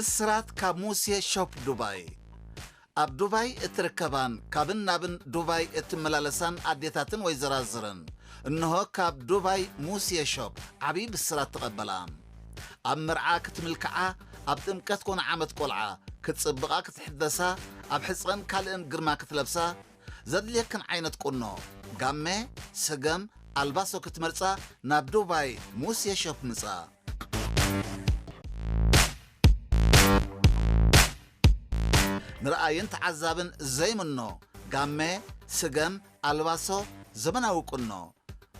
ብስራት ካብ ሙሴ ሾፕ ዱባይ። ኣብ ዱባይ እትርከባን ካብን ናብን ዱባይ እትመላለሳን ኣዴታትን ወይዘራዝርን፣ እንሆ ካብ ዱባይ ሙሴ ሾፕ ዓብዪ ብስራት ተቐበላ። ኣብ መርዓ ክትምልክዓ፣ ኣብ ጥምቀት ኮነ ዓመት ቆልዓ ክትጽብቓ ክትሕደሳ፣ ኣብ ሕጸን ካልእን ግርማ ክትለብሳ፣ ዘድልየክን ዓይነት ቁኖ፣ ጋመ፣ ስገም፣ ኣልባሶ ክትመርጻ ናብ ዱባይ ሙሴ ሾፕ ምጻ። ንረኣይን ተዓዛብን ዘይምኖ ጋመ፣ ስገም፣ ኣልባሶ፣ ዘመናዊ ቁኖ።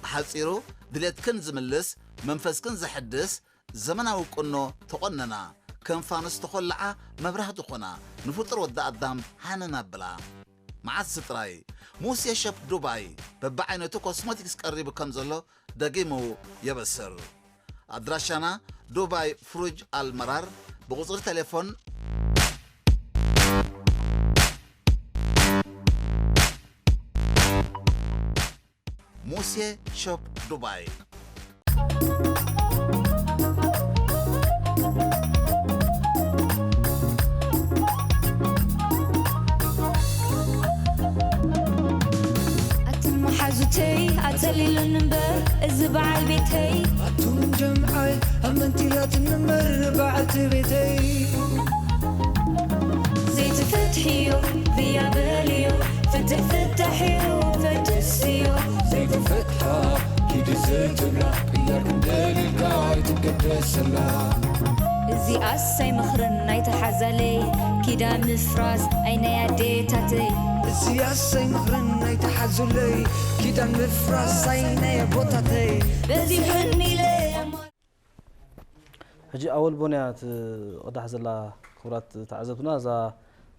ብሓጺሩ ድሌትክን ዝምልስ፣ መንፈስክን ዘሐድስ ዘመናዊ ቁኖ ተቖነና። ከም ፋኑስ ተኾልዓ መብራህቲ ኾና፣ ንፍጡር ወዲ ኣዳም ሃነን ኣብላ። መዓስ ጥራይ ሙሴ ሸፕ ዱባይ በብዓይነቱ ኮስሞቲክስ ቀሪቡ ከም ዘሎ ደጊሙ የበስር። ኣድራሻና ዱባይ ፍሩጅ ኣልመራር፣ ብቁጽሪ ቴሌፎን ሙሴ ሾፕ ዱባይ። ኣትን መሓዙተይ ኣጸሊሉኒ እምበር፣ እዚ በዓል ቤተይ። ኣቱም ጀምዓይ ኣመንቲላትን እምበር፣ በዓልቲ ቤተይ። ዘይትፍትሕዮ ብያ በልዮ፣ ፍትሕ ፍታሕዮ ፈድስዮ። ዘይትፈትሓ ኪዲ ዘይትብላ፣ ቅያር ክንደልልካ ኣይትገደሰላ። እዚኣስ ኣይመኽርን ናይቲ ሓዛለይ፣ ኪዳን ምፍራስ ኣይ ናይ ኣዴታተይ። እዚኣስ ኣይመኽርን ናይቲ ሓዙለይ፣ ኪዳን ምፍራስ ኣይ ናይ ኣቦታተይ። በዚሑኒ ኢለ ሕጂ ኣወል ቦንያ ትቕዳሕ ዘላ ክቡራት ተዓዘብትና፣ እዛ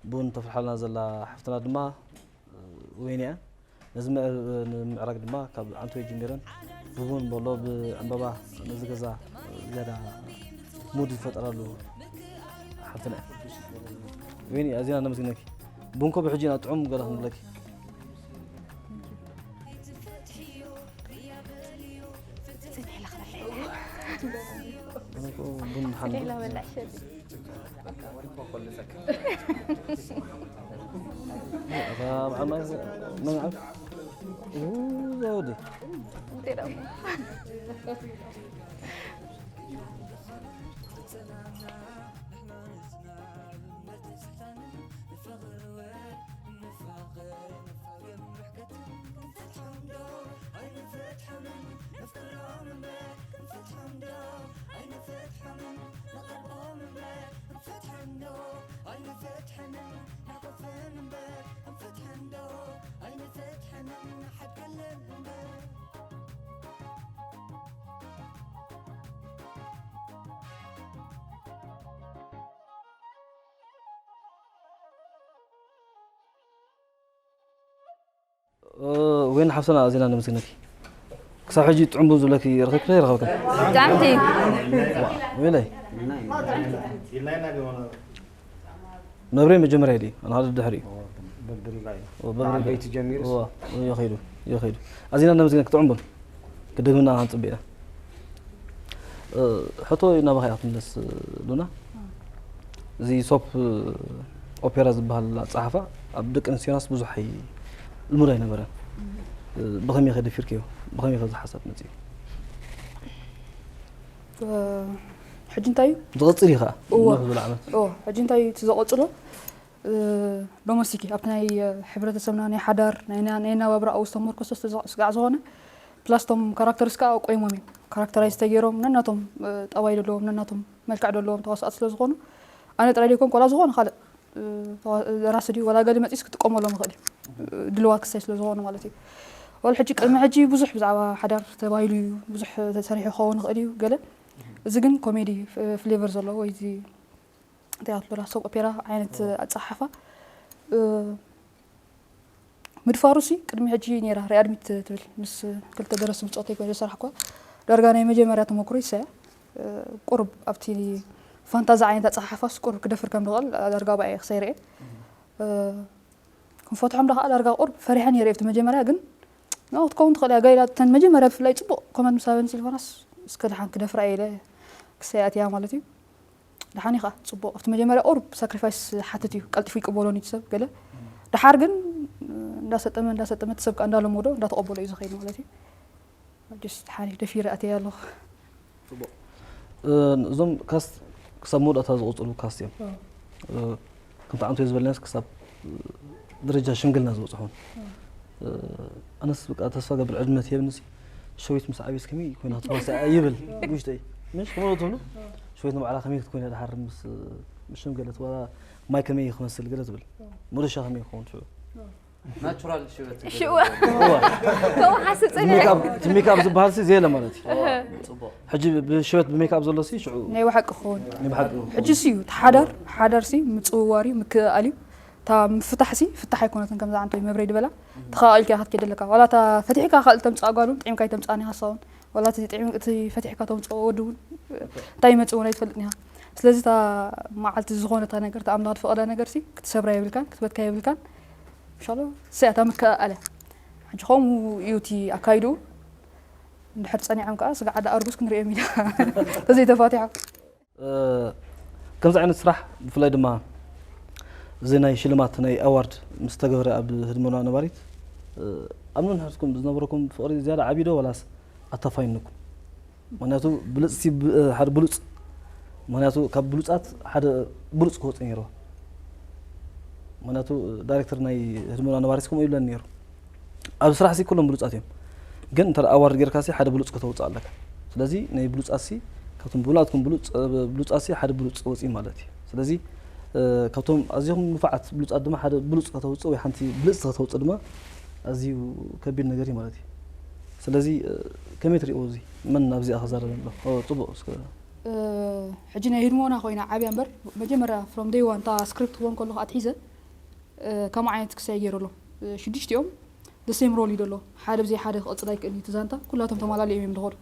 ቡን ተፍልሓልና ዘላ ሓፍትና ድማ ወይኒ እያ። ነዚ ምዕ-፣ ንምዕራግ ድማ ካብ ዓንተወይ ጀሚረን ብቡን በሎ ብዕምበባ ነዚ ገዛ ዝያዳ ሙድ ዝፈጠረሉ ሓፍትና እያ። ወይኒ ኣዚና ነመስግነኪ። ቡንኮ ብሕጂ ኢና ጥዑም ገለ ክንብለኪ። ኣነ እኮ ቡን ሓንዱ። ኣታ በዓል ማይ መን ዓብ? ኡ፣ ዘውዲ። እ፣ ወይኒ ሓፍትና ኣዚና ነመስግነኪ። ክሳብ ሕጂ ጥዑም ቡን ዝብለኪ ረኺብኪ ዶ ኣይረኸብክን? ብጣዕሚ ጥዑም። ዋ፣ ወይለይ። መብሬ መጀመርያ ድዩ? ኣነ ሓደ ድሕሪ እዩ። በብርጋ እዩ። ኦ፣ በብርጋ። ዓበይቲ ጀሚሩስ? ዋ፣ እዮ ኸይዱ፣ እዮ ኸይዱ። ኣዚና ነመስግነኪ፣ ጥዑም ቡን። ክደግምና ክንጽበ ኢና። እ፣ ሕቶ ናባኻ እያ ክትምለስ፣ ሉና። እዚ ሶፕ ኦፔራ ዝበሃል ኣጸሓሕፋ ኣብ ደቂ ኣንስትዮናስ ብዙሕ ኣይ-፣ ልሙድ ኣይነበረን። እ፣ ብኸመይ ከ ደፊርክዮ? ብኸመይ ከ እዚ ሓሳብ መጺኡ? እ፣ ሕጂ እንታይ እዩ? ዝቕጽል እዩ ኸኣ፣ እወ። ንውሕ ዝበለ ዓመት። እወ፣ ሕጂ እንታይ እዩ እቲ ዘቐጽሎ? እ፣ ዶመስቲክ እዩ። ኣብቲ ናይ፣ እ፣ ሕብረተሰብና ናይ ሓዳር፣ ናይ፣ ናይ፣ ናይ ኣነባብራ ኣብኡ ዝተመርኮሰ ስጋ-፣ ስጋዕ ዝኾነ፣ ፕላስ እቶም ካራክተርስ ከኣ ቆይሞም እዮም። ካራክተራይዝ ተገይሮም፣ ነናቶም፣ እ፣ ጠባይ ዘለዎም፣ ነናቶም መልክዕ ዘለዎም ተዋሳእቲ ስለ ዝኾኑ፣ ኣነ ጥራይ ዘይኮን፣ ቆላ ዝኾነ ካልእ፣ እ፣ ተዋ-፣ ደራሲ ድዩ፣ ዋላ ገለ መጺስ ክጥቀመሎም ይኽእል እዩ። እ፣ ድልዋት ክሳይ ስለ ዝኾኑ ማለት እዩ። ዋላ ሕጂ፣ ቅድሚ ሕጂ ብዙሕ ብዛዕባ ሓዳር ተባሂሉ እዩ፣ ብዙሕ ተሰሪሑ ክኸውን ይኽእል እዩ፣ ገለ። እዚ ግን ኮሜዲ፣ ፍ-፣ ፍሌቨር ዘለዎ ወይ እዚ እንታይ እያ ትብሎ፣ ሶፕ ኦፔራ ዓይነት ኣጸሓሕፋ፣ እ፣ ምድፋሩሲ ቅድሚ ሕጂ ነይራ ሪኣድሚት ትብል ምስ ክልተ ደረስቲ ብጾተይ ኮይነ ዝሰራሕኳ። ዳርጋ ናይ መጀመርያ ተመክሮ ይሰያ፣ እ፣ ቁሩብ ኣብቲ ፋንታዚ ዓይነት ኣጸሓሕፋስ ቁሩብ ክደፍር ከም ዝኽእል ዳርጋ ብኣየ ክሳይ ርኤ። እ፣ ክንፈትሖም ዶ ከኣ ዳርጋ ቁሩብ ፈሪሐ ነይረ ኣብቲ መጀመርያ፣ ግን ኖ ክትከውን ትኽእል እያ። ገይላ እተን መጀመርያ ብፍላይ ጽቡቕ ኮመንት ምስ ሃበኒ ሲልቫናስ፣ እስከ ደሓን ክደፍራ እየ ኢለ ክሳይ ኣትያ ማለት እዩ። ደሓን ኢኻ ጽቡቕ ኣብቲ መጀመርያ ቁሩብ ሳክሪፋይስ ሓትት እዩ ቀልጢፉ ይቅበሎን እዩ ሰብ ገለ ደሓር ግን እንዳሰጠመ እንዳሰጠመ እቲ ሰብ ከኣ እንዳለመዶ እንዳተቐበሎ እዩ ዝኸይድ ማለት እዩ። ጀስት ሓሪፍ ደፊረ ኣትየ ኣለኹ። እዞም ካስት ክሳብ መወዳእታ ዝቕፅሉ ካስት እዮም። ከምቲ ዓንቶ ዝበለናስ ክሳብ ደረጃ ሽምግልና ዝበፅሑን ኣነስ በቃ ተስፋ ገብር ዕድመት የብንሲ ሸዊት ምስ ዓብየስ ከመይ ኮይና ክትዋሳ ይብል ውሽጠይ ምሽ ከመ ትብሉ ሸዊት ንባዕላ ከመይ ክትኮይና ድሓር ምስ ምስ ሽምገለት ወላ ማይ ከመይ ክመስል ገለ ትብል ሙርሻ ከመይ ክኸውን ሽዑ ናቹራል ሽበት ሽወ ተወሓሲ ፅንዕ ሜካፕ ዝበሃል ሲ ዘየለ ማለት እዩ ፅቡቅ ሕጂ ብሽበት ብሜካፕ ዘሎ ሲ ሽዑ ናይ ብሓቂ ክኸውን ናይ ብሓቂ ሕጂ ሲ እዩ እቲ ሓዳር ሓዳር ሲ ምፅውዋር እዩ ምክእኣል እዩ እታ ምፍታሕ ሲ ፍታሕ ኣይኮነትን ከምዛ ዓንቶ መብረይ ድበላ ተኻኣልካ ኢኻ ትከይድ ኣለካ ዋላ እታ ፈቲሕካ ካልእ ተምፅኣ ጓል እውን ጥዒምካ ኣይተምፅኣን ኢኻ ንሳ እውን ዋላ እቲ ጥዒም እቲ ፈቲሕካ ተምፅኦ ወዲ እውን እንታይ ይመፅእ እውን ኣይትፈልጥን ኢኻ ስለዚ እታ መዓልቲ ዝኾነ እታ ነገር እታ ኣምላኽ ዝፈቐዳ ነገር ሲ ክትሰብራ የብልካን ክትበትካ የብልካን እንሻሎ እሰይ እታ ምክእኣል እያ ሕጂ ከምኡ እዩ እቲ ኣካይድኡ እንድሕር ፀኒዖም ከዓ ስጋዕ ኣዳ ኣርጉዝ ክንሪኦም ኢና ተዘይተፋቲሖም ከምዚ ዓይነት ስራሕ ብፍላይ ድማ እዚ ናይ ሽልማት ናይ ኣዋርድ ምስ ተገበረ ኣብ ህድሞና ነባሪት ኣብ ነንሕድኩም ዝነበረኩም ፍቕሪ ዝያዳ ዓብዩ ዶ ዋላስ ኣታፋይንኩም ምክንያቱ ብልፅቲ ሓደ ብሉፅ ምክንያቱ ካብ ብሉፃት ሓደ ብሉፅ ክወፅእ ነይርዎ ምክንያቱ ዳይሬክተር ናይ ህድሞና ነባሪት ከምኡ ይብለኒ ነይሩ ኣብ ስራሕ ሲ ኩሎም ብሉፃት እዮም ግን እንተ ኣዋርድ ጌርካ ሲ ሓደ ብሉፅ ከተውፅእ ኣለካ ስለዚ ናይ ብሉፃት ሲ ካብቶም ብሉኣትኩም ብሉፃት ሲ ሓደ ብሉፅ ወፂ ማለት እዩ ስለዚ ካብቶም ኣዚኹም ንፉዓት ብሉፃት ድማ ሓደ ብሉፅ ከተውፅእ ወይ ሓንቲ ብልፅቲ ከተውፅእ ድማ ኣዝዩ ከቢድ ነገር እዩ ማለት እዩ ስለዚ ከመይ ትሪእዎ እዚ መን ኣብዚኣ ክዛረብ ኣሎ ፅቡቅ እስከ ሕጂ ናይ ህድሞና ኮይና ዓብያ እምበር መጀመርያ from day one እታ ስክሪፕት ክወን ከለኹ ኣትሒዘ ከምኡ ዓይነት ክሳይ ገይሩ ኣሎ ሽዱሽቲኦም the same role እዩ ዘሎ ሓደ ብዘይ ሓደ ክቕፅል ኣይክእል እዩ ዛንታ ኩላቶም ተማላሊኦም እዮም ዝኸዱ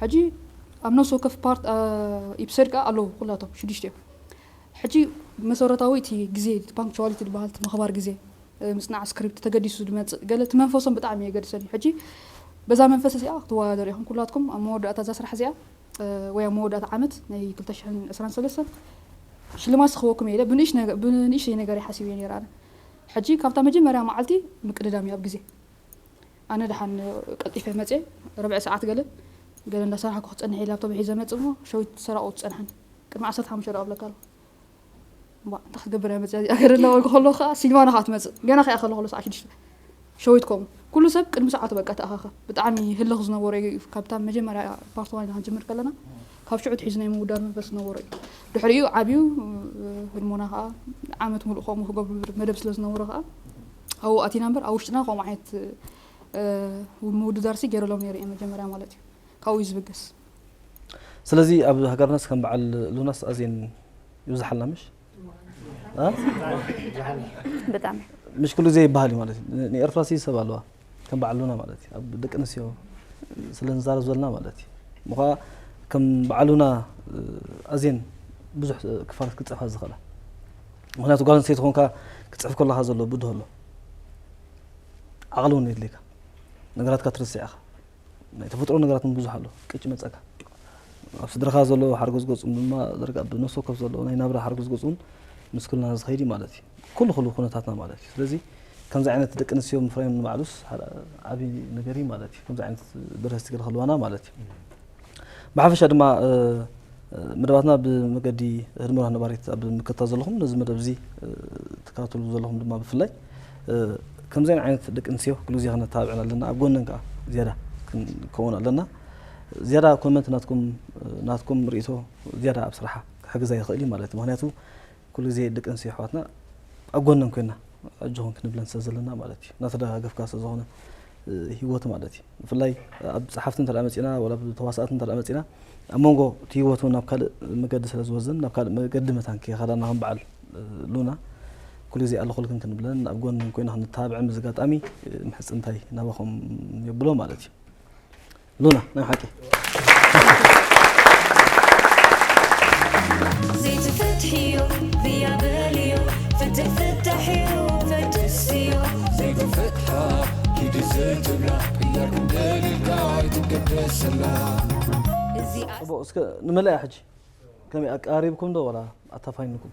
ሕጂ ኣብ ነፍሲ ወከፍ ፓርት ኢፕሰድ ከዓ ኣለዉ ኩላቶም ሽዱሽቲኦም ሕጂ መሰረታዊ እቲ ግዜ ፓንክቹዋሊቲ ዝበሃል ምኽባር ግዜ ምፅናዕ ስክሪፕት ተገዲሱ ዝመፅእ ገለ እቲ መንፈሶም ብጣዕሚ የገድሰን እዩ ሕጂ በዛ መንፈስ እዚኣ ክትወዳደሩ ኢኹም ኩላትኩም ኣብ መወዳእታ እዛ ስራሕ እዚኣ ወይ ኣብ መወዳእታ ዓመት ናይ ክልተ ሽሕን ዕስራን ሰለስተን ሽልማት ዝኽበኩም እየ ኢለ ብንእሽ ነገ- ብንእሽተይ ነገር እየ ሓሲበ ነይረ ኣነ ሕጂ ካብታ መጀመርያ መዓልቲ ምቅድዳም እዩ ኣብ ግዜ ኣነ ደሓን ቀልጢፈ መፅየ ረብዒ ሰዓት ገለ ገለ እንዳሰራሕኩ ክፀንሕ ኢለ ኣብቶም ሒዘ መፅእ እሞ ሸዊት ሰራቑ ትፀንሓን ቅድሚ ዓሰርተ ሓሙሽተ ደቂቕ እብለካ ኣለኹ እባ እንታይ ክትገብር እያ መፅያ እዚኣ ገለ እናበልኩ ከለኹ ከዓ ሲልቫና ከዓ ትመፅእ ገና ከኣ ከለኹ ከሎ ሰዓት ሽዱሽተ ሸዊት ከምኡ ኩሉ ሰብ ቅድሚ ሰዓቱ በቃ ተኣኻኸ ብጣዕሚ ህልኽ ዝነበሮ እዩ ካብታ መጀመርያ ፓርት ዋን ኢና ክንጅምር ከለና ካብ ሽዑ ትሒዙ ናይ ምውዳር መንፈስ ዝነበሮ እዩ ድሕሪኡ ዓብዩ ህድሞና ከዓ ዓመት ሙሉእ ከምኡ ክገብሩ መደብ ስለ ዝነበሮ ከዓ ኣብኡ ኣቲና እምበር ኣብ ውሽጥና ከምኡ ዓይነት ምውድዳር ሲ ገይረሎም ነይሩ እየ መጀመርያ ማለት እዩ ካብኡ እዩ ዝብገስ ስለዚ ኣብ ሃገርናስ ከም በዓል ሉናስ ኣዝየን ይብዝሓልና ምሽ ብጣዕሚ ምሽ ኩሉ ግዜ ይበሃል እዩ ማለት እዩ ንኤርትራ ሲ ሰብ ኣለዋ ከም በዓል ሉና ማለት እዩ ኣብ ደቂ ኣንስትዮ ስለ ንዛረብ ዘለና ማለት እዩ ምኳ ከም በዓል ሉና ኣዝየን ብዙሕ ክፋላት ክፅሕፋ ዝኽእላ ምክንያቱ ጓል ኣንስተይቲ ኮንካ ክፅሕፍ ከለካ ዘሎ ብድሆ ኣሎ ዓቕሊ እውን የድልየካ ነገራትካ ትርስዕ ኢኻ ናይ ተፈጥሮ ነገራት እውን ብዙሕ ኣሎ ቅጭ መፀካ ኣብ ስድራኻ ዘሎ ሓርጎዝ ገፁም ድማ ዘርጋ ብነፍሲ ወከፍ ዘሎ ናይ ናብራ ሓርጎዝ ገፁ እውን ምስ ኩልና ዝኸይድ እዩ ማለት እዩ ኩሉ ኩሉ ኩነታትና ማለት እዩ ስለዚ ከምዚ ዓይነት ደቂ ኣንስትዮ ምፍራዮም ንባዕሉስ ሓደ ዓብዪ ነገር እዩ ማለት እዩ ከምዚ ዓይነት ደረስቲ ገለ ከልዋና ማለት እዩ ብሓፈሻ ድማ መደባትና ብመገዲ ህድሞና ነባሪት ኣብ ምክታ ዘለኹም ነዚ መደብ እዚ ትከታተሉ ዘለኹም ድማ ብፍላይ ከምዚን ዓይነት ደቂ ኣንስትዮ ኩሉ ግዜ ክነተባብዐን ኣለና ኣብ ጎነን ከዓ ዝያዳ ክንከውን ኣለና ዝያዳ ኮመንት ናትኩም ናትኩም ርእቶ ዝያዳ ኣብ ስራሓ ክሕግዛ ይኽእል እዩ ማለት እዩ ምክንያቱ ኩሉ ግዜ ደቂ ኣንስትዮ ኣሕዋትና ኣብ ጎነን ኮይና ኣጆኹን ክንብለን ስለ ዘለና ማለት እዩ እናተደጋገፍካ ስለ ዝኾነ ህይወት ማለት እዩ ብፍላይ ኣብ ፀሓፍቲ እንተ መፂና ወላ ተዋሳእቲ እንተ መፂና ኣብ መንጎ እቲ ህይወት እውን ናብ ካልእ መገዲ ስለ ዝወዝን ናብ ካልእ መገዲ መታን ከይኸዳና ከም በዓል ሉና ኩሉ ግዜ ኣለኹልክን ክንብለን ኣብ ጎነን ኮይና ክንተባብዐን በዚ ኣጋጣሚ ምሕፅንታይ ናባኹም የብሎ ማለት እዩ ሉና ናይ ሓቂ ዘይትፈትሕዮ ብያ በልዮ ፍትሕ ፍታሕ እዩ ፈትስዮ ዘይትፈትሓ ኪዲ ዘይትብላ ቅያር ክንደልልካ ኣይትገደሰላ እዚኣ ፅቡቅ እስከ ንመለያ ሕጂ ከመይ ኣቀራሪብኩም ዶ ዋላ ኣታፋይንኩም?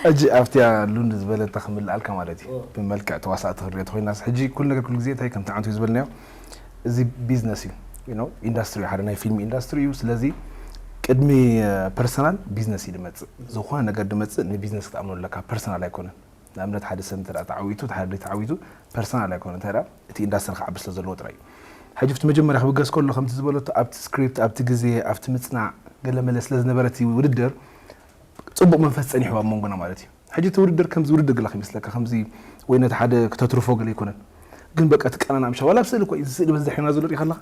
ሕጂ ኣብቲያ ሉንድ ዝበለታ ክምልኣልካ ማለት እዩ። ብመልክዕ ተዋሳእቲ ክሪኦ ተኮይናስ ሕጂ ኩሉ ነገር ኩሉ ግዜ እንታይ ከም ትዓንቱ ዝበልናዮ፣ እዚ ቢዝነስ እዩ። ኢንዳስትሪ ሓደ ናይ ፊልም ኢንዳስትሪ እዩ። ስለዚ ቅድሚ ፐርሰናል ቢዝነስ እዩ ድመፅእ። ዝኾነ ነገር ድመፅእ ንቢዝነስ ክትኣምኖ ኣለካ፣ ፐርሰናል ኣይኮነን። ንኣብነት ሓደ ሰብ እንተ ተዓዊቱ ሓደ ተዓዊቱ ፐርሰናል ኣይኮነ እንተ እቲ ኢንዳስትሪ ክዓቢ ስለ ዘለዎ ጥራይ እዩ። ሕጂ ፍቲ መጀመርያ ክብገስ ከሎ ከምቲ ዝበለቶ ኣብቲ ስክሪፕት ኣብቲ ግዜ ኣብቲ ምፅናዕ ገለ መለ ስለ ዝነበረ እቲ ውድድር ፅቡቕ መንፈስ ፀኒሕዋ ኣብ መንጎና ማለት እዩ። ሕጂ እቲ ውድድር ከምዚ ውድድር ገለ ከይመስለካ ከምዚ ወይ ነቲ ሓደ ክተትርፎ ገለ ኣይኮነን። ግን በቃ ትቀናና ምሻ ዋላ ኣብ ስእሊ እኮ እዩ። እዚ ስእሊ በዚ ሒና ዘሎ ሪኢኻ ኣለኻ?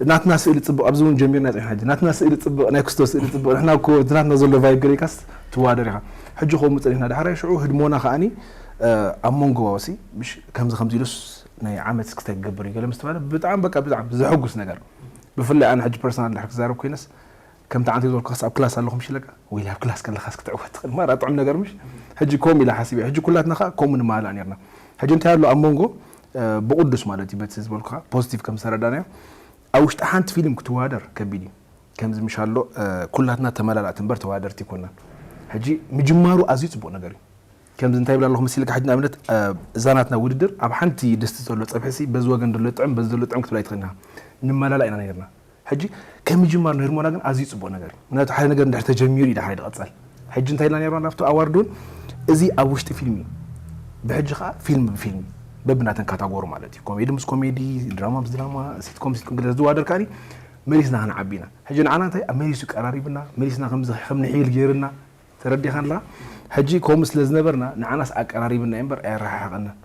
ናትና ስእሊ ፅቡቕ ኣብዚ እውን ጀሚርና ፅኒሕና ሕጂ ናትና ስእሊ ፅቡቕ ናይ ክስቶ ስእሊ ፅቡቕ ንሕና እኮ እቲ ናትና ዘሎ ቫይብ ገሪካስ ትዋደር ኢኻ። ሕጂ ከምኡ ፀኒሕና ዳሕራይ ሽዑ ህድሞና ከዓኒ ኣብ መንጎ ሲ ምሽ ከምዚ ከምዚ ኢሉስ ናይ ዓመት ክስታይ ክገብር እዩ ገለ ምስ ተባለ ብጣዕሚ በቃ ብጣዕሚ ዘሐጉስ ነገር። ብፍላይ ኣነ ሕጂ ፐርሰናል ድሕር ክዛረብ ኮይነስ ከምቲ ዓንተ ዝበልኩኻስ ኣብ ክላስ ኣለኹ ምሽ ኢለካ ወይ ኣብ ክላስ ከለኻስ ክትዕወት ትኽእል ማራ ጥዑም ነገር ምሽ። ሕጂ ከምኡ ኢለ ሓሲበ ሕጂ ኩላትና ከዓ ከምኡ ንመሃላ ነርና። ሕጂ እንታይ ኣሎ ኣብ መንጎ ብቕዱስ ማለት እዩ በቲ ዝበልኩኻ ፖዚቲቭ ከም ዝተረዳናዮ ኣብ ውሽጢ ሓንቲ ፊልም ክትወዳደር ከቢድ እዩ። ከምዚ ምሽ ኣሎ ኩላትና ተመላላእቲ እምበር ተወዳደርቲ ይኮናን። ሕጂ ምጅማሩ ኣዝዩ ፅቡቅ ነገር እዩ። ከምዚ እንታይ ይብል ኣለኹ መሲልካ ሕጂ ንኣብነት እዛ ናትና ውድድር ኣብ ሓንቲ ድስቲ ዘሎ ፀብሒ ሲ በዚ ወገን ዘሎ ጥዕም በዚ ዘሎ ጥዕም ክትብል ኣይትኽእልና። ንመላላ ኢና ነርና። ሕጂ ከም ምጅማር ንህርሞና ግን ኣዝዩ ፅቡቅ ነገር እዩ። ምክንያቱ ሓደ ነገር እንድሕር ተጀሚሩ እዩ ዳሕራይ ድቐፀል። ሕጂ እንታይ ኢልና ነርና ናብቲ ኣዋርድ እውን እዚ ኣብ ውሽጢ ፊልም እዩ። ብሕጂ ከዓ ፊልም ብፊልም በብናተን ካታጎሪ ማለት እዩ። ኮሜዲ ምስ ኮሜዲ፣ ድራማ ምስ ድራማ፣ ሲትኮም ሲትኮም ገለ ዝዋደር ከዓኒ መሊስና ክንዓቢ ኢና። ሕጂ ንዓና እንታይ ኣብ መሊሱ ቀራሪብና፣ መሊስና ከምዚ ከም ንሒል ገይርና ተረዲኻን ኣለኻ። ሕጂ ከምኡ ስለ ዝነበርና ንዓናስ ኣቀራሪብና እዩ እምበር ኣየረሓሓቐናን።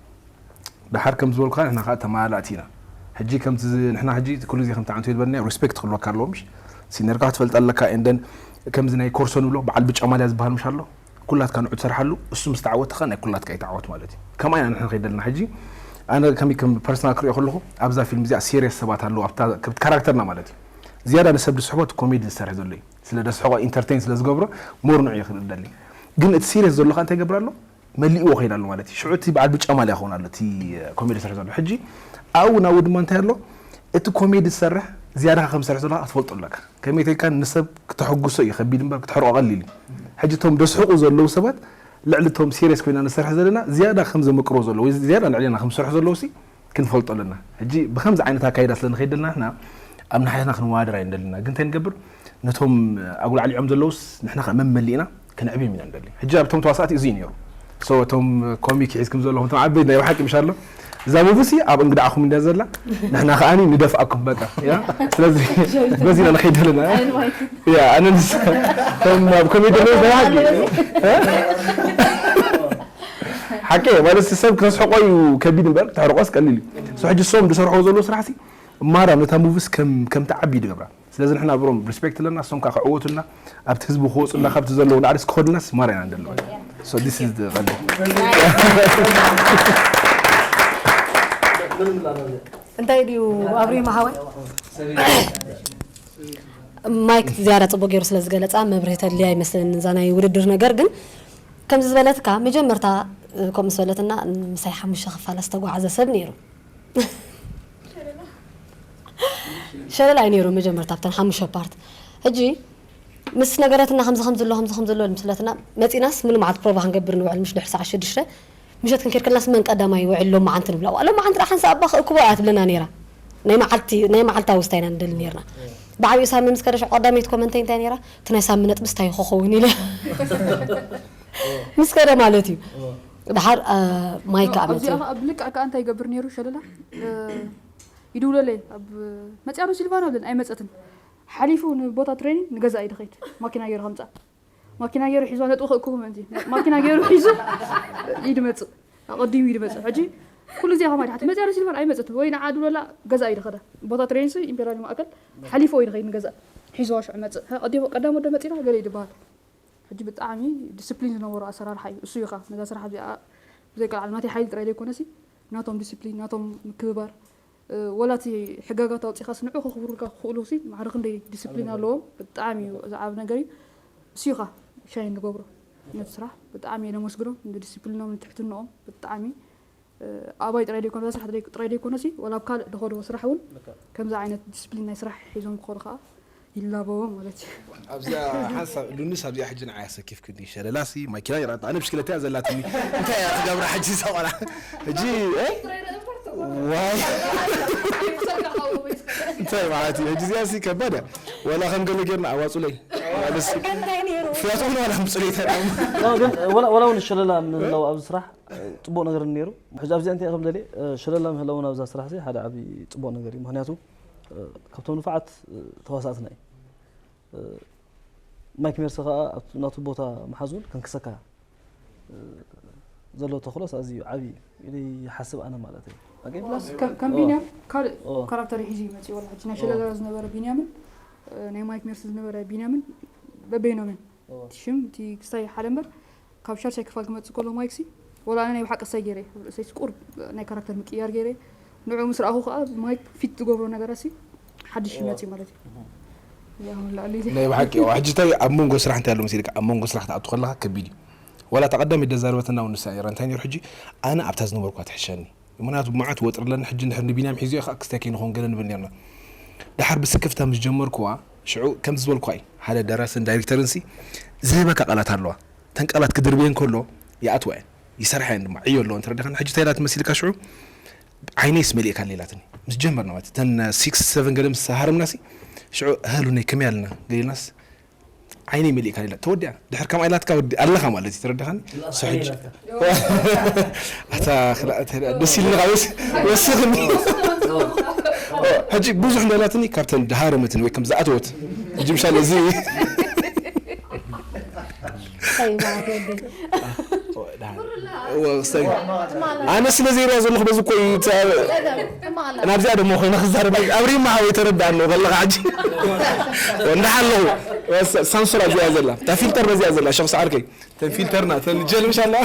ደሓር ከም ዝበልኩኻ ንሕና ከዓ ተመላላእቲ ኢና። ሕጂ ከምቲ ዝ- ንሕና ሕጂ ኩሉ ግዜ ከምቲ ዓንቶ ይልበልና ሪስፔክት ክህልወካ ኣለዎ ምሽ ሲነርካ ክትፈልጥ ኣለካ እንደን ከምዚ ናይ ኮርሶ ንብሎ በዓል ብጫ ማልያ ዝበሃል ምሽ ኣሎ ኩላትካ ንዑ ትሰርሓሉ እሱ ምስ ተዓወትኻ ናይ ኩላትካ ይተዓወት ማለት እዩ። ከምኣ ኢና ንሕና ከይደልና ሕጂ ኣነ ከመይ ከም ፐርሰናል ክሪኦ ከለኹ ኣብዛ ፊልም እዚኣ ሲሪየስ ሰባት ኣለዉ ኣብታ ካብቲ ካራክተርና ማለት እዩ። ዝያዳ ንሰብ ዝስሕቦ እቲ ኮሜዲ ዝሰርሕ ዘሎ እዩ። ስለ ደስሕቆ ኢንተርቴን ስለ ዝገብሮ ሞር ንዑ ይኽእል ደሊ። ግን እቲ ሲሪየስ ዘሎካ እንታይ ይገብር ኣሎ መሊእዎ ከይድ ኣሎ ማለት እዩ። ሽዑ እቲ በዓል ብጫ ማልያ ክኸውን ኣሎ እቲ ኮሜዲ ዝሰርሕ ዘሎ። ሕጂ ኣብኡ ናብኡ ድማ እንታይ ኣሎ እቲ ኮሜዲ ዝሰርሕ ዝያዳ ከም ዝሰርሕ ዘለካ ክትፈልጦ ኣለካ። ከመይ ተልካ ንሰብ ክተሐጉሶ እዩ ከቢድ እምበር ክትሕርቆ ቀሊል እዩ። ሕጂ እቶም ደስሕቁ ዘለዉ ሰባት ልዕሊ እቶም ሲሪየስ ኮይና ንሰርሕ ዘለና ዝያዳ ከም ዘመቅርዎ ዘለዉ ወይ ዝያዳ ልዕሌና ከም ዝሰርሑ ዘለዉ ሲ ክንፈልጦ ኣለና። ሕጂ ብከምዚ ዓይነት ኣካይዳ ስለ ንኸይድ ዘለና ንሕና ኣብ ንሓትና ክንወዳደር ኣይንደልና። ግን እንታይ ንገብር ነቶም ኣጉላዕሊዖም ዘለዉስ ንሕና ከ መመሊእና ክንዕብዮም ኢና ንደሊ። ሕጂ ኣብቶም ተዋሳእቲ እዚ እዩ ነይሩ። So እቶም ኮሚክ ሒዝኩም ዘለኹም እቶም ዓበይቲ ናይ ብሓቂ ምሽ ኣሎ እዛ ሙቪ ሲ ኣብ እንግዳዕኹም እንድያ ዘላ ንሕና ከዓኒ ንደፍኣኩም በቃ ያ ስለዚ በዚና ንኸይድ ኣለና። ያ ኣነ ንስ ከም ኣብ ኮሜዲ ነው በላቂ ሓቂ ማለት ሰብ ክተስሕቆ እዩ ከቢድ እምበር ክተሕርቆስ ቀሊል እዩ። So ሕጂ ሶም ዝሰርሕዎ ዘለዉ ስራሕ ሲ ማራ ነታ ሙቪስ ከም ከም ተዓቢ ይገብራ። ስለዚ ንሕና ብሮም ሪስፔክት ኣለና እሶም ከዓ ክዕወቱልና ኣብቲ ህዝቢ ክወፁና ካብቲ ዘለዉ ላዕሊ ስክኸዱናስ ማራ ኢና ንደለወ። So this is the ቀንዲ እንታይ ድዩ ኣብሪማ ሓወይ ማይክ ዝያዳ ፅቡቅ ገይሩ ስለ ዝገለፃ መብርሂ ተድልያ ይመስለኒ እዛ ናይ ውድድር ነገር ግን ከምዚ ዝበለትካ መጀመርታ ከምኡ ዝበለትና ምሳይ ሓሙሽተ ክፋላ ዝተጓዓዘ ሰብ ነይሩ ሸለል ኣይ ነይሩ መጀመርታ ኣብተን ሓሙሽተ ፓርት ሕጂ ምስ ነገረትና ከምዚ ከምዚ ኣሎ ከምዚ ከምዚ ኣሎ ምስ በለትና መፂናስ ሙሉ መዓልቲ ፕሮቫ ክንገብር ንውዕል ምሽ ድሕሪ ሰዓት ሽዱሽተ ምሸት ክንከይድ ከለናስ መን ቀዳማይ ይውዕል ሎመዓንቲ ንብላ ዋእ ሎመዓንቲ ደኣ ሓንሳእ እባ ክእክቦ እያ ትብለና ነይራ ናይ መዓልቲ ናይ መዓልታዊ ውስታ ኢና ንደሊ ነይርና ብዓብዩ ሳሚ ምስ ከደ ሽዑ ቀዳመይቲ ኮመንተይ እንታይ ነይራ እቲ ናይ ሳሚ ነጥብስ እንታይ ክኸውን ኢለ ምስ ከደ ማለት እዩ ድሓር ማይክ ኣመፅኡ ኣብዚኣ ከዓ ብልክዕ ከዓ እንታይ ይገብር ነይሩ ሸለላ ይድውለለይ ኣብ መፅያ ዶ ሲልቫና ብለን ኣይመፀትን ሓሊፉ ንቦታ ትሬኒንግ ንገዛ እዩ ድኸይድ ማኪና ገይሩ ከምፃ ማኪና ገይሩ ሒዞ ነጥቡ ክእክቡ ምእንቲ ማኪና ገይሩ ሒዙ ይድመፅእ ኣቐዲሙ ይድመፅእ ሕጂ ኩሉ እዚኣ ከማይ ድሓት መፅያ ዶ ሲልቫና ኣይመፀትን ወይ ንዓ ድውለላ ገዛ እዩ ድኸዳ ቦታ ትሬኒንግ ኢምፔሪያል ማእከል ሓሊፎ እዩ ድኸይድ ንገዛ ሒዞ ሽዑ መፅእ ቀዲሙ ቀዳም ወደ መፂና ገለ ይድበሃል ሕጂ ብጣዕሚ ዲስፕሊን ዝነበሮ ኣሰራርሓ እዩ እሱ እዩ ከዓ ነዛ ስራሕ እዚኣ ብዘይ ቀልዓል ናተይ ሓይሊ ጥራይ ዘይኮነሲ ናቶም ዲስፕሊን ናቶም ምክብባር ወላ እቲ ሕጋጋት ኣውፂኻስ ንዑ ከኽብሩልካ ክኽእሉ ሲ ማዕረ ክንደይ ዲስፕሊን ኣለዎም ብጣዕሚ እዩ ዝዓብ ነገር እዩ እሱ እዩ ከዓ ሻይን ንገብሮ ነቲ ስራሕ ብጣዕሚ እየ ነመስግኖም ንዲስፕሊኖም ንትሕትንኦም ብጣዕሚ ኣባይ ጥራይ ዘይኮነ ስራሕ ጥራይ ዘይኮነ ሲ ወላ ኣብ ካልእ ደኸድዎ ስራሕ እውን ከምዚ ዓይነት ዲስፕሊን ናይ ስራሕ ሒዞም ክኾኑ ከዓ ይላበዎ ማለት እዩ። ኣብዚኣ ሓንሳብ ሉንስ ኣብዚኣ ሕጂ ንዓይ ኣሰኪፍክኒ ሸለላሲ ማኪና ይረኣት ኣነ ብሽክለታ እያ ዘላትኒ እንታይ እያ ትገብራ ሕጂ እዛ ቆልዓ ሕጂ እ? ዋይ እንታይ ማለት እዩ ሕጂ እዚኣ ሲ ከበደ ወላ ከም ገለ ጌርና ኣዋፁለይ ማለት ሲ እንታይ ነይሩ ፍያት ሆነ ወላ ምፅለይ ተዳሙ ግን ወላ እውን ሸለላ ምህላው ኣብዚ ስራሕ ፅቡቅ ነገር ነይሩ ሕዚ ኣብዚኣ እንታይ ከም ደልየ ሸለላ ምህላውን ኣብዛ ስራሕ ሓደ ዓብዪ ፅቡቅ ነገር እዩ ምክንያቱ ካብቶም ንፋዓት ተዋሳእትና እዩ ማይክ ሜርሲ ከዓ ኣብቲ ናቱ ቦታ ምሓዙን ከንክሰካ ዘሎ ተኽእሎስ ኣዝዩ ዓብዪ እዩ ኢለ ይሓስብ ኣነ ማለት እዩ ኣገ- ፕላስ ከም ከም ቢንያም ካልእ ኦ። ካራክተር እዩ ሒዙ ይመፅእ ወላ ሕጂ ናይ ሸለላ ዝነበረ ቢንያምን እ፣ ናይ ማይክ ሜርሲ ዝነበረ ቢንያምን በበይኖምን ኦ። እቲ ሽም እቲ ክስታይ ሓደ እምበር ካብ ሻልሻይ ክፋል ክመፅእ ከሎ ማይክ ሲ ወላ ኣነ ናይ ብሓቂ ክስታይ ገይረ ርእሰይ ቁር ናይ ካራክተር ምቅያር ገይረ ንዑ ምስ ረኣኹ ከዓ ማይክ ፊት ዝገብሮ ነገራት ሲ ሓድሽ ይመፅእ ማለት እዩ ያሁን ላዕሊ ናይ ብሓቂ ሕጂ እንታይ ኣብ መንጎ ስራሕ እንታይ ኣሎ መሲልካ ኣብ መንጎ ስራሕ ትኣቱ ከለካ ከቢድ እዩ ዋላ ተቐዳሚ ደዛርበትና ንሳ ነራ እንታይ ነሩ ሕጂ ኣነ ኣብታ ዝነበርኳ ትሕሸኒ ምክንያቱ ብመዓት ወጥሪ ኣለኒ ሕጂ እንድሕር ንቢንያም ሒዙ ኢኻ ክስታይ ከይንኾን ገለ ንብል ነርና ድሓር ብስክፍታ ምስ ጀመርኩዋ ሽዑ ከምዚ ዝበልኳ እዩ ሓደ ደራስን ዳይሬክተርን ሲ ዝህበካ ቃላት ኣለዋ ተን ቃላት ክድርብየን ከሎ ይኣትዋ እየን ይሰርሓ እየን ድማ ዕዮ ኣለወን ተረዲኻኒ ሕጂ እንታይ ኢላት መሲልካ ሽዑ ዓይነይስ መሊእካ ሌላትኒ ምስ ጀመርና ማለት ተን ሲክስ ሰቨን ገለ ምስ ሃረምና ሲ ሽዑ ህሉነይ ከመይ ኣለና ገሊልናስ ዓይነይ መሊእካ ሌላ ተወዲኣ ድሕር ከም ኣይላትካ ወዲ ኣለኻ ማለት እዩ ተረዳኻኒ ሰሕጅ ኣታ ክላ- ደስ ኢልካ ወስ ወስኽኒ ሕጂ ብዙሕ እንዳላትኒ ካብተን ድሃረመትን ወይ ከም ዝኣተወት ሕጂ ምሻል እዚ ኣነ ስለ ዘይርያ ዘለኹ በዚ እኮ እዩ ናብዚኣ ደሞ ኮይነ ክዛረብ ኣብሪማ ሃወይ ተረዳእ ኣለዎ ከለካ ሕጂ እንዳሓለኹ ሳንሱር ኣብዚኣ ዘላ እታ ፊልተር በዚኣ ዘላ ሸኽ ሰዓርከይ ተን ፊልተርና ተን ጀል ምሽ ኣላ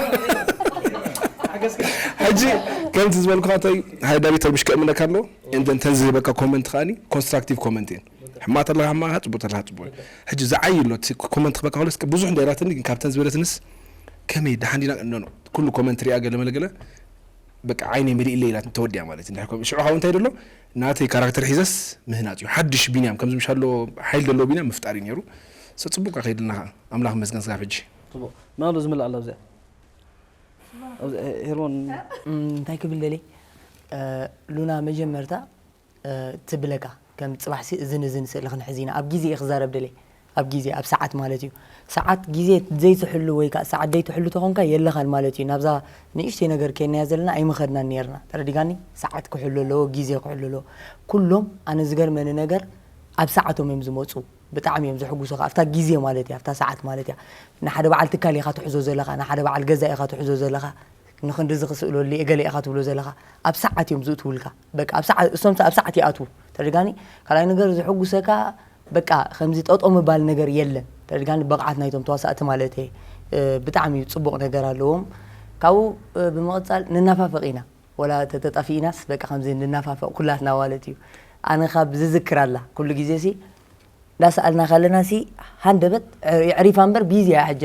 ሕጂ ከምቲ ዝበልኩኻ እንታይ ሓደ ዳይሬክተር ምሽ ከእምነካ ኣለዎ እንደን ተን ዝህበካ ኮመንት ከኣኒ ኮንስትራክቲቭ ኮመንት እየን ሕማት ኣለካ ሕማካ ፅቡቅ ኣለካ ፅቡቅ ሕጂ ዝዓይ ኣሎ ኮመንት ክበካ ከሎስ ብዙሕ እንዳይላትኒ ግን ካብተን ዝበለትንስ ከመይ ደሓን ዲና ኖ ኩሉ ኮመንት ሪኣ ገለ መለገለ በቃ ዓይነይ መሊእለ ኢላት ተወዲያ ማለት እንድሕር ከም ሽዑ ካብ እንታይ ደሎ ናተይ ካራክተር ሒዘስ ምህናፅ እዩ ሓድሽ ቢንያም ከምዚ ምሽ ኣሎ ሓይል ደሎ ቢንያም ምፍጣር እዩ ነይሩ ሰ ፅቡቅ ከይድልና ከዓ ኣምላኽ መስገን ስጋብ ሕጂ ፅቡቅ መን ኣሎ ዝምልእ ኣሎ ኣብዚኣ ኣብዚ ሄርሞን እንታይ ክብል ደልየ ሉና መጀመርታ ትብለካ ከም ፅባሕሲ እዝን እዝን ስእሊ ክንሕዝ ኢና ኣብ ግዜ እየ ክዛረብ ደልየ ኣብ ግዜ ኣብ ሰዓት ማለት እዩ ሰዓት ግዜ ዘይትሕሉ ወይ ከዓ ሰዓት ዘይትሕሉ ተኾንካ የለኻን ማለት እዩ ናብዛ ንእሽተይ ነገር ከይናያ ዘለና ኣይምኸድናን ነርና ተረዲጋኒ ሰዓት ክሕሉ ኣለዎ ግዜ ክሕሉ ኣለዎ ኩሎም ኣነ ዝገርመኒ ነገር ኣብ ሰዓቶም እዮም ዝመፁ ብጣዕሚ እዮም ዝሕጉሱኻ ኣብታ ግዜ ማለት እያ ኣብታ ሰዓት ማለት እያ ንሓደ በዓል ትካል ኢኻ ትሕዞ ዘለኻ ንሓደ በዓል ገዛ ኢኻ ትሕዞ ዘለኻ ንኽንድዚ ክስእለሉ እየ ገለ ኢኻ ትብሎ ዘለኻ ኣብ ሰዓት እዮም ዝእትውልካ በቃ ኣብ ሰዓት እሶም ኣብ ሰዓት ይኣትዉ ተደጋኒ ካልኣይ ነገር ዝሕጉሰካ በቃ ከምዚ ጠጦ ምባል ነገር የለን ተደጋኒ ብቕዓት ናይቶም ተዋሳእቲ ማለት እየ ብጣዕሚ እዩ ፅቡቕ ነገር ኣለዎም ካብኡ ብምቕፃል ንናፋፈቕ ኢና ወላ ተተጣፊእናስ በቃ ከምዚ ንናፋፈቕ ኩላትና ማለት እዩ ኣነ ካብ ዝዝክር ኣላ ኩሉ ግዜ ሲ እንዳሰኣልና ከለና ሲ ሃንደበት የዕሪፋ እምበር ቢዚ እያ ሕጂ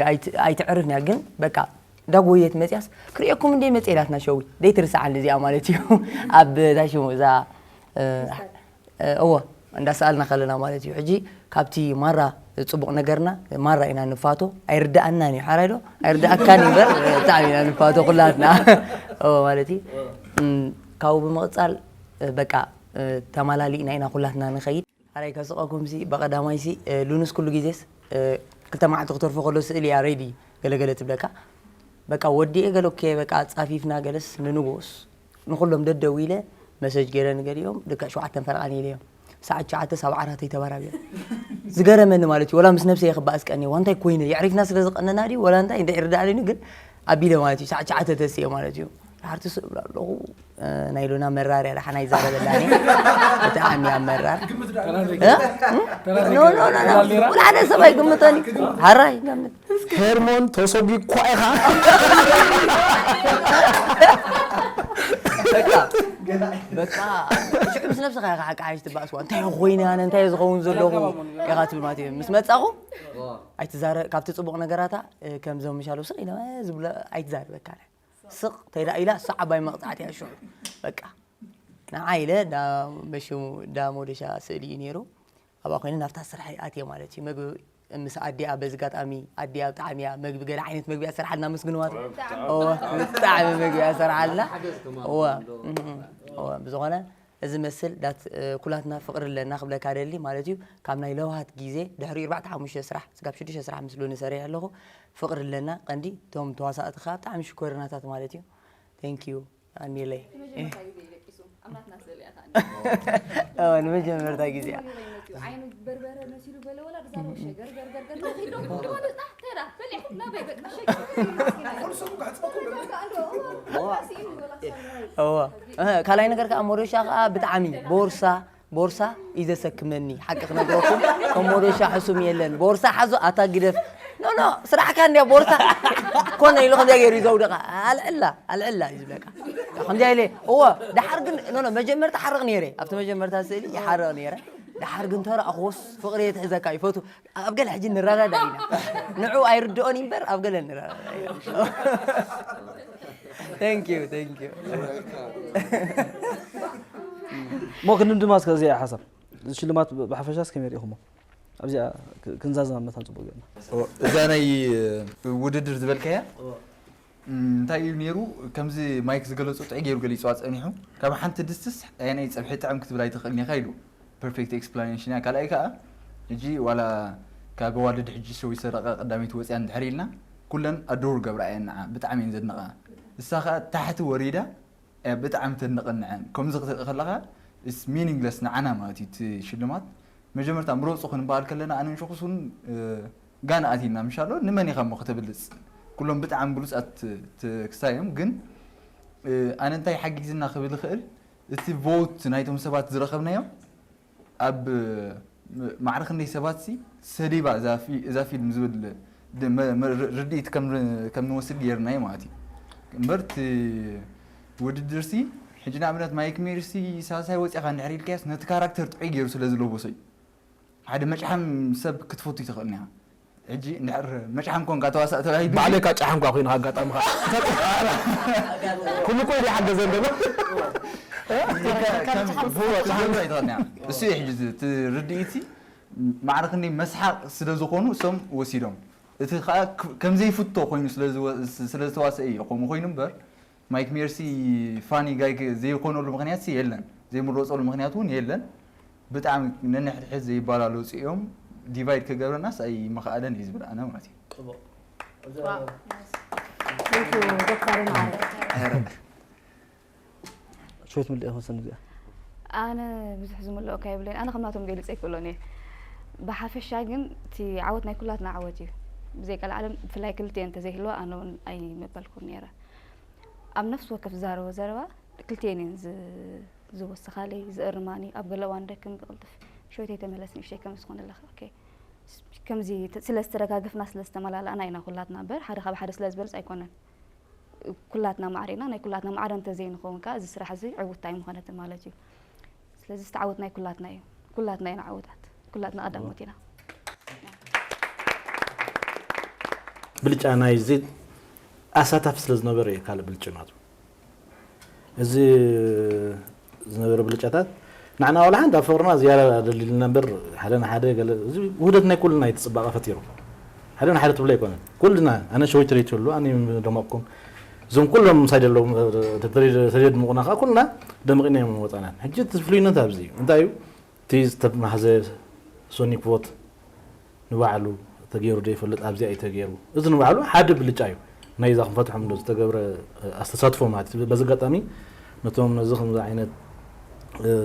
ኣይትዕርፍን እያ ግን በቃ እንዳጎየት መፅያስ ክርእየኩም እንደ መፅእ ኢላትና ሸዊ ደይትርስዓኒ እዚኣ ማለት እዩ ኣብ ታይ ሽሙ እዛ እዎ እንዳሰኣልና ከለና ማለት እዩ ሕጂ ካብቲ ማራ ፅቡቕ ነገርና ማራ ኢና ንፋቶ ኣይርዳኣናን እዩ ሓራይ ዶ ኣይርዳኣካን እዩ እምበር ብጣዕሚ ኢና ንፋቶ ኩላትና ማለት እዩ ካብኡ ብምቕፃል በቃ ተማላሊእና ኢና ኩላትና ንኸይድ ሓራይ ከስቐኩም ሲ በቐዳማይ ሲ ሉንስ ኩሉ ግዜስ ክልተ መዓልቲ ክተርፎ ከሎ ስእሊ እያ ሬዲ ገለገለ ትብለካ በቃ ወዲኤ ገለኩ በቃ ፃፊፍና ገለስ ንንጎስ ንኩሎም ደደው ኢለ መሰጅ ገይረ ንገሊኦም ልክዕ ሸውዓተን ፈረቓን ኢለዮም ሰዓት ሸዓተ ሳብ ዓራተይ ተባራቢረ ዝገረመኒ ማለት እዩ ወላ ምስ ነብሰ የክባእስ ቀኒ ዋንታይ ኮይነ የዕሪፍና ስለ ዝቀነና ድዩ ወላ እንታይ እንታይ ይርዳእልኒ ግን ኣቢለ ማለት እዩ ሰዓት ሸዓተ ተስየ ማለት እዩ ሓርቲ ስእብላ ኣለኹ ናይ ሉና መራር እያ ደሓና ይዛረበላኒ ብጣዕሚ እያ መራር ወላደ ሰብ ኣይግምተኒ ሓራይ ገምት ሄርሞን ተሰጒኳ ኢኻ በቃ ሽዑ ምስ ነብስኻ ኢኻ ሓቂ ሓይሽ ትባእስዋ እንታይ ኮይነ ኣነ እንታይ ዝኸውን ዘለኹ ኢኻ ትብል ማለት እዩ ምስ መጻኹ ኣይትዛረ ካብቲ ፅቡቕ ነገራታ ከምዞም ምሻለው ስቕ ኢለ ዝብሎ ኣይትዛረበካ ስቕ ተይዳ ኢላ እሱ ዓባይ መቕፃዕቲ እያ ሽዑ በቃ ንዓ ኢለ መሽሙ ዳ ሞደሻ ስእሊ እዩ ነይሩ ኣብኣ ኮይነ ናብታ ስራሕ ኣትየ ማለት እዩ። መግቢ ምስ ኣዲኣ በዚ ኣጋጣሚ ኣዲኣ ብጣዕሚ እያ መግቢ ገለ ዓይነት መግቢ እያ ትሰርሓልና መስግንዋ። እወ ብጣዕሚ መግቢ እያ ትሰርሓልና። እወ እወ ብዝኾነ እዚ መስል ዳት ኩላትና ፍቕሪ ኣለና ክብለካ ደሊ ማለት እዩ። ካብ ናይ ለውሃት ግዜ ድሕሪ ኣርባዕተ ሓሙሽተ ስራሕ ስጋብ ሽዱሽተ ስራሕ ምስሉ ንሰርሕ ኣለኹ። ፍቕሪ ኣለና ቀንዲ እቶም ተዋሳእቲ ከዓ ብጣዕሚ ሽኮርናታት ማለት እዩ። Thank you ኣኒለይ። ንመጀመርታ ግዜ እዩ ደቂሱ ኣብ ናትና ስእሊ ኣታ። ንመጀመርታ ግዜ ዓይኑ በርበረ መሲሉ በለ ወላ ድዛረብ ሸገር ገርገር ገርገር ኢሉ ድሆነ ጣ ተራ በሊዕኩም ናበይ በቃ ሸገር እወ ካልኣይ ነገር ከዓ ሞዶሻ ከዓ ብጣዕሚ ቦርሳ ቦርሳ እዩ ዘሰክመኒ ሓቂ ክነግረኩም ከም ሞዶሻ ሕሱም የለን ቦርሳ ሓዞ ኣታ ግደፍ ኖ ኖ ስራሕካ እንዲያ ቦርሳ ኮነ ኢሉ ከምዚያ ገይሩ ይዘውድቃ ኣልዕላ ኣልዕላ እዩ ዝብለካ ከምዚያ ኢለ እወ ደሓር ግን ኖ ኖ መጀመርታ ሓርቕ ነይረ ኣብቲ መጀመርታ ስእሊ ይሓርቕ ነይረ ደሓር ግን ተረኣኽዎስ ፍቕሪ የትሕዘካ ይፈቱ ኣብ ገለ ሕጂ ንረዳዳ ኢና ንዑ ኣይርድኦን እምበር ኣብ ገለ ንረዳዳ ኢና Thank you, thank you. ሞ ክንድምድማ እስከ እዚኣ ሓሳብ እዚ ሽልማት ብሓፈሻስ ከመይ ርኢኹሞ ኣብዚኣ ክንዛዘም ኣብ መታን ፅቡቅ ገርና እዛ ናይ ውድድር ዝበልካያ እንታይ እዩ ነይሩ ከምዚ ማይክ ዝገለፆ ጥዕ ገይሩ ገሊፅዋ ፀኒሑ ካብ ሓንቲ ድስትስ ኣየናይ ፀብሒ ጥዕም ክትብል ኣይትኽእልን ኢኻ ኢሉ perfect explanation እያ ካልኣይ ከዓ ሕጂ ዋላ ካብ ዋልድ ሕጂ ሸው ይሰረቐ ቀዳመይቲ ወፅያ እንድሕር ኢልና ኩለን ኣዶር ገብራ እየን ንዓ ብጣዕሚ እየን ዘድንቐ እሳ ከዓ ታሕቲ ወሪዳ እያ ብጣዕሚ ተድንቐኒ ንዐን ከምዚ ክትርኢ ከለኻ it's meaningless ንዓና ማለት እዩ እቲ ሽልማት መጀመርታ ምረፁ ክንበሃል ከለና ኣነ ንሸኹስ እውን ጋና ኣቲና ምሻሎ ንመን ኢኻ እሞ ከተብልፅ ኩሎም ብጣዕሚ ብሉፃት ክስታይ እዮም ግን ኣነ እንታይ ሓጊዝና ክብል ይኽእል እቲ vote ናይቶም ሰባት ዝረኸብናዮም ኣብ ማዕረ ክንደይ ሰባት ሲ ሰዲባ እዛ ፊልም ዝብል ርድኢት ከም ንወስድ ገይርና እዩ ማለት እዩ እምበር እቲ ውድድር ሲ ሕጂ ንኣብነት ማይክ ሜርሲ ሳልሳይ ወፂኻ እንድሕር ኢልካያስ ነቲ ካራክተር ጥዑይ ገይሩ ስለ ዝለበሶ እዩ ሓደ መጭሓም ሰብ ክትፈቱ ትኽእል ኒኻ ሕጂ እንድሕር መጭሓም ኮንካ ተዋሳእ ተባሂሉ ባዕለይ ካጫሓምኳ ኮይኑ ኣጋጣሚ ኩሉ እኮ ይሓገዘን ዘሎ እሱ እዩ ሕጂ ርድኢቲ ማዕረ ክንደይ መስሓቕ ስለ ዝኾኑ እሶም ወሲዶም እቲ ከዓ ከምዘይፍቶ ኮይኑ ስለዝተዋሰአ እዩ ከምኡ ኮይኑ እምበር ማይክ ሜርሲ ፋኒ ጋይ ዘይኮነሉ ምክንያት የለን ዘይምረፀሉ ምክንያት እውን የለን ብጣዕሚ ነንሕድሕድ ዘይባላለፁ እዮም divide ክገብረናስ ኣይመኽኣለን እዩ ዝብል ኣነ ማለት እዩ ዶክተር ማረ ሸዊት ምልእ ክመስል እዚኣ ኣነ ብዙሕ ዝምልኦ ካይብለኒ ኣነ ከምናቶም ገሊፀ ይክእሎን እየ ብሓፈሻ ግን እቲ ዓወት ናይ ኩላትና ዓወት እዩ ብዘይ ቀልዓለም ብፍላይ ክልተ እንተዘይህልዋ ኣነ እውን ኣይምበልኩን ነይረ ኣብ ነፍሲ ወከፍ ዝዛረቦ ዘረባ ክልቲኤን እየን ዝወስኻለይ ዝእርማኒ ኣብ ገለ እዋን ደክም ብቕልጥፍ ሸወይተይ ተመለስ ንእሽተይ ከምዚ ዝኾነ ኣለኺ ኦኬ ከምዚ ስለ ዝተደጋገፍና ስለ ዝተመላለእና ኢና ኩላትና እምበር ሓደ ካብ ሓደ ስለ ዝበልፅ ኣይኮነን ኩላትና ማዕረ ኢና ናይ ኩላትና ማዕረ እንተዘይንኸውን ከዓ እዚ ስራሕ እዚ ዕውት ኣይምኾነትን ማለት እዩ ስለዚ ዝተዓወት ናይ ኩላትና እዩ ኩላትና ኢና ዓወታት ኩላትና ቀዳሞት ኢና ብልጫ ናይ እዚ ኣሳታፊ ስለ ዝነበረ እዩ ካልእ ብልጭ ናቱ እዚ ዝነበረ ብልጫታት ንዓና ዋላ ሓንቲ ኣብ ፍቅርና ዝያዳ ደሊልና እምበር ሓደ ንሓደ ገለ እዚ ውህደት ናይ ኩልና እዩ እቲ ፅባቐ ፈጢሩ ሓደ ንሓደ ትብሎ ኣይኮነን ኩልና ኣነ ሸዊት ሬት ይሉ ኣነ ደመቕኩም እዞም ኩሎም ምሳይ ዘለዉ ተደድምቑና ከዓ ኩልና ደምቂና እዮም ወፃና ሕጂ እቲ ፍሉይነት ኣብዚ እዩ እንታይ እዩ እቲ ዝተማህዘ ሶኒክ ቮት ንባዕሉ ተገይሩ ዶ ይፈልጥ ኣብዚኣ እዩ ተገይሩ እዚ ንባዕሉ ሓደ ብልጫ እዩ ናይ እዛ ክንፈትሖም ዶ ዝተገብረ ኣስተሳትፎ ማለት እዩ በዚ ኣጋጣሚ ነቶም ነዚ ከምዚ ዓይነት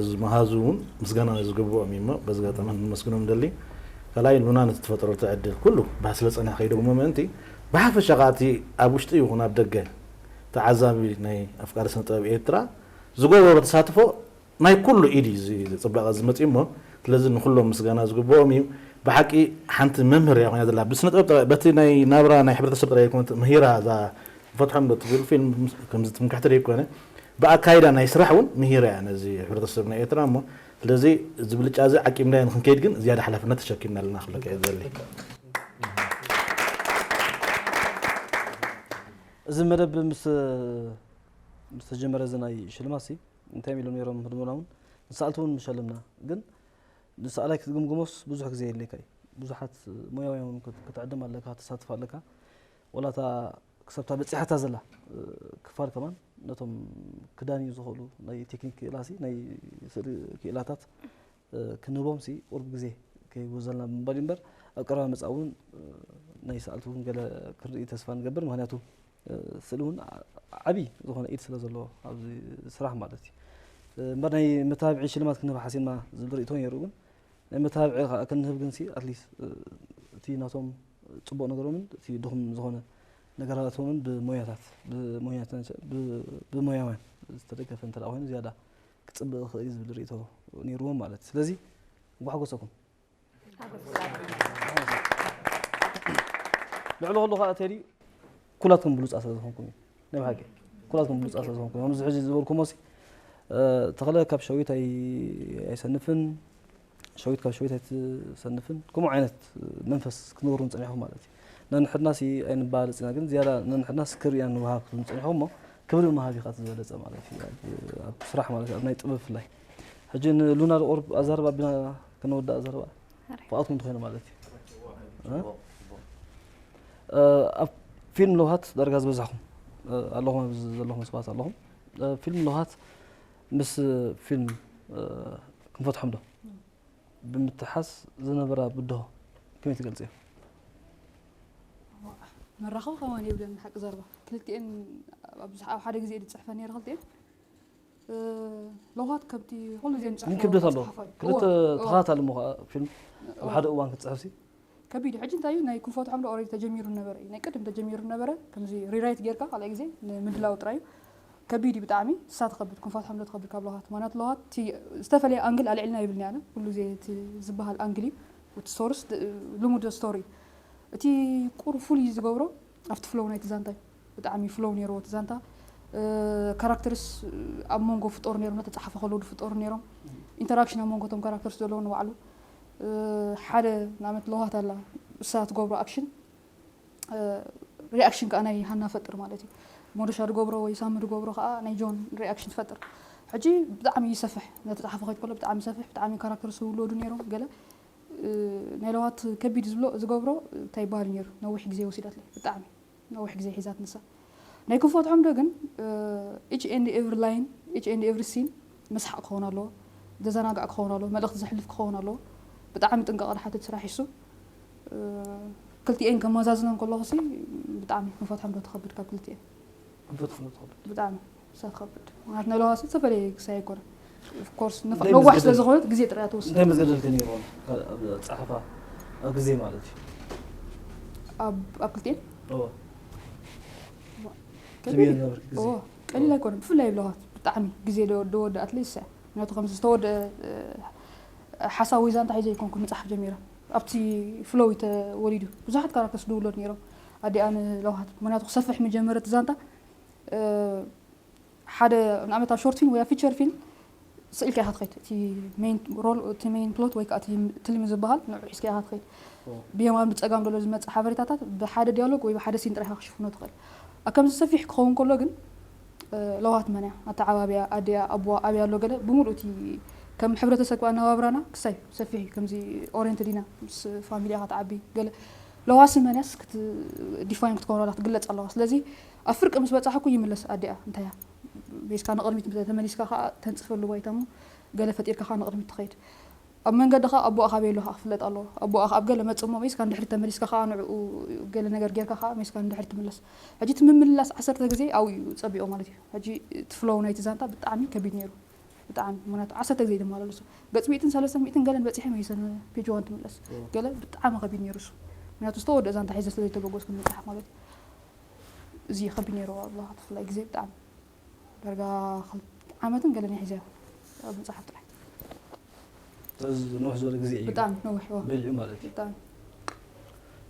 ዝመሃዙ እውን ምስጋና ዝግብኦም እዩ እሞ በዚ ኣጋጣሚ ንመስግኖም ደሊ ካልኣይ ሉና ነቲ ተፈጠረልቲ ዕድል ኩሉ ባህ ስለ ፀንሕ ከይደግሞ ምእንቲ ብሓፈሻ ከዓ እቲ ኣብ ውሽጢ ይኹን ኣብ ደገ ተዓዛቢ ናይ ኣፍቃሪ ስነ ጥበብ ኤርትራ ዝገበሮ ተሳትፎ ናይ ኩሉ ኢድ እዩ እዚ ፅባቐ እዚ መፅኡ እሞ ስለዚ ንኩሎም ምስጋና ዝግብኦም እዩ ብሓቂ ሓንቲ መምህር እያ ኮይና ዘላ ብስነ ጥበብ ጥራይ በቲ ናይ ናብራ ናይ ሕብረተሰብ ጥራይ ኣይኮነት ምሂራ እዛ ንፈትሖም ዶ ትብል ፊልም ከምዚ ትምክሕቲ ደይኮነ ብኣካይዳ ናይ ስራሕ እውን ምሂራ እያ ነዚ ሕብረተሰብ ናይ ኤርትራ እሞ ስለዚ እዚ ብልጫ እዚ ዓቂብናዮ ንክንከይድ ግን ዝያዳ ሓላፍነት ተሸኪምና ኣለና ክብለካ እየ ዘሊ እዚ መደብ ምስ ምስ ተጀመረ እዚ ናይ ሽልማት ሲ እንታይ ኢሎም ነይሮም ህድሞና እውን ንሰኣልቲ እውን ምሸለምና ግን ንሰኣላይ ክትግምግሞስ ብዙሕ ግዜ የድልየካ እዩ። ብዙሓት ሞያውያን እውን ክት- ክትዕድም ኣለካ፣ ክትሳትፍ ኣለካ። ወላ እታ ክሳብታ በፂሓታ ዘላ እ፣ ክፋል ከማን ነቶም ክዳንዩ ዝኽእሉ ናይ ቴክኒክ ክእላሲ ናይ ስእሊ ክእላታት እ፣ ክንህቦም ሲ ቁርብ ግዜ ከይጎዘልና ብምባል እዩ እምበር ኣብ ቀረባ መጻእ እውን እ፣ ናይ ሰኣልቲ እውን ገለ ክንርኢ ተስፋ ንገብር። ምክንያቱ እ፣ ስእሊ እውን ዓ- ዓብዪ ዝኾነ ኢድ ስለ ዘለዎ ኣብዚ ስራሕ ማለት እዩ። እ፣ እምበር ናይ መተባብዒ ሽልማት ክንህብ ሓሲብና ዝብል ርእቶ ነይሩ፣ ግን ናይ መተባብዒ ከዓ ክንህብ ግን ሲ ኣትሊስት እቲ ናቶም ፅቡቕ ነገሮምን እቲ ድኹም ዝኾነ ነገራቶምን ብሞያታት ብሞያታት ብ- ብሞያውያን ዝተደገፈ እንተ ኮይኑ ዝያዳ ክፅብቕ ይኽእል እዩ ዝብል ርእቶ ነይርዎም ማለት እዩ። ስለዚ እንኳ ሓጎሰኩም። ልዕሊ ኩሉ ከዓ ቴዲ ኩላትኩም ብሉፃት ስለ ዝኾንኩም እዩ። ናይ ብሓቂ ኩላትኩም ብሉፃት ስለ ዝኾንኩም እዮም። ኣብዚ ሕጂ ዝበልኩሞ ሲ እ፣ ተኽለ ካብ ሸዊት ኣይ- ኣይሰንፍን፣ ሸዊት ካብ ሸዊት ኣይትሰንፍን፣ ከምኡ ዓይነት መንፈስ ክትነብሩ ንፀኒሕኩም ማለት እዩ። ነንሕድና ሲ ኣይንባልፅ ኢና፣ ግን ዝያዳ ነንሕድና ሲ ክብሪ ኢና ንወሃብ ክትብሉ ንፀኒሕኩም እሞ ክብሪ ምሃብ እዩ ከዓ እቲ ዝበለፀ ማለት እዩ ኣብ- ኣብ ስራሕ ማለት እዩ ኣብ ናይ ጥበብ ብፍላይ። ሕጂ ንሉና ቁሩብ ኣዛርባ ኣቢና ክነወዳእ ኣዛርባ ፍቓድኩም እንተኾይኑ ማለት እዩ። እ? ኣብ ፊልም ለውሃት ዳርጋ ዝበዛሕኩም ኣለኹም ኣብዚ ዘለኹም ሰባት ኣለኹም። ፊልም ለውሃት ምስ ፊልም ክንፈትሖም ዶ ብምትሓስ ዝነበራ ብድሆ ከመይ ትገልፅዮ? መራኸቢ ከማን የብለን ሓቂ ዘረባ ክልቲኤን ኣብ ሓደ ግዜ ድፅሕፈ ነረ ክልቲኤን ለውሃት ከምቲ ኩሉ ዜ ንፅሕፎ ግን ክብደት ኣለዎ መፅሓፋይ ክልተ እወ፣ እወ። ተኸታታሊ እሞ ከዓ ፊልም ኣብ ሓደ እዋን ክትፅሕፍሲ ከቢድ እዩ። ሕጂ እንታይ እዩ ናይ ክንፈትሖም ዶ ኦልሬዲ ተጀሚሩ ነበረ እዩ ናይ ቅድም ተጀሚሩ ነበረ ከምዚ ሪራይት ጌርካ ካልኣይ ግዜ ንምድላው ጥራይ እዩ። ከቢድ እዩ ብጣዕሚ ንሳ ትኸብድ ክንፈትሖም ዶ ትኸብድ ካብ ለውሃት ማለት ለውሃት እቲ ዝተፈለየ ኣንግል ኣልዕልና ይብልኒ ኣነ ኩሉ ግዜ እቲ ዝበሃል ኣንግል እዩ እቲ ሶርስ ልሙድ ስቶሪ እቲ ቁር ፍሉይ ዝገብሮ ኣብቲ ፍሎው ናይቲ ዛንታ እዩ። ብጣዕሚ ፍሎው ነይርዎ እቲ ዛንታ ካራክተርስ ኣብ መንጎ ፍጦር ነይሮም ተፃሓፈ ከለዉ ፍጦር ነይሮም ኢንተራክሽን ኣብ መንጎ ቶም ካራክተርስ ዘለዎ ንባዕሉ ሓደ ንኣብነት ለውሃት ኣላ እሳ ትገብሮ ኣክሽን ሪኣክሽን ከዓ ናይ ሃና ፈጥር ማለት እዩ ሞደሻ ድገብሮ ወይ ሳሚ ድገብሮ ከዓ ናይ ጆን ሪኣክሽን ትፈጥር ሕጂ ብጣዕሚ ይሰፍሕ ነተፃሓፈ ከይድ ከሎ ብጣዕሚ ይሰፍሕ ብጣዕሚ ካራክተርስ ዝውለዱ ነይሮም ገለ ናይ ለውሃት ከቢድ ዝብሎ ዝገብሮ እንታይ ይበሃል ነይሩ ነዊሕ ግዜ ወሲዳትለይ ብጣዕሚ ነዊሕ ግዜ ሒዛት ንሳ ናይ ክንፈትሖም ዶ ግን each and every line each and every scene መስሓቕ ክኸውን ኣለዎ ዘዘናጋዕ ክኸውን ኣለዎ መልእኽቲ ዘሕልፍ ክኸውን ኣለዎ ብጣዕሚ ጥንቃቐ ዝሓትት ስራሕ ይሱ ክልቲኤን ከመዛዝነን ከለኹ ሲ ብጣዕሚ ክንፈትሖም ዶ ትኸብድ ካብ ክልቲኤን ክንፈትሖም ዶ ትኸብድ ብጣዕሚ ንሳ ትኸብድ ምክንያቱ ናይ ለውሃት ዝተፈለየ ክሳይ ኣይኮነ ኦፍኮርስ ነዋሕ ስለ ዝኾነት ግዜ ጥራያ ትወስድ እንታይ መዝገደልኪ ነይርዎ ፃሓፋ ኣብ ግዜ ማለት እዩ ኣብ ክልቲኤን ቀሊል ኣይኮነ ብፍላይ ለውሃት ብጣዕሚ ግዜ ደወዳኣት ለይሳ ምክንያቱ ከም ዝተወደ ሓሳብ ወይዛ እንታይ ሒዘ ይኮንኩ ምፃሓፍ ጀሚረ ኣብቲ ፍሎው ተወሊዱ ብዙሓት ካራክተርስ ድውሎድ ነይሮም ኣዲኣ ንለውሃት ምክንያቱ ክሰፍሕ ምጀመረት ዛንታ ሓደ ንኣብነት ኣብ ሾርት ፊልም ወይ ኣብ ፊቸር ፊልም ስእልካ ኢኻ ትኸይድ እቲ ሜን ሮል እቲ ሜን ፕሎት ወይ ከዓ እቲ ትልሚ ዝበሃል ንዑ ሒዝካ ኢኻ ትኸይድ ብየማን ብፀጋም ዘሎ ዝመፅእ ሓበሬታታት ብሓደ ዲያሎግ ወይ ብሓደ ሲን ጥራይ ኢኻ ክሽፍኖ ትኽእል ኣብ ከምዚ ሰፊሕ ክኸውን ከሎ ግን ለውሃት መን እያ ኣተዓባቢያ ኣዲኣ ኣቦዋ ኣብያ ኣሎ ገለ ብምሉእ እቲ ከም ሕብረተሰብ ኣነባብራና ክሳይ ሰፊሕ እዩ ከምዚ ኦሬንትድ ኢና ምስ ፋሚሊ ኢኻ ትዓቢ ገለ ለውሃት መን እያስ ዲፋይን ክትከውን ክትግለፅ ኣለዋ ስለዚ ኣብ ፍርቂ ምስ በፃሕኩ ይምለስ ኣዲኣ እንታይ እያ ቤስካ ንቕድሚት ተመሊስካ ከዓ ተንፅፈሉ ባይታ እሞ ገለ ፈጢርካ ከዓ ንቕድሚት ትኸይድ ኣብ መንገዲ ከዓ ኣቦኣ ካበይ ኣሎ ከዓ ክፍለጥ ኣለዎ ኣቦኣ ከዓ ኣብ ገለ መፅእ እሞ ሜስካ ንድሕሪት ተመሊስካ ከዓ ንዕኡ ገለ ነገር ጌርካ ከዓ ሜስካ ንድሕሪት ትምለስ ሕጂ እቲ ምምልላስ ዓሰርተ ግዜ ኣብኡ እዩ ፀቢቑ ማለት እዩ ሕጂ እቲ ፍሎው ናይቲ ዛንታ ብጣዕሚ ከቢድ ነይሩ ብጣዕሚ ምክንያቱ ዓሰርተ ግዜ እዩ ተመላለሱ ገፅ ሚእትን ሰለስተ ሚእትን ገለን በፂሐ መይሰ ፔጅ ዋን ትምለስ ገለ ብጣዕሚ ከቢድ ነይሩ እሱ ምክንያቱ ዝተወደአ ዛንታ ሒዘ ስለ ዘይተበገስኩ ንምፅሓፍ ማለት እዩ እዚ ከቢድ ነይሩ ኣብ ለውሃት ብፍላይ ግዜ ብጣዕሚ ዳርጋ ክልተ ዓመትን ገለን እየ ሒዘዮ ኣብ መፅሓፍ ጥራይ እዚ ንውሕ ዝበለ ግዜ እዩ ብጣዕሚ ነዊሕ እዎ በሊዑ ማለት እዩ ብጣዕሚ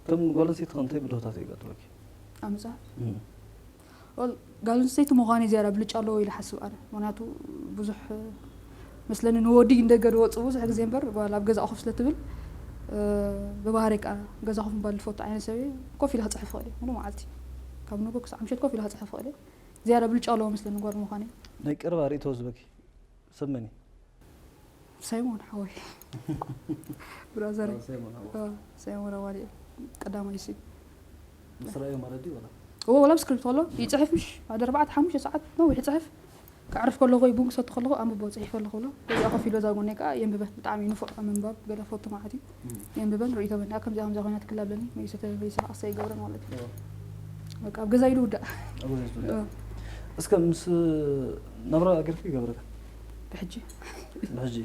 ከም ጓል ኣንስተይቲ ከ እንታይ ብድሆታት የጋጥመኪ ኣብ መፅሓፍ ወል ጓል ኣንስተይቲ ምዃነይ ዝያዳ ብልጫ ኣለዎ ኢለ ሓስብ ኣነ ምክንያቱ ብዙሕ መስለኒ ንወዲ ንደገ ዝወፅእ ብዙሕ ግዜ እምበር ጓል ኣብ ገዛ ኮፍ ስለ ትብል ብባህረይ ከዓ ገዛ ኮፍ ምባል ዝፈቱ ዓይነት ሰብ እየ ኮፍ ኢለ ክፅሕፍ ክእል እየ ሙሉ መዓልቲ ካብ ንጎ ክሳዕ ምሸት ኮፍ ኢለ ክፅሕፍ ክእል እየ ዝያዳ ብልጫ ኣለዎ መስለኒ ጓል ምዃነይ ናይ ቀረባ ርእቶ ዝህበኪ ሰብ መን እዩ ሳይሞን ሓወይ ብራዘር ሳይሞን ሓወይ። ሳይሞን ኣዋሪ ቀዳማይ ሲ ምስ ረኣዮ ማለት ድዩ ወላ? ዎ ወላ ስክሪፕት ከሎ ይፅሕፍ ምሽ ሓደ ኣርባዕተ ሓሙሽተ ሰዓት ነዊሕ ይፅሕፍ። ክዕርፍ ከለኹ ወይ ቡን ክሰቲ ከለኹ ኣንብቦ ፅሒፈ ኣለኹ ብሎ እዚኣ ኮፍ ኢሎ እዛ ጎነይ ከዓ የንብበን። ብጣዕሚ ንፉዕ ኣብ ምንባብ ገለ ፈቱ ማለት እዩ። የንብበን ርእይቶ በኒ ከምዚኣ ከምዚኣ ኮይና ትክላ ኣለኒ መይሰተ መይሰ ክኣሳ ይገብረ ማለት እዩ። በቃ ኣብ ገዛ ኢሉ ውዳእ ኣብ ገዛ ኢሉ ውዳእ። እስከ ምስ ናብራ ገርፊ ይገብረካ ብሕጂ ብሕጂ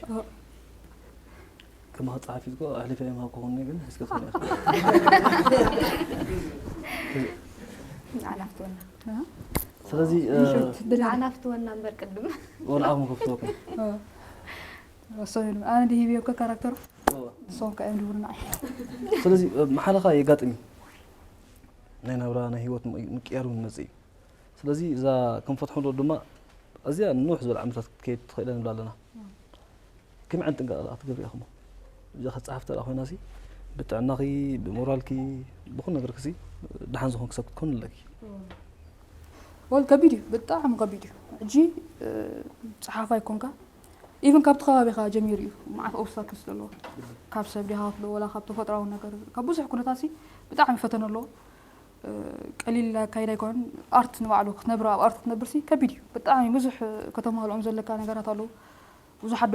ከማኻ ጸሓፊት እኮ ኣሕሊፈ የምሃብ ክኾን ግን እስከ ትኾን ኢኻ። ንዓና ፍትወና ስለዚ ንዓና ፍትወና እምበር ቅድም ወልዓኹም ከፍትወኩም ኣነ ድሂብዮ እኮ ካራክተሩ ንሶም ከ እዮም ድብሩ ንዓይ ስለዚ መሓላኻ የጋጥም እዩ ናይ ናብራ ናይ ህይወት ምቅያር እውን መጽእ እዩ ስለዚ እዛ ክንፈትሖ ዶ ድማ ኣዝያ ንውሕ ዝበለ ዓመታት ክትከይድ ትኽእል እያ ንብላ ኣለና ከመይ ዓይነት ጥንቃቐ ደኣ ክትገብሪ ኢኹሞ እዚኣ ክትጸሓፍ ተደኣ ኮይና ሲ ብጥዕናኺ ብሞራልኪ ብኹሉ ነገርኪ ሲ ደሓን ዝኾንኪ ሰብ ክትኮኒ ኣለኪ ወል ከቢድ እዩ ብጣዕሚ ከቢድ እዩ ሕጂ ጸሓፋይ ኮንካ ኢቭን ካብቲ ከባቢኻ ጀሚሩ እዩ መዓት ኦብስታክልስ ዘለዎ ካብ ሰብ ዲኻ ክትብሎ ወላ ካብ ተፈጥራዊ ነገር ካብ ብዙሕ ኩነታት ሲ ብጣዕሚ ፈተነ ኣለዎ ቀሊል ኣካይዳ ኣይኮነን ኣርት ንባዕሉ ክትነብር ኣብ ኣርት ክትነብር ሲ ከቢድ እዩ ብጣዕሚ ብዙሕ ከተማልኦም ዘለካ ነገራት ኣለዉ ብዙሓት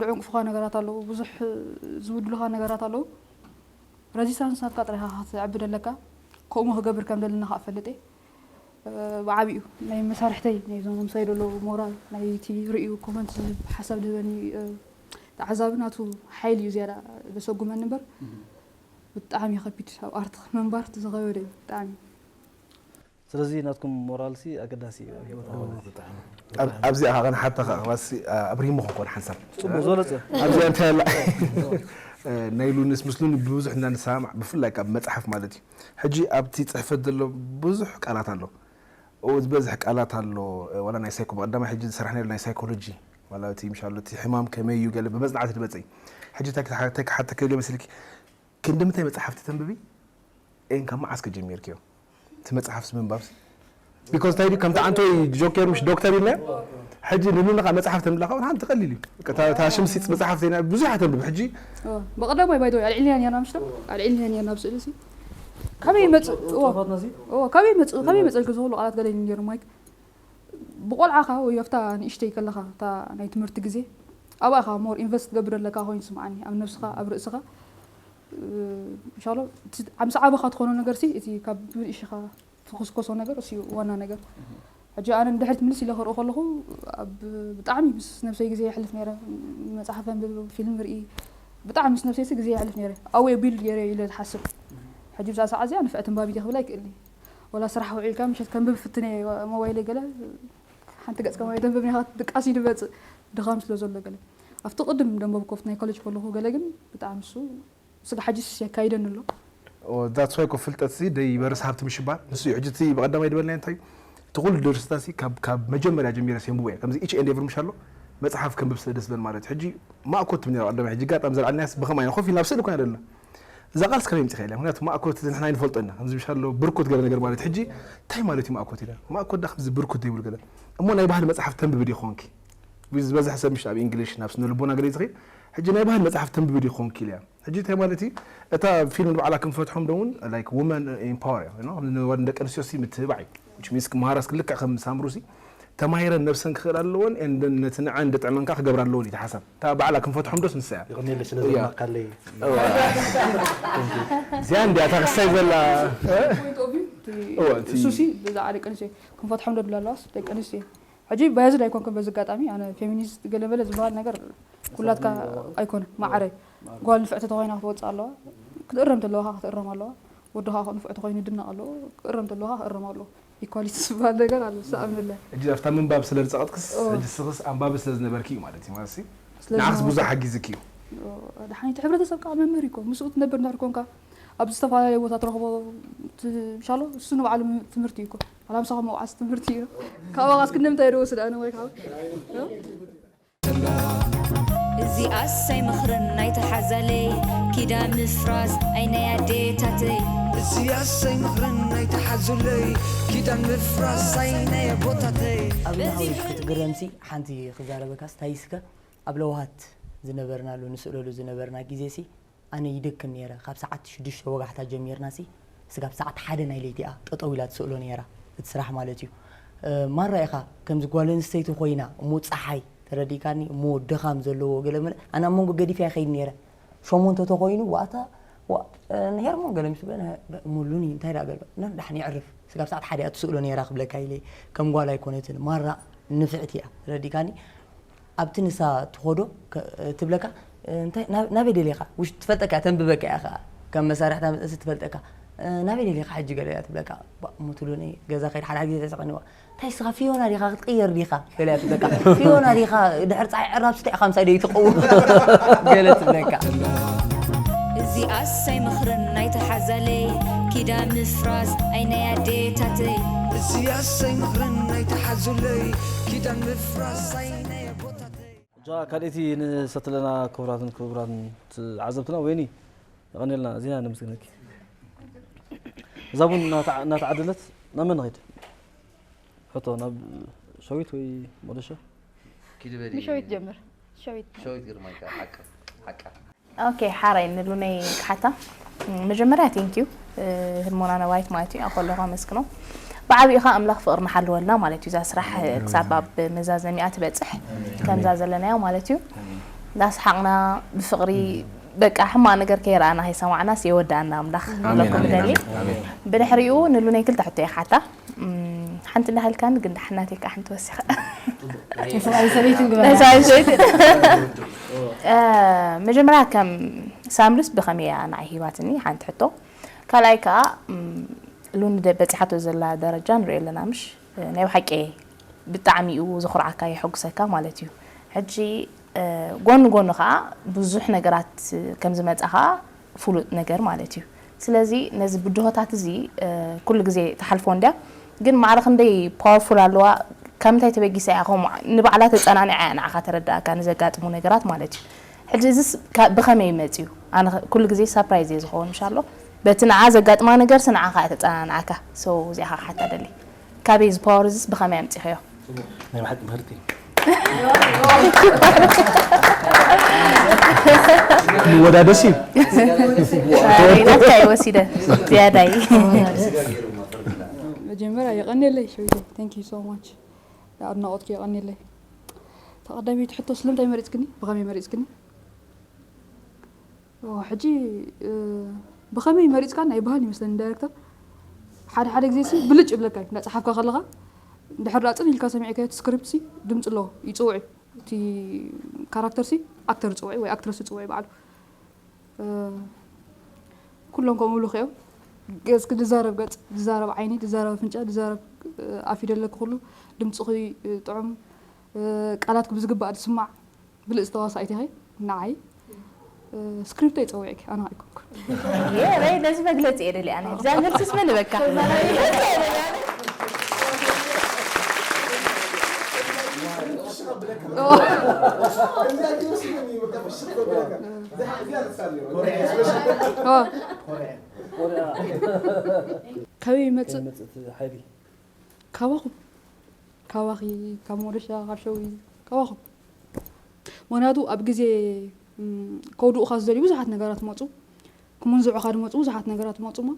ድዕንቁፍኻ ነገራት ኣለዉ ብዙሕ ዝውድሉኻ ነገራት ኣለዉ ረዚስታንስ ናትካ ጥራይኻ ክትዕብድ ኣለካ ከምኡ ክገብር ከም ዘለና ከዓ ፈልጥ እየ ብዓብኡ ናይ መሳርሕተይ ናይ ዞም ምሳይ ደለዉ ሞራል ናይ እቲ ርእዩ ኮመንት ዝህብ ሓሳብ ዝህበኒ ተዓዛቢ ናቱ ሓይሊ እዩ ዝያዳ ዘሰጉመኒ እምበር ብጣዕሚ ከቢድ ኣብ ኣርት ምንባር ዝኸበደ እዩ ብጣዕሚ ስለዚ ናትኩም ሞራል ሲ ኣገዳሲ እዩ ኣብ ህይወት ማለት እዩ ኣብዚኣ ከዓ ንሓታ ከዓ ክባሲ ኣብሪሞ ክኾን ሓንሳብ ጽቡቅ ዝበለጸ ኣብዚኣ እንታይ ኣላ ናይ ሉንስ ምስ ሉኒ ብብዙሕ እንዳንሰማማዕ ብፍላይ ካብ መፅሓፍ ማለት እዩ ሕጂ ኣብቲ ፅሕፈት ዘሎ ብዙሕ ቃላት ኣሎ ዝበዝሕ ቃላት ኣሎ ዋላ ናይ ሳይኮ ብቀዳማይ ሕጂ ዝሰራሕናዮ ናይ ሳይኮሎጂ ዋላ እቲ ምሻሎ እቲ ሕማም ከመይ እዩ ገለ ብመፅናዕቲ ዝመፅእ እዩ ሕጂ እንታይ ክሓተከ ኢለ መስልኪ ክንዲ ምንታይ መፅሓፍቲ ተንብቢ ኤን ካብ መዓስ ከጀሚርክዮ እቲ መፅሓፍስ ምንባብስ ቢኮዝ እንታይ ከምቲ ዓንቶይ ጆኬር ምሽ ዶክተር ኢልና ሕጂ ንሉንኻ መፅሓፍ ተንብላ ከውን ሓንቲ ቀሊል እዩ እታ ሽምሲፅ መፅሓፍ ዘይና ብዙሕ ተንብብ ሕጂ ብቀዳማይ ባይዶ ኣልዒልና ነርና ምሽቶ ኣልዒልና ነርና ብስእሊ ሲ ካበይ መፅእ ጨፋትና ሲ ካበይ መፅእ ካበይ መፅእልክ ዝብሉ ቃላት ገለ ነሩ ማይክ ብቆልዓኻ ወይ ኣብታ ንእሽተይ ከለኻ እታ ናይ ትምህርቲ ግዜ ኣብኣ ኢኻ ሞር ኢንቨስት ትገብር ኣለካ ኮይኑ ስምዓኒ ኣብ ነብስኻ ኣብ ርእስኻ ኢንሻሎ እቲ ምስ ዓበኻ ትኾኖ ነገር ሲ እቲ ካብ ብእሽኻ ትኹስኮሶ ነገር እሱ ዋና ነገር ሕጂ ኣነ ንድሕሪት ምልስ ኢለ ክርኢ ከለኹ ኣብ ብጣዕሚ ምስ ነብሰይ ግዜ የሕልፍ ነረ መፅሓፍ ኣንብብ ፊልም ርኢ ብጣዕሚ ምስ ነብሰይ ሲ ግዜ የሕልፍ ነረ ኣወይ ቢልድ ገይረ ኢለ ዝሓስብ ሕጂ ብዛ ሰዓት እዚኣ ንፍዕቲ ንባቢት ክብል ኣይክእልኒ ወላ ስራሕ ውዒልካ ምሸት ከንብብ ፍትነ ሞባይለይ ገለ ሓንቲ ገጽ ከማይ ደንበብ ኒኻ ድቃስ ይድመጽእ ድኻም ስለ ዘሎ ገለ ኣብቲ ቅድም ደንበብ ኮፍት ናይ ኮሌጅ ከለኹ ገለ ግን ብጣዕሚ እሱ ስጋ ሓጅስ የካይደኒ ኣሎ that's why ኮ ፍልጠት ሲ ደይ በርስ ሃብቲ ምሽባር ንሱ እዩ ሕጂ እቲ ብቀዳማይ ድበልና እንታይ እቲ ኩሉ ደርስታ ሲ ካብ ካብ መጀመርያ ጀሚረ ሲ የንብቦ እየ ከምዚ each and every ምሻሎ መጽሓፍ ከንብብ ስለ ደስ በል ማለት ሕጂ ማእኮት ትብኒ ቀዳማይ ሕጂ ጋጣም ዘልዓልናያስ ብኸማይ ኮፍ ኢልና ኣብ ስእሊ ኮይና ደልና እዛ ቃልስ ከመይ ምጽኻ ኢለ ምክንያቱ ማእኮት እዚ ንሕና ይንፈልጦ ኢና ከምዚ ምሻሎ ብርኩት ገለ ነገር ማለት ሕጂ እንታይ ማለት እዩ ማእኮት ኢለ ማእኮት ዳ ከምዚ ብርኩት ዘይብሉ ገለ እሞ ናይ ባህሊ መጽሓፍ ተንብቢ ዲኾንኪ ዝበዝሕ ሰብ ምሽ ኣብ እንግሊሽ ናብ ስነ ልቦና ገለ ዝኽእል ሕጂ ናይ ባህል መጽሓፍ ተንብቢ ዲኾንኪ ኢልያ ሕጂ እንታይ ማለት እዩ እታ ፊልም ንባዕላ ክንፈትሖም ደውን like women empower እዩ no ንወን ደቂ ኣንስትዮ ሲ ምትብባዕ እዩ which means ክመሃራስ ክልክዕ ከም ሳምሩሲ ተማሂረን ነብሰን ክኽእል ኣለዎን and ነቲ ንዐን ድጥዕመንካ ክገብራ ኣለዎን እዩ ሓሳብ እታ ባዕላ ክንፈትሖም ዶስ ንሳ እያ ይቕኒለይ ስለ ዘማካለይ እዚኣ እንዲያ እታ ክሳይ ዘላ እሱ ሲ ብዛዕባ ደቂ ኣንስትዮ ክንፈትሖም ዶ ድላ ኣለዋስ ደቂ ኣንስትዮ ሕጂ ባያዝድ ኣይኮንኩን በዚ ኣጋጣሚ ኣነ ፌሚኒስት ገለመለ ዝበሃል ነገር ኩላትካ ኣይኮነ ማዕረ ጓል ንፍዕቲ ተኮይና ክትወፅእ ኣለዋ ክትእረም ተለዋካ ክትእረም ኣለዋ ወዲ ከዓ ንፍዕቲ ኮይኑ ድነቅ ኣለዎ ክእረም ተለዋካ ክእረም ኣለዎ ኢኳሊቲ ዝበሃል ነገር ኣሎ ሰኣምንለ ሕጂ ኣብታ ምንባብ ስለ ዝፀቐጥክስ ሕጂ ስኽስ ኣንባቢ ስለ ዝነበርኪ እዩ ማለት እዩ ማለት ንዓክስ ብዙሕ ሓጊዝኪ እዩ ድሓኒቲ ሕብረተሰብ ከዓ መምህር ይኮ ምስኡ ትነብር እንዳር ኮንካ ኣብ ዝተፈላለዩ ቦታ ትረኽቦ ሻሎ እሱ ንባዕሉ ትምህርቲ እዩ ዋላ ምሳኹም መውዓስ ትምህርቲ እዩ ካብ ኣባስ ክንምንታይ ደወስድ ኣነ ወይ ካብ እዚኣስ ኣይምኽርን ናይተሓዛለይ ኪዳን ምፍራስ ኣይናይ ኣዴታተይ እዚኣስ ኣይምኽርን ናይተሓዙለይ ኪዳን ምፍራስ ኣይናይ ኣቦታተይ ኣብርሃዊ ክትግረምሲ ሓንቲ ክዛረበካስ ታይስከ ኣብ ለውሃት ዝነበርናሉ ንስእለሉ ዝነበርና ግዜ ሲ ኣነ ይደክም ነይረ። ካብ ሰዓት ሽዱሽተ ወጋሕታ ጀሚርና ሲ ስጋብ ሰዓት ሓደ ናይ ለይቲ እያ ጠጠው ኢላ ትስእሎ ነይራ እቲ ስራሕ ማለት እዩ። እ፣ ማራ ኢኻ ከምዚ ጓል ኣንስተይቲ ኮይና እሞ ፀሓይ ተረዲእካኒ እሞ ድኻም ዘለዎ ገለ መለ ኣነ ኣብ መንጎ ገዲፈ ይኸይድ ነይረ። ሸሞንተ ተኾይኑ ዋእታ ዋ፣ እ፣ ንሄርሞ ገለ ምስ በለ እሞ ሉኒ እንታይ ዳ ገለ ዳሕን ይዕርፍ ስጋብ ሰዓት ሓደ እያ ትስእሎ ነይራ ክብለካ ኢለ ከም ጓል ኣይኮነትን ማራ ንፍዕቲ እያ ተረዲእካኒ። ኣብቲ ንሳ ትኾዶ ከ-፣ ትብለካ፣ እንታይ፣ ናብ-፣ ናበይ ደሊኻ? ውሽ-፣ ትፈልጠካ እያ፣ ተንብበካ እያ ኸዓ። ከም መሳርሕታ መጠንሲ ትፈልጠካ። እ፣ ናበይ ደሊኻ ሕጂ ገለ እያ ትብለካ። ባ-፣ እሞ ትብሎ፣ ናይ ገዛ ከይድ ሓደ ሓደ ግዜ ተስቐንዋ። እንታይ እስኻ ፊዮና ዲኻ ክትቕየር ዲኻ? ገለ እያ ትብለካ። ፊዮና ዲኻ ድሕሪ ጸሓይ ዕራብ ስተ ኢኻ ምሳይ ደይ ትቐውም? ገለ ትብለካ። እዚኣስ ኣይመኽርን ናይቲ ሓዛለይ ኪዳን ምፍራስ ኣይ ናይ ኣዴታተይ። እዚኣስ ኣይመኽርን ናይቲ ሓዙለይ ኪዳን ምፍራስ ኣይ ናይ ኣቦታተይ። እዛ ካልኣይቲ ንሰትለና ክቡራትን ክቡራትን ዓዘብትና ወይኒ የቐንየልና እዚና ነመስግነኪ። እዛ ቡን እናተዓ-፣ እናተዓደለት ናብ መን ንኸይድ? ሕቶ ናብ ሸዊት ወይ ሞደሻ? ኪዲ በሊ። ንሸዊት ጀምር። ሸዊት። ሸዊት ግርማይ ከ ሓቂ፣ ሓቂ። ኦኬ፣ ሓራይ ንሉነይ ክሓታ። መጀመርያ ቴንክ ዩ፣ ህድሞና ነባይት ማለት እዩ፣ ኣብ ከለኹ ኣመስግኖ። ብዓብኡ ኸዓ ኣምላኽ ፍቕሪ ንሓልወልና ማለት እዩ፣ እዛ ስራሕ ክሳብ ኣብ መዛዘሚኣ ትበጽሕ፣ ከምዛ ዘለናዮ ማለት እዩ። እንዳስሓቕና ብፍቕሪ፣ በቃ ሕማቕ ነገር ከይረኣና ከይሰማዕናስ የወዳኣና ኣምላኽ ኣሜን፣ ክብለኩም ኣሜን፣ ይደሊ። ኣሜን፣ ኣሜን። ብድሕሪኡ ንሉነይ ክልተ ሕቶ እየ ክሓታ። እም፣ ሓንቲ እንዳሃልካኒ ግን ደሓን ናተይ ከዓ ሓንቲ ወሲኻ። ንሰብኣይ ሰበይትን ግበራ። ንሰብኣይ ሰበይትን። እ፣ መጀመርያ ከም ሳምሪስ ብኸመይ እያ ንዓይ ሂባትኒ ሓንቲ ሕቶ። ካልኣይ ከዓ፣ እም፣ ሉኒ ደ-፣ በፂሓቶ ዘላ ደረጃ ንሪኦ ኣለና ምሽ? እ፣ ናይ ብሓቂ ብጣዕሚ እዩ ዘኹርዓካ የሐጉሰካ ማለት እዩ። ሕጂ፣ እ፣ ጎኒ ጎኒ ከዓ ብዙሕ ነገራት ከም ዝመፃ ከዓ ፍሉጥ ነገር ማለት እዩ። ስለዚ ነዚ ብድሆታት እዚ፣ እ፣ ኩሉ ግዜ ትሓልፎ እንድያ፣ ግን ማዕረ ክንደይ ፓወርፉል ኣለዋ፣ ካብ ምንታይ ተበጊሳ እያ ከምኡ ንባዕላ ተጸናኒዓ እያ ንዓኻ ተረድኣካ ንዘጋጥሙ ነገራት ማለት እዩ። ሕጂ እዚስ ካ-፣ ብኸመይ መጺኡ? ኣነ ኸ-፣ ኩሉ ግዜ ሳፕራይዝ እየ ዝኸውን ምሻሎ፣ በቲ ንዓ ዘጋጥማ ነገርሲ ንዓኻ እያ ተጸናንዓካ። ሶ እዚኣ ኸዓ ክሓታ ደሊ። ካበይ እዚ ፓወር እዚስ ብኸመይ ኣምጺኸዮ? ናይ ብሓቂ ምህርቲ። ንወዳደሲ። ናትካ እዩ ወሲደ ዝያዳይ። መጀመርያ የቐንየለይ ሸዊተይ፣ thank you so much። ኣድናቖትኪ የቐንየለይ። ተቐዳሚት ሕቶ ስለምንታይ መሪጽክኒ? ብኸመይ መሪጽክኒ? ኦ፣ ሕጂ፣ እ፣ ብኸመይ መሪጽካ ናይ ባህል ይመስለኒ ዳይረክተር። ሓደ ሓደ ግዜ ሲ ብልጭ ይብለካ እዩ። እንዳጸሓፍካ ከለኻ፣ እንድሕር ደኣ ጽን ኢልካ ሰሚዕካዮ እቲ ስክሪፕት ሲ ድምጺ ኣለዎ፣ ይጽውዕ እዩ። እቲ ካራክተር ሲ ኣክተር ይጽውዕ እዩ ወይ ኣክትረስ ይጽውዕ እዩ ባዕሉ። እ፣ ኩሎም ከምኡ ይብሉኺ እዮም። ገጽኪ ዝዛረብ ገጽ፣ ዝዛረብ ዓይኒ፣ ዝዛረብ ኣፍንጫ፣ ዝዛረብ፣ እ፣ ኣፍ ይደለኪ ኩሉ ድምጽኺ፣ እ፣ ጥዑም፣ እ፣ ቃላትኪ ብዝግባእ ዝስማዕ። ብልጽቲ ተዋሳኢት ኢኺ ንዓይ። እ፣ ስክሪፕቶ ይጸውዕኪ፣ ኣነ ኣይኮንኩን። እየ፣ በይ፣ ነዚ መግለጺ እየ ደልየ ኣነ። እዛ መልስስ መን በካ? ኦ። ካበይ ይመጽእ? ይመጽእ እቲ ሓይሊ። ካባኹም፣ ካባኺ፣ ካብ ሞደሻ፣ ካብ ሸዊት፣ ካባኹም። ምኽንያቱ ኣብ ግዜ፣ እም፣ ከውድኡኻ ዝደልዩ ብዙሓት ነገራት ይመጹ፣ ክምንዝዑኻ ዝመጹ ብዙሓት ነገራት ይመጹ እሞ፣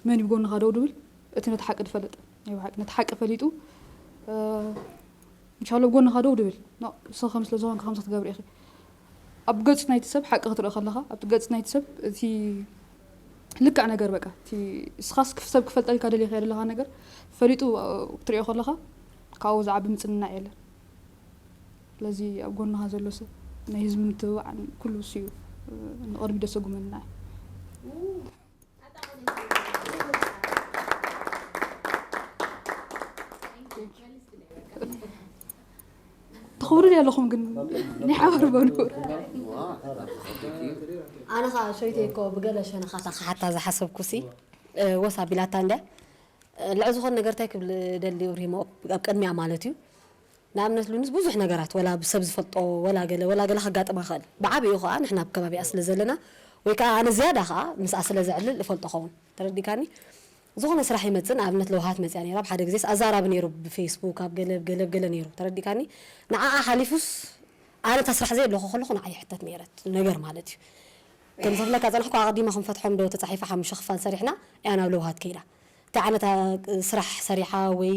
መን እዩ ብጎንኻ ደው ድብል? እቲ ነቲ ሓቂ ዝፈልጥ፣ ናይ ብሓቂ ነቲ ሓቂ ፈሊጡ፣ እ፣ ኢንሻላህ ብጎንኻ ደው ድብል። ኖ፣ ንስኺ ከም ስለ ዝኾንኪ ከምዚ ክትገብሪ ኢኺ። ኣብ ገጽ ናይቲ ሰብ ሓቂ ክትርኢ ከለኻ፣ ኣብቲ ገጽ ናይቲ ሰብ እቲ ልክዕ ነገር በቃ፣ እቲ እስኻስ ክፍ-፣ ሰብ ክፈልጠልካ ደሊኻ ዘለኻ ነገር ፈሊጡ፣ እ፣ ክትሪኦ ከለኻ፣ ካብኡ ዝዓቢ ምጽንናዕ የለን። ስለዚ ኣብ ጎንኻ ዘሎ ሰብ ናይ ህዝቢ ምትብባዕ ኩሉ እሱ እዩ፣ እ፣ ንቕድሚት ደሰጉመና። ተኽብሩ ድያ ኣለኹም ግን ናይ ሓባር በሉ። ኣነ ኸዓ ሸይተይ እኮ ብገለ ሸነኻታ ክሓታ ዝሓሰብኩሲ፣ እ፣ ወስ ኣቢላታ እንድያ። እ፣ ልዕሊ ዝኾነ ነገር እንታይ ክብል ደሊ እብሪሂሞ ኣብ ቅድሚያ ማለት እዩ። ንኣብነት ሉንስ ብዙሕ ነገራት ወላ ብሰብ ዝፈልጦ ወላ ገለ፣ ወላ ገለ ከጋጥማ ይኽእል። ብዓቢኡ ኸዓ ንሕና ኣብ ከባቢኣ ስለ ዘለና ወይ ከዓ ኣነ ዝያዳ ኸዓ ምስኣ ስለ ዘዕልል እፈልጦ ኸውን። ተረዲካኒ? ዝኾነ ስራሕ ይመጽእ፣ ንኣብነት ለውሃት መጽያ ነይራ፣ ብሓደ ግዜስ ኣዛራቢ ነይሩ ብፌስቡክ፣ ኣብ ገለ፣ ኣብ ገለ፣ ኣብ ገለ ነይሩ። ተረዲካኒ? ንዓኣ ሓሊፉስ ኣነ እታ ስራሕ ዘየለኹ ከለኹ ንዓይ ይሕተት ነይረት ነገር ማለት እዩ። ከም ዝብለካ ጸናሕኩ ኣቐዲማ ክንፈትሖም ዶ ተጻሒፋ ሓሙሽተ ክፋል ሰሪሕና እያ ናብ ለውሃት ከይዳ። እንታይ ዓይነት ስራሕ ሰሪሓ ወይ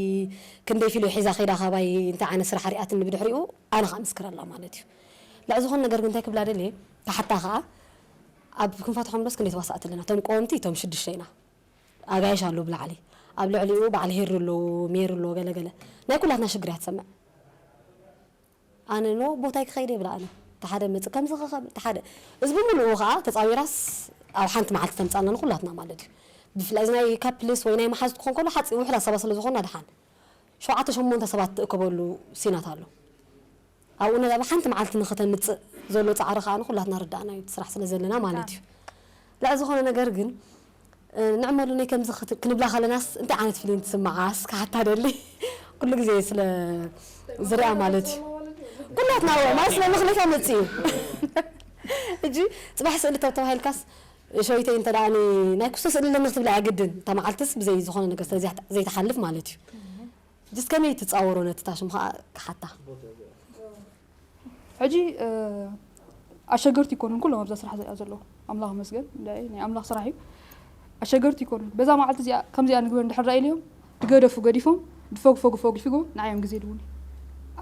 ክንደይ ፊሎ ሒዛ ከይዳ ካባይ እንታይ ዓይነት ስራሕ ሪኣትኒ ብድሕሪኡ ኣነ ከዓ ምስክረላ ማለት እዩ። ልዕ ዝኾነ ነገር ግን እንታይ ክብላ ደልየ ክሓታ ከዓ ኣብ ክንፈትሖም ዶስ ክንደይ ተዋሳእቲ ኣለና እቶም ቀወምቲ እቶም ሽዱሽተ ኢና ኣጋይሽ ኣሎ ብላዕሊ ኣብ ልዕሊኡ በዓል ሄሪ ኣሎ ሜሪ ኣሎ ገለገለ ናይ ኩላትና ሽግር እያ ትሰምዕ ኣነ ኖ ቦታይ ክኸይድ የብላ ኣነ ተሓደ መፅእ ከምዚ ኸኸብ ተሓደ እዚ ብምልኡ ከዓ ተፃዊራስ ኣብ ሓንቲ መዓልቲ ተምፃና ንኩላትና ማለት እዩ ብፍላይ እዚ ናይ ካፕልስ ወይ ናይ መሓዝ ክኾን ከሎ ሓፂ ውሕድ ኣሰባ ስለ ዝኾና ድሓን ሸውዓተ ሸሞንተ ሰባት ትእከበሉ ሲናት ኣሎ ኣብኡ ነዛ ብሓንቲ መዓልቲ ንኸተምፅእ ዘሎ ፃዕሪ ከዓ ንኩላትና ርዳእና እዩ ስራሕ ስለ ዘለና ማለት እዩ ልዕ ዝኾነ ነገር ግን ንዕመሉ ናይ ከምዚ ክንብላ ከለናስ እንታይ ዓይነት ፊሊንግ ትስምዓስ ክሓታ ደሊ ኩሉ ግዜ ስለ ዝሪኣ ማለት እዩ ኩላትና ማለት ስለ ምኽንያት መፅእ እዩ ሕጂ ፅባሕ ስእሊ ተተባሂልካስ ሸዊተይ እንተ ደኣ ናይ ክስቶ ስእሊ ኣለኒ ክትብላ እያ ግድን እታ መዓልትስ ብዘይ ዝኾነ ነገር ስለ ዘይተሓልፍ ማለት እዩ ጅስ ከመይ ትፃወሮ ነቲ ታሽም ከዓ ክሓታ ሕጂ ኣሸገርቲ ይኮኑን ኩሎም ኣብዛ ስራሕ እዚኣ ዘለዉ ኣምላኽ መስገን ናይ ኣምላኽ ስራሕ እዩ ኣሸገርቲ ይኮኑን በዛ መዓልቲ እዚኣ ከምዚኣ ንግበር እንድሕር ራኢልዮም ድገደፉ ገዲፎም ድፈግፈጉ ፈጊፍጎም ንዓዮም ግዜ ድውን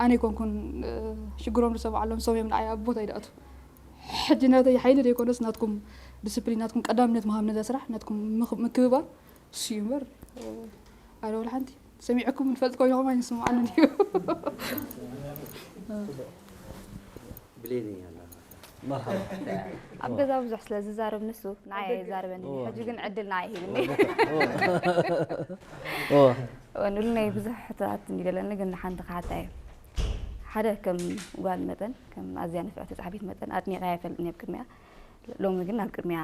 ኣነ ይኮንኩን ሽግሮም ዝሰምዓሎም ሰብዮም ንዓይ ኣብ ቦታ ይድኣቱ ሕጂ ናተይ ሓይሊ ዘይኮነስ ናትኩም ዲስፕሊን ናትኩም ቀዳምነት ምሃብ ነዛ ስራሕ ናትኩም ምክብባር እሱ እዩ እምበር ኣለ ወላ ሓንቲ ሰሚዕኩም ንፈልጥ ኮይንኹም ኣይንስምዓንን እዩ ብሌን እያ ኣላ ኣብ ገዛ ብዙሕ ስለ ዝዛረብ ንሱ ንዓይ ኣይዛረበኒ ሕጂ ግን ዕድል ንዓይ ሂብኒ ንሉ ናይ ብዙሕ ሕቶታት እንዲ ደለኒ ግን ሓንቲ ክሓታ እየ ሓደ ከም ጓል መጠን ከም ኣዝያ ንፍዕቲ ፃሓፊት መጠን ኣድኒቐያ ይፈልጥኒ ኣብ ቅድሚያ ሎሚ ግን ኣብ ቅድሚያ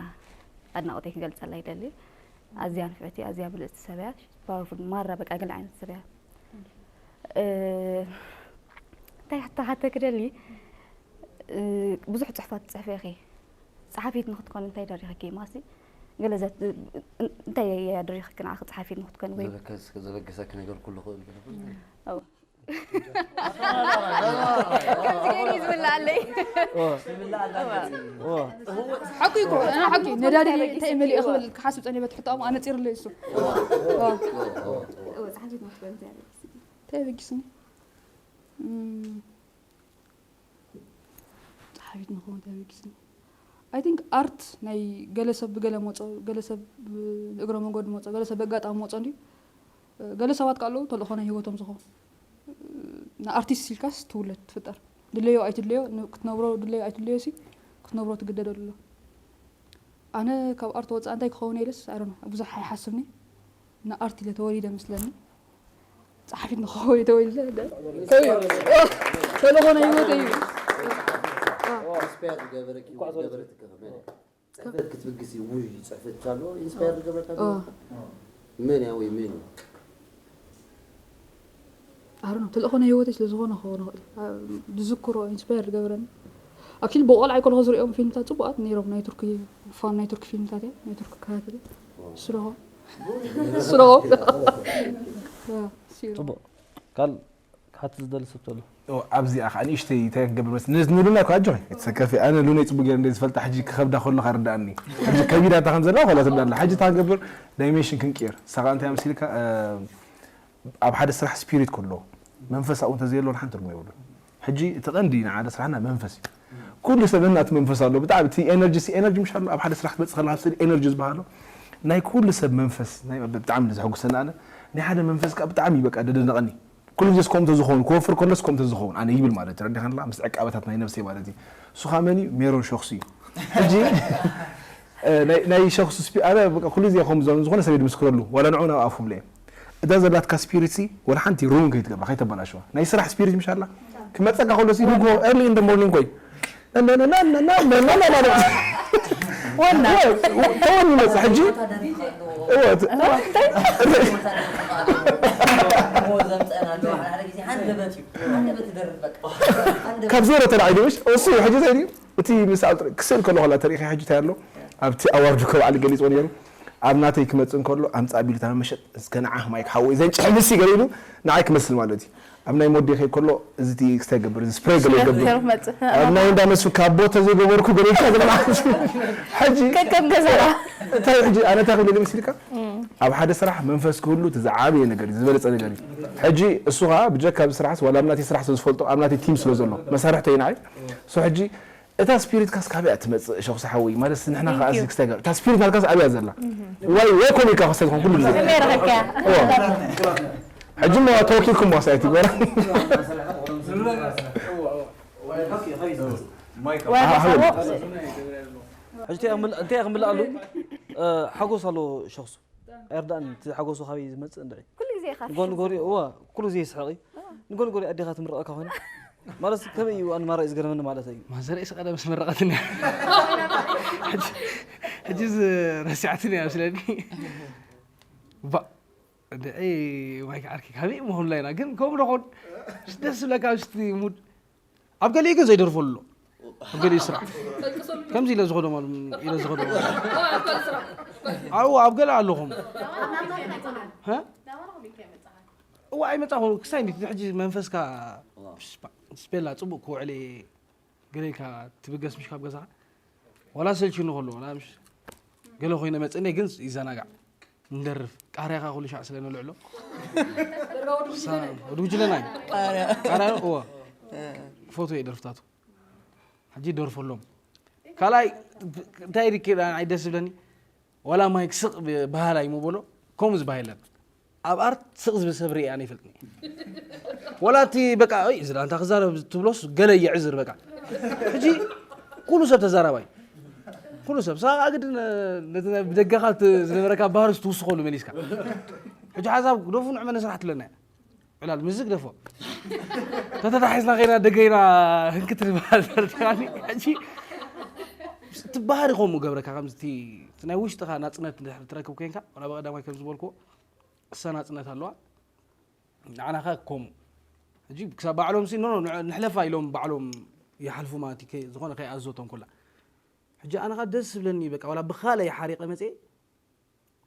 ኣድናቆተይ ክገልፀላ ይደሊ ኣዝያ ንፍዕቲ ኣዝያ ብልፅቲ ሰብያ ፓወርፉል ማራ በቃ ገለ ዓይነት ሰብያ እንታይ ሕቶ ሓተ ክደሊ ብዙሕ ፅሕፋት ትፅሕፊ ኢኺ ፀሓፊት ንክትኮን እንታይ ደሪኽኪ ማሲ ገለ እንታይ ደሪኽኪ ንዓኺ ፀሓፊት ንክትኮን ወይ ዘበገሰኪ ነገር ኩሉ ክእል ዝብላለይ ሓቂ ይኮ ሓቂ ነዳዲ እንታይ መሊእ ክብል ክሓስብ ፀኒበ ትሕጣሙ ኣነፂርለይ እሱ እንታይ በጊስኒ ፀሓፊት ንኸውን እንታይ በጊስኒ I think art ናይ ገለ ሰብ ብገለ መፆ ገለ ሰብ ብእግረ መንገዱ መፆ ገለ ሰብ በጋጣሚ መፆ እንዲዩ ገለ ሰባት ከ ኣለዉ ተልእኾ ናይ ህይወቶም ዝኾኑ ንኣርቲስት ኢልካስ ትውለድ ትፍጠር ድለዮ ኣይትድለዮ ክትነብሮ ድለዮ ኣይትድለዮ ሲ ክትነብሮ ትግደደሉ ኣሎ ኣነ ካብ ኣርት ወፃእ እንታይ ክኸውን ኢለስ ኣይ ብዙሕ ኣይሓስብኒ ንኣርት ኢለ ተወሊደ መስለኒ ፀሓፊት ንኸውን ተወሊደ ተልእኾ ናይ ህይወት እዩ ኢንስፓየር ዝገበረኪ ዝገበረትኪ ከመይ ጽሕፈት ክትብግሲ ውይ ጽሕፈት ኣሎ ኢንስፓየር ዝገበረካ መን እያ ወይ መን እዩ ኣሮኖ ተልእኾ ናይ ህይወተይ ስለ ዝኾነ ክኸውን ይኽእል ዝዝክሮ ኢንስፓየር ዝገበረኒ ኣክል ብቆልዓ ይኮልኮ ዝሪኦም ፊልምታት ፅቡቃት ነይሮም ናይ ቱርኪ ፋን ናይ ቱርኪ ፊልምታት እየ ናይ ቱርኪ ከታተል ስለሆ ስለሆ ፅቡቅ ካል ክሓትት ዝደሊ ሰብ ተሎ ኣብዚኣ ከዓ ንእሽተይ እንታይ ክንገብር መስ ንሉና እኮ ኣጆኺ ተሰከፊ ኣነ ሉነይ ፅቡቅ ገይረ እንደ ዝፈልጣ ሕጂ ክኸብዳ ከሎ ከርዳእኒ ሕጂ ከቢዳ እታ ከም ዘላ ከላ ትርዳእላ ሕጂ እታ ክንገብር ዳይሜንሽን ክንቅየር ንሳ ከዓ እንታይ ኣምሲልካ ኣብ ሓደ ስራሕ ስፒሪት ከሎ መንፈሳዊ እንተዘየሎ ንሓንቲ ትርጉም የብሉን ሕጂ እቲ ቀንዲ ንሓደ ስራሕና መንፈስ እዩ ኩሉ ሰብ ነናቱ መንፈስ ኣሎ ብጣዕሚ እቲ ኤነርጂ ሲ ኤነርጂ ምሽ ኣሎ ኣብ ሓደ ስራሕ ክትመፅእ ከለካ ስእሊ ኤነርጂ ዝበሃሎ ናይ ኩሉ ሰብ መንፈስ ናይ ብጣዕሚ ዘሐጉሰና ኣነ ናይ ሓደ መንፈስ ከዓ ብጣዕሚ በቃ ደደነቀኒ ኩሉ ግዜስ ከምኡ ተዝኸውን ክወፍር ከሎስ ከምኡ ተዝኸውን ኣነ ይብል ማለት እዩ ረዲኻንላ ምስ ዕቃበታት ናይ ነብሰይ ማለት እዩ እሱ ከዓ መን እዩ ሜሮን ሸኽሱ እዩ ሕጂ ናይ ሸኽሱ ስፒ ኣነ በቃ ኩሉ ግዜ ከም ዞን ዝኾነ ሰብ ድምስክረሉ ዋላ ንዑ ናብ ኣፉ ብለ እዛ ዘላትካ ስፒሪት ሲ ወላ ሓንቲ ሩን ከይትገብራ ከይተበላሽዋ ናይ ስራሕ ስፒሪት ምሽ ኣላ ክመፀካ ከሎ ሲ ንጎ early in the morning ኮይ ተወኒ መፅእ ሕጂ ካብ ዜሮ ተላዒሉ ምሽ እሱ እዩ ሕጂ እንታይ ድዩ እቲ ምስ ክስእል ከለኹ ላ ተሪእኺ ሕጂ እንታይ ኣሎ ኣብቲ ኣዋርዱ ከባዕሊ ገሊፅዎ ነይሩ ኣብ ናተይ ክመጽእ እንከሎ ኣምጻእ ቢሉ እታ መመሸጥ እስከ ንዓ ማይክ ሓወይ ዘንጭሕ ምስ ገለ ኢሉ ንዓይ ክመስል ማለት እዩ። ኣብ ናይ ሞዴ ከይ ከሎ እዚ ቲ ክስታይ ገብር እዚ ስፕሬይ ገለ ገብር። ኣብ ናይ እንዳ መስፍካ ቦተ ዘይገበርኩ ገለ ኢልካ ገለ ማለት እዩ። ሕጂ ከከም ገዛና። እንታይ ሕጂ ኣነ እንታይ ክብል መሲልካ? ኣብ ሓደ ስራሕ መንፈስ ክህሉ እቲ ዝዓበየ ነገር እዩ፣ ዝበለጸ ነገር እዩ። ሕጂ እሱ ኸኣ ብጀካ ኣብዚ ስራሕስ ዋላ ኣብ ናተይ ስራሕ ስለ ዝፈልጦ ኣብ ናተይ ቲም ስለ ዘሎ መሳርሕተይ ንዓይ እሱ ሕጂ እታ ስፒሪትካስ ካበይ እያ ትመጽእ? ሸኹ ሰሓወይ ማለት ንሕና ከኣ እዚ ክስታይ ገር እታ ስፒሪት ናትካስ ኣብያ ዘላ? ዋይ ወይ ኮሚካ ክስታይ ትኾን ኩሉ ግዜ። ከመይ ረኸብካያ? እዋ። ሕጂ እሞ ተወኪልኩም ዋሳይቲ ገራ። ሕጂ እንታይ ክምልኣሉ ሓጎስ ኣሎ ሸኽሱ ኣይርዳእን። እቲ ሓጎሱ ካበይ ዝመጽእ እንድዒ? ኩሉ ግዜ ይኸፍእ። ንጎኒ ጎኒ እዋ ኩሉ ግዜ ይስሕቕ እዩ። ንጎኒ ጎኒ ኣዴኻ ትምርቐካ ኮይና ማለት ከመይ እዩ ኣንማራ እዩ ዝገርመኒ ማለት እዩ። ማዘረይ ስቀደ ምስ መረቐትኒ ሕጂ ረሲዓትኒ እያ ስለኒ ባ ድዒ ማይክ ዓርኪ ካበይ ምኾኑ ላይና ግን ከምኡ ደኾን ደስ ዝብለካ ምስቲ ሙድ ኣብ ገሊኡ ግን ዘይደርፈሉ ኣሎ። ኣብ ገሊኡ ስራሕ ከምዚ ኢለ ዝኸዶ ማለት ኢለ ዝኸዶ ኣው ኣብ ገለ ኣለኹም እዋ ኣይመጻኹ ክሳይ እንዲ ሕጂ መንፈስካ ስፔላ ጽቡቅ ክውዕል ገለ ኢልካ ትብገስ ምሽ ካብ ገዛኻ ዋላ ሰልችኑ ከሎ ዋላ ምሽ ገለ ኮይነ መጽእኔ ግን ይዘናጋዕ ንደርፍ ቃርያኻ ኩሉ ሻዕ ስለ ንልዕሎ ወዲ ጉጅለና እዩ ቃርያ እዎ ፎቶ እየ ደርፍታቱ ሕጂ ደርፈሎም ካልኣይ እንታይ ርኬ ኣይ ደስ ዝብለኒ ዋላ ማይክ ስቕ በሃላ እዩ ምበሎ ከምኡ ዝበሃ የለን ኣብ ኣርት ስቕ ዝብል ሰብ ርኢ ኣነ ይፈልጥኒ ዋላ እቲ በቃ እዚ ዳንታ ክዛረብ ትብሎስ ገለ የዕዝር በቃ ሕጂ ኩሉ ሰብ ተዛራባይ ኩሉ ሰብ ሳብ ኣግድ ብደገኻ ዝነበረካ ባህርስ ትውስኸሉ መሊስካ ሕጂ ሓሳብ ግደፉ ንዕመ ንስራሕ ትለና ዕላል ምዝግ ደፎ ተተታሒዝና ከይና ደገይና ህንክት ዝበሃል ፈርትካኒ ሕጂ ትበሃር ይኸሙ ገብረካ ከምዚ ናይ ውሽጥኻ ናፅነት ትረክብ ኮይንካ ወላ በቀዳማይ ከም ዝበልኩ እሳ ናፅነት ኣለዋ ንዓናኻ ከምኡ ሕጂ ክሳብ ባዕሎም ሲ ኖ ንሕለፋ ኢሎም ባዕሎም ይሓልፉ ማለት ዝኾነ ከይኣዞ ተንኮላ ሕጂ ኣነኻ ደስ ዝብለኒ በቃ ዋላ ብኻለ ይሓሪቀ መፅኤ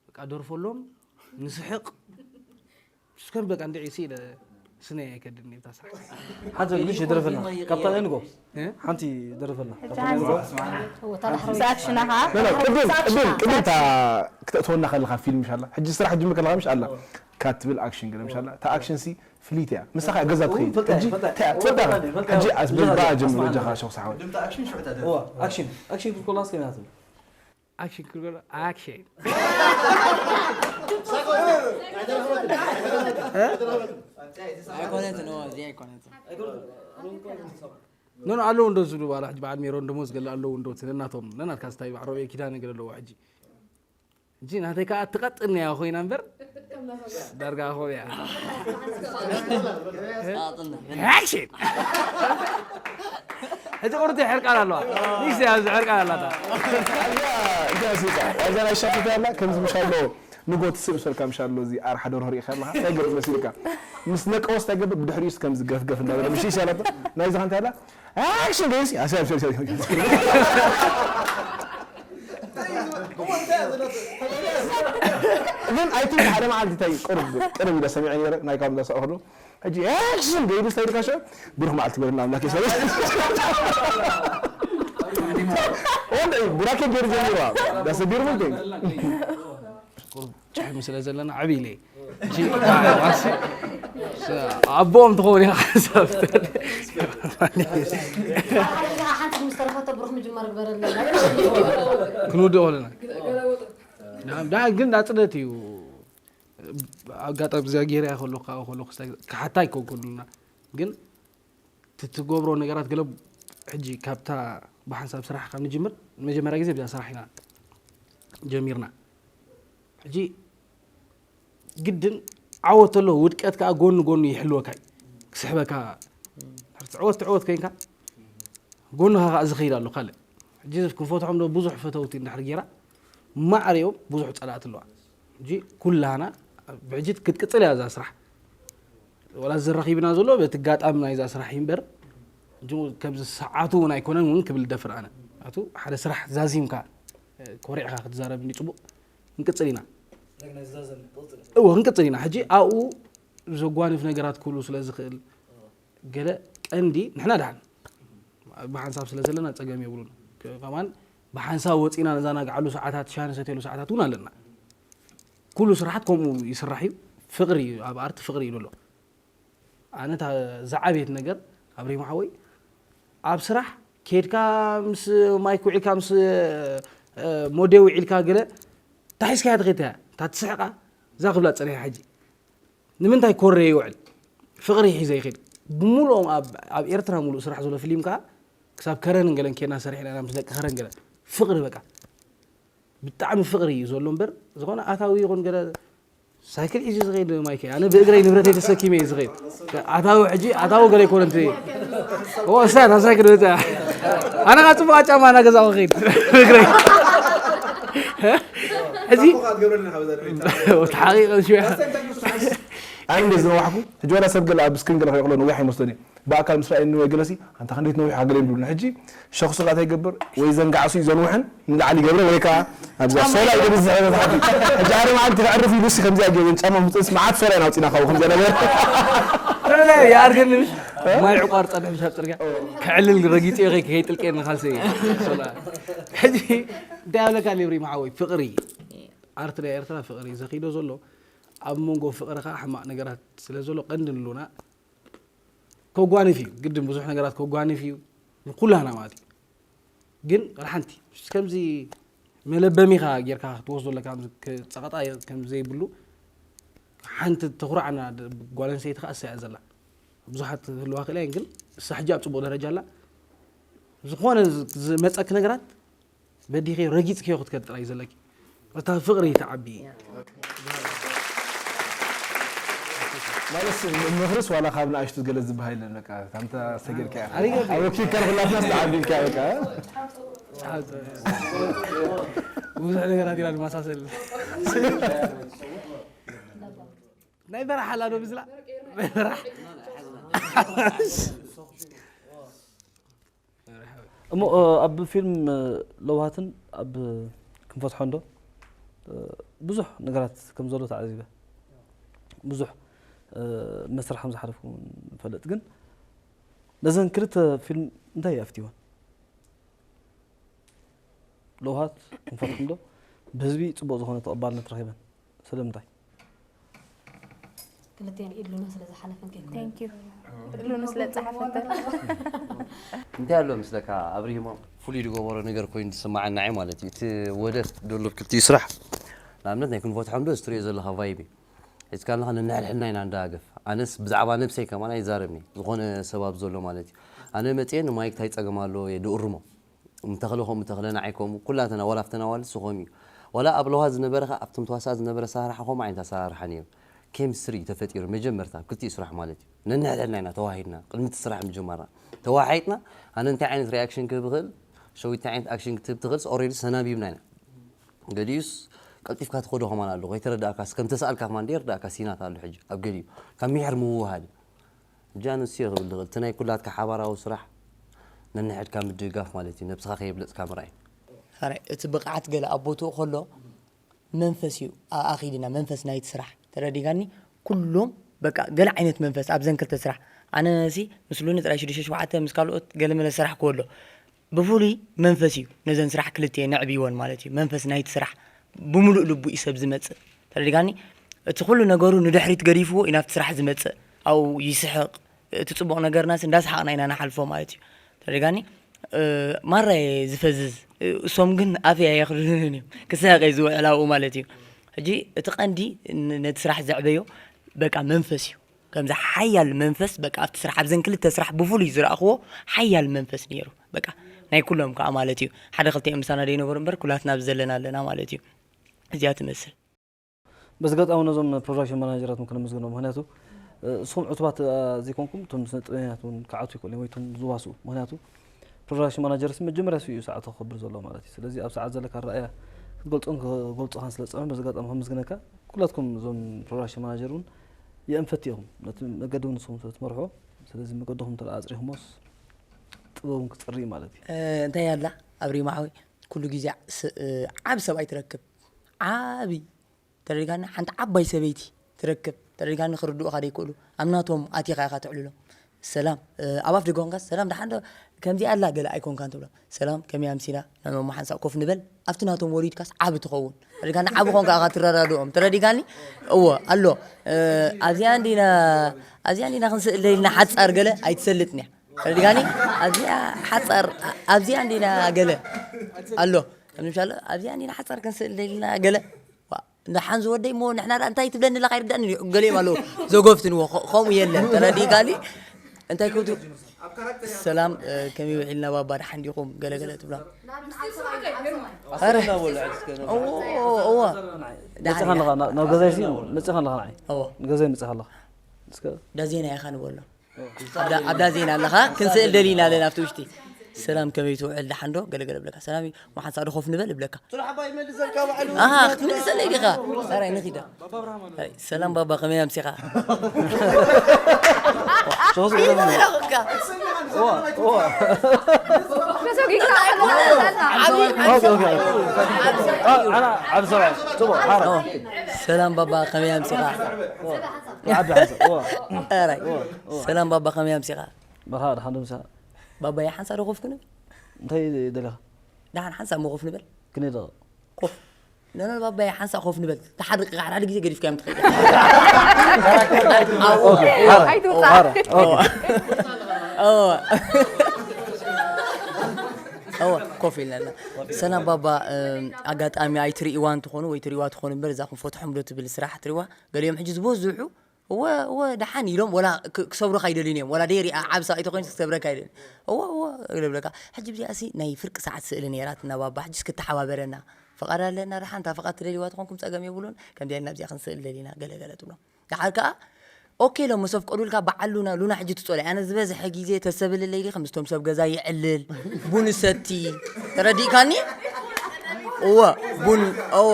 በቃ ደርፈሎም ንስሕቅ እስከም በቃ እንድዒ ሲ ኢለ ስነ ኣይከድኒ እታ ስራሕ ሓንቲ ግሽ ደረፈልና ካብታ እንጎ ሓንቲ ደረፈልና ምስ ኣክሽናኻ ቅድም ቅድም ቅድም እታ ክተእተወና ከለኻ ፊልም ሻላ ሕጂ ስራሕ ጅምር ከለኻ ምሽ ኣላ ካትብል ኣክሽን ገለ ምሽ ኣላ እታ ኣክሽን ሲ ፍልይቲ እያ ምሳኻ ገዛ ትኸይድ ሕጂ ትወዳ ሕጂ ኣስብል በኣ ጀምር ወጃኻ ሸኹ ሰሓወት ኣክሽን ኣክሽን ክትኮላስ ከመይ ትብል ኣክሽን ክብል ከሎ ኣክሽን ኣይኮነትን እዎ እዚኣ ኣይኮነትን ኖ ኣለዉ እንዶ ዝብሉ በላ ሕጂ በዓል ሜሮን ደሞዝ ገለ ኣለዉ እንዶ እቲ ነናቶም ነናትካ ስታይ በዓል ሮቤል ኪዳነ ገለ ኣለዎ ሕጂ እንጂ ናተይ ከዓ ትቐጥን እያ ኮይና እምበር ዳርጋ ኾብ እያ ኣክሽን ሕጂ ቁርቲ ሕርቃን ኣለዋ ንእሽተይ ኣብዚ ሕርቃን ኣላታ እዛ ናይ ሻፍታ ያላ ከምዚ ምሻሎ ንጎ ትስእ ምሰልካ ምሻሎ እዚ ኣርሓ ደርሆ ርኢኻ ኣለኻ እንታይ ገብር መሲልካ ምስ ነቀወስ እንታይ ገብር ብድሕሪኡስ ከምዚ ገፍገፍ እንዳበለ ምሽ ይሻላቶ ናይዚ ከንታ ያላ ኣክሽን ገይሲ ኣሰብ ሰብ ሰብ ግን ኣይ ቲንክ ሓደ መዓልቲ እንታይ ቅርብ ቅርብ ኢለ ሰሚዐ ነረ ናይ ካብ እንዳሰእኽሉ ሕጂ ኣክሽን ገይዱ ስታይልካ ሸ ብሩክ መዓልቲ በልና ኣምላክ የሰብ ወንደ ቡራኬ ገይሩ ጀሚሩ that's a beautiful thing ጭሕሚ ስለ ዘለና ዓብይ ኢለ ኣቦኦም ትኸውን ኢኻ ሓሳብ ሓንቲ ምስ ተረፈቶ ብሩክ ምጅማር ግበረልና ክንውድኦ ኣለና ዳ ግን ናፅነት እዩ ኣጋጣሚ እዚኣ ገይረ ከሎ ከሎ ክሓታ ኣይኮንኩንና ግን ትትገብሮ ነገራት ገለ ሕጂ ካብታ ብሓንሳብ ስራሕ ካብ ንጅምር መጀመርያ ግዜ ብዛ ስራሕ ኢና ጀሚርና ሕጂ ግድን ዓወት ኣሎ ውድቀት ከዓ ጎኒ ጎኒ ይሕልወካ እዩ ክስሕበካ ዕወት ትዕወት ኮይንካ ጎንኻ ከዓ ዝኸይድ ኣሎ ካልእ ሕጂ ክንፈትሖም ዶ ብዙሕ ፈተውቲ እንድሕር ጌራ ማዕሪኦም ብዙሕ ፀላእቲ ኣለዋ ሕጂ ኩላና ብሕጂ ክትቅፅል እያ እዛ ስራሕ ወላ እዚ ረኺብና ዘሎ በቲ ጋጣሚ ናይዛ ስራሕ እዩ እምበር ከምዚ ሰዓቱ እውን ኣይኮነን እውን ክብል ደፍር ኣነ ኣቱ ሓደ ስራሕ ዛዚምካ ኮሪዕካ ክትዛረብ እንዲ ፅቡቅ ክንቅጽል ኢና። እዎ፣ ክንቅጽል ኢና። ሕጂ ኣብኡ ዘጓንፍ ነገራት ክህሉ ስለ ዝኽእል፣ ገለ ቀንዲ ንሕና ደሓን ብሓንሳብ ስለ ዘለና ጸገም የብሉን። ከማን ብሓንሳብ ወጺና ነዛናግዓሉ ሰዓታት፣ ሻሂ ንሰትየሉ ሰዓታት እውን ኣለና። ኩሉ ስራሓት ከምኡ ይስራሕ እዩ። ፍቕሪ እዩ፣ ኣብ ኣርት ፍቕሪ እዩ ዘሎ። ኣነ እታ ዝዓበየት ነገር ኣብሪሂም ሓወይ፣ ኣብ ስራሕ ኬድካ ምስ ማይክ ውዒልካ፣ ምስ እ፣ ሞዴ ውዒልካ፣ ገለ እንታይ ሒዝካያ ትኸይድ እያ? እታ ትስሕቃ እዛ ክብላ ጸኒሐ። ሕጂ ንምንታይ ኮሬ ይውዕል? ፍቕሪ ሒዘ ይኸይድ። ብምሉኦም ኣብ፣ ኣብ ኤርትራ ሙሉእ ስራሕ ዘሎ ፊልም ከኣ ክሳብ ከረንን ገለን ኬድና ሰሪሕና ኢና፣ ምስ ደቂ ከረን ገለን። ፍቕሪ በቃ። ብጣዕሚ ፍቕሪ እዩ ዘሎ እምበር፣ ዝኾነ ኣታዊ ይኹን ገለ ሳይክል ሒዙ ዝኸይድ ማይክ፣ ኣነ ብእግረይ ንብረተይ ተሰኪመ እየ ዝኸይድ። ኣታዊ ሕጂ፣ ኣታዊ ገለ ኣይኮነን እቲ። ኦ፣ እሳ እታ ሳይክል ወፂኣ። ኣነ ኸዓ ፅቡቕ ጫማ እናገዛእኩ እኸይድ ብእግረይ። ሕጂ፣ ተሓቂቐ ሽያ። ኣነ እንደ ዝነዋሕኩ፣ ሕጂ ዋላ ሰብ ገለ ኣብ ስክሪን ገለ ክሪኦ ከሎ ነዊሕ ኣይመስሎን እዩ። ብኣካል ምስ ረኣየኒ ወይ ገለሲ፣ "ኣንታ ክንደይ ትነዊሕ ሃገር" እዮም ዝብሉኒ። ሕጂ ሸኹ ስርዓት ኣይገብር፣ ወይ ዘንጋዕሱ እዩ ዘንውሕን ንላዕሊ ይገብረ፣ ወይ ከዓ ኣብዛ ሶላ እዩ ዝሕረገ ተሓቲ። ሕጂ ሓደ መዓልቲ ከዕርፍ ኢሉ ሲ ከምዚኣ ገይሩ ጫማ ምጥንስ መዓት ሶላ ኢና ኣውፂና ካብኡ ከምዚኣ ነገር። ሶላ ይኣርገኒ፣ ምስ ማይ ዕቋር ጸድሕ፣ ምስ ኣብ ጽርግያ ክዕልል ረጊጸ ከይ-፣ ከይጥልቀኒ ካልሲ። ሶላ። ሕጂ እንታይ ኣለካ፣ ሌብሪ መሓወይ፣ ፍቕሪ። ኣርት ናይ ኤርትራ ፍቕሪ ዘኺዶ ዘሎ፣ ኣብ መንጎ ፍቕሪ ከዓ ሕማቕ ነገራት ስለ ዘሎ፣ ቀንዲ ንሉና ከጓንፍ እዩ፣ ግድን ብዙሕ ነገራት ከጓንፍ እዩ ንኩላና ማለት እዩ። ግን ወላ ሓንቲ ከምዚ መለበሚኻ ጌርካ ክትወስዶ ኣለካ፣ ከምዚ ክ-፣ ጸቐጣ ከም ዘይብሉ። ሓንቲ ተኹራዕና ድ-፣ ጓል ኣንስተይቲ ከኣ እሳ እያ ዘላ። ብዙሓት ክህልዋ ክእላ እየን፣ ግን እሳ ሕጂ ኣብ ጽቡቕ ደረጃ ኣላ። ዝኾነ ዝ-፣ ዝመጸኪ ነገራት በዲኸዮ ረጊጽክዮ ክትከድ ጥራይ ዘለኪ። እታ ፍቕሪ ትዓቢ። ማለት ምኽርስ ዋላ ካብ ንኣሽቱ ገለ ዝበሃል የለን፣ በቃ፣ ከምታ ዝተገርካ እያ። ኣሪገ። ኣብ ወኪልካ ንኹላትና ዝተዓቢልካ፣ በቃ። ብዙሕ ነገራት ኢና ንመሳሰል። ናይ በራሕ ኣላ ዶ ብዝላ? ናይ በራሕ። እሞ፣ እ፣ ኣብ ፊልም፣ እ፣ ለውሃትን ኣብ ክንፈትሖ እንዶ፣ እ፣ ብዙሕ ነገራት ከም ዘሎ ተዓዚበ። ብዙሕ፣ እ፣ መስርሕ ከም ዝሓለፍኩ እውን እፈልጥ። ግን ነዘን ክልተ ፊልም እንታይ እዩ ኣፍትይወን? ለውሃት ክንፈትሖ እንዶ ብህዝቢ ጽቡቕ ዝኾነ ተቐባልነት ረኺበን። ስለምንታይ? ክልቲኤን ኢድሉና ስለ ዝሓለፈን ከይኮነ። Thank you። ኢድሉኑ ስለ ዝጸሓፈተን። እንታይ ኣሎ ምስለካ ኣብሪሂሞ? ፍሉይ ዝገበሮ ነገር ኮይኑ ዝስምዓና እዩ ማለት እዩ። እቲ ወደት ደሎ ክልቲኡ ስራሕ፣ ንኣብነት ናይ ክንፈትሖም ዶ ዝትሪኦ ዘለኻ ቫይብ እዩ። ሒዝካ ኣለኻ ነንሕድሕድና ኢና እንዳገፍ። ኣነስ ብዛዕባ ነብሰይ ከማን ኣይዛረብን እየ። ዝኾነ ሰብ ኣብ ዘሎ ማለት እዩ። ኣነ መጽየ ንማይክ እንታይ ጸገም ኣለዎ እየ ድእርሞ። እንተኽለ ከምኡ፣ እንተኽለ ንዓይ ከምኡ፣ ኩላተና፣ ዋላ ኣብተን ኣዋልድ ስኾም እዩ። ዋላ ኣብ ለውሃት ዝነበረ ኸኣ ኣብቶም ተዋሳእ ዝነበረ ኣሰራርሓ ከምኡ ዓይነት ኣሰራርሓ ነይሩ። ኬሚስትሪ ተፈጢሩ መጀመርታ ኣብ ክልቲኡ ስራሕ ማለት እዩ። ነንሕድሕድና ኢና ተዋሂድና፣ ቅድሚ እቲ ስራሕ ምጅማርና። ተዋሓይጥና፣ ኣነ እንታይ ዓይነት ሪያክሽን ክህብ እኽእል፣ ሸዊት እንታይ ዓይነት ኣክሽን ክትህብ ትኽእልስ፣ ኦልሬዲ ሰናቢብና ኢና። ገሊኡስ ቀልጢፍካ ትኸዶ ከማን ኣሎ፣ ከይተረዳእካስ፣ ከም ተሰኣልካ ከማን ደይርዳእካ ሲናት ኣሎ ሕጂ፣ ኣብ ገሊኡ። ካብ ሚሕር ምውህሃል እዩ። ሕጂ ኣነ ንሱ እየ ክብል ዝኽእል፣ እቲ ናይ ኩላትካ ሓባራዊ ስራሕ ነንሕድካ ምድግጋፍ ማለት እዩ፣ ነብስኻ ከየብለጽካ ምርኣይ። ሕራይ፣ እቲ ብቕዓት ገለ ኣብ ቦትኡ ከሎ መንፈስ እዩ፣ ኣብኣ ከይድና መንፈስ ናይቲ ስራሕ፣ ተረዲጋኒ? ኩሎም በቃ ገለ ዓይነት መንፈስ ኣብዘን ክልተ ስራሕ። ኣነሲ ምስ ሉኒ ጥራይ ሽዱሽተ ሸውዓተ ምስ ካልኦት ገለመለ ዝሰራሕክዎ ኣሎ። ብፍሉይ መንፈስ እዩ ነዘን ስራሕ ክልቲኤን ነዕብይወን ማለት እዩ። መንፈስ ናይቲ ስራሕ ብምሉእ ልቡ እዩ ሰብ ዝመጽእ። ተረዲጋኒ? እቲ ኩሉ ነገሩ ንድሕሪት ገዲፍዎ እዩ ናብቲ ስራሕ ዝመጽእ። ኣብኡ ይስሕቕ። እቲ ጽቡቕ ነገርናስ እንዳሰሓቕና ኢና ንሓልፎ ማለት እዩ። ተረዲጋኒ? እ፣ ማራ እየ ዝፈዝዝ። እ፣ እሶም ግን ኣፈይ ኣየኽድኑን እዮም። ክስሕቕ እየ ዝውዕል ኣብኡ ማለት እዩ። ሕጂ እቲ ቀንዲ ን-፣ ነቲ ስራሕ ዘዕበዮ በቃ መንፈስ እዩ። ከምዚ ሓያል መንፈስ በቃ ኣብቲ ስራሕ፣ ኣብዘን ክልተ ስራሕ ብፍሉይ ዝረኣኽዎ ሓያል መንፈስ ነይሩ። በቃ ናይ ኩሎም ከኣ ማለት እዩ። ሓደ ክልተ እዮም ምሳና ደይነበሩ እምበር ኩላትና ኣብዚ ዘለና ኣለና ማለት እዩ። እዚኣ ትመስል። በዚ ኣጋጣሚ ነዞም ፕሮዳክሽን ማናጀራት እውን ከነመስግኖም። ምኽንያቱ፣ እ፣ እሶም ዕቱባት፣ እ፣ ዘይኮንኩም እቶም ስነ ጥበበኛታት እውን ክዓቱ ይኽእሉ እዮም ወይ እቶም ዝዋስኡ። ምኽንያቱ ፕሮዳክሽን ማናጀርስ መጀመርያ እሱ እዩ ሰዓቱ ከኽብር ዘለዎ ማለት እዩ። ስለዚ ኣብ ሰዓት ዘለካ ኣረኣእያ ክትገልጾን ክገልጹኻን ስለ ዝጸንሑ በዚ ኣጋጣሚ ከመስግነካ። ኩላትኩም እዞም ፕሮዳክሽን ማናጀር እውን የእንፈት ኢኹም። ነቲ መገዲ እውን ንስኹም ስለ ትመርሑ፣ ስለዚ መገድኹም እንተ ኣጽሪኹሞስ ጥበብ እውን ክጸሪ እዩ ማለት እዩ። እ፣ እንታይ ኣላ ኣብሪሂም ሓወይ፣ ኩሉ ግዜ ስ-፣ እ፣ ዓቢ ሰብኣይ ትረክብ። ዓቢ ተረዲጋኒ ሓንቲ ዓባይ ሰበይቲ ትረክብ ተረዲጋኒ ክርድኡኻ ደይክእሉ ኣብ ናቶም ኣቲኻ ኢኻ ትዕልሎም ሰላም ኣብ ኣፍ ደገ ኮንካስ ሰላም ደሓን ዶ ከምዚ ኣላ ገለ ኣይኮንካን ትብሎም ሰላም ከመይ ኣምሲና ናብ መሓንሳእ ኮፍ ንበል ኣብቲ ናቶም ወሪድካስ ዓቢ ትኸውን ተረዲጋኒ ዓቢ ኮንካ ኢኻ ትረዳድኦም ተረዲጋኒ እዎ ኣሎ ኣብዚኣ እንዲና ኣብዚኣ እንዲና ክንስእል ኢልና ሓጻር ገለ ኣይትሰልጥን እያ ተረዲጋኒ ኣብዚኣ ሓጻር ኣብዚኣ እንዲና ገለ ኣሎ ምሻሎ ኣብዚኣ እንዲና ሓጻር ክንስእል ኢልና ገለ ንሓን ዝወደይ እሞ ንሕና ደኣ እንታይ ትብለኒ ኣለኻ ይርዳእኒ እዩ ገሊኦም ኣለዉ ዘጎፍትንዎ ከምኡ የለን ተረዲእካኒ እንታይ ክብቱ ሰላም ከመይ ውዒልና ባባ ደሓን ዲኹም ገለገለ ትብሎም ኧረ እዎ እዎ ደሓን መፅኻ ኢና። ኣለኻ ናብ- ናብ ገዛይ ሲ መፅኻ ኣለኻ ንዓይ እዎ ንገዛይ መፅኻ ኣለኻ እስከ ዳዜና ኢኻ ንበሎ ኣብዳ ዜና ኣለኻ ክንስእል ደሊና ኣለና ኣብቲ ውሽጢ ሰላም ከመይ ትውዕል ደሓን ዶ ገለገለ እብለካ ሰላም እዩ መሓንሳ ዶ ኮፍ ንበል እብለካ ስራሕ ኣባይ መልስ ዘልካ ባዕሉ ኣሃ ክትምልሰለይ ዲኻ ሰራይ ንኺዳ ሰላም ባባ ከመይ ኣምሲኻ ተሰጊግካ ኣለኻ። ዓብ ሰብኣይ ፅቡቅ ሓራ ሰላም ባባ ከመይ ኣምሲኻ ዓቢ ሓንሳብ እዋ ራይ ሰላም ባባ ከመይ ኣምሲኻ በኻ ድሓን ዶ ምሳ ባባየ ሓንሳ ዶ ኮፍ ክንብል እንታይ ደለኻ ደሓን ሓንሳ እሞ ኮፍ ንበል ክንደቕ ኮፍ ነነ ባባየ ሓንሳ ኮፍ ንበል ተሓድቂ ሓደ ሓደ ግዜ ገዲፍካ እዮም ትኸይድ ኣይትውፃእ። እወ ኮፍ ኢልና ኣለና ሰላም ባባ ኣጋጣሚ ኣይትርእዋ እንትኾኑ ወይ ትርእዋ ትኾኑ እምበር እዛ ክንፈትሖም ዶ ትብል ስራሕ ትርእዋ ገሊኦም ሕጂ ዝበዝሑ እወ እወ ደሓን ኢሎም ወላ ክሰብሩካ ኣይደልዩን እዮም ወላ ደይሪኣ ዓብ ሰብኣይ ተኮይኑ ክሰብረካ ኣይደልን እወ እወ ይብለካ ሕጂ ብዚኣ ሲ ናይ ፍርቂ ሰዓት ስእሊ ነይራት እና ባባ ሕጂስ ክተሓባበረና ፍቓድ ኣለና ደሓን እታ ፍቓድ ትደልይዋ ተኾንኩም ፀገም የብሉን ከምዚኣ ኢልና ኣብዚኣ ክንስእል ደሊና ገለገለ ትብሎም ደሓር ከዓ ኦኬ ኢሎም ምስ ኣፍቀዱልካ በዓል ሉና ሉና ሕጂ ትፀልኦ ኣነ ዝበዝሐ ግዜ ተሰብልለይ ዲኺ ምስቶም ሰብ ገዛ ይዕልል ቡን ሰቲ ተረዲእካኒ እወ ቡን እወ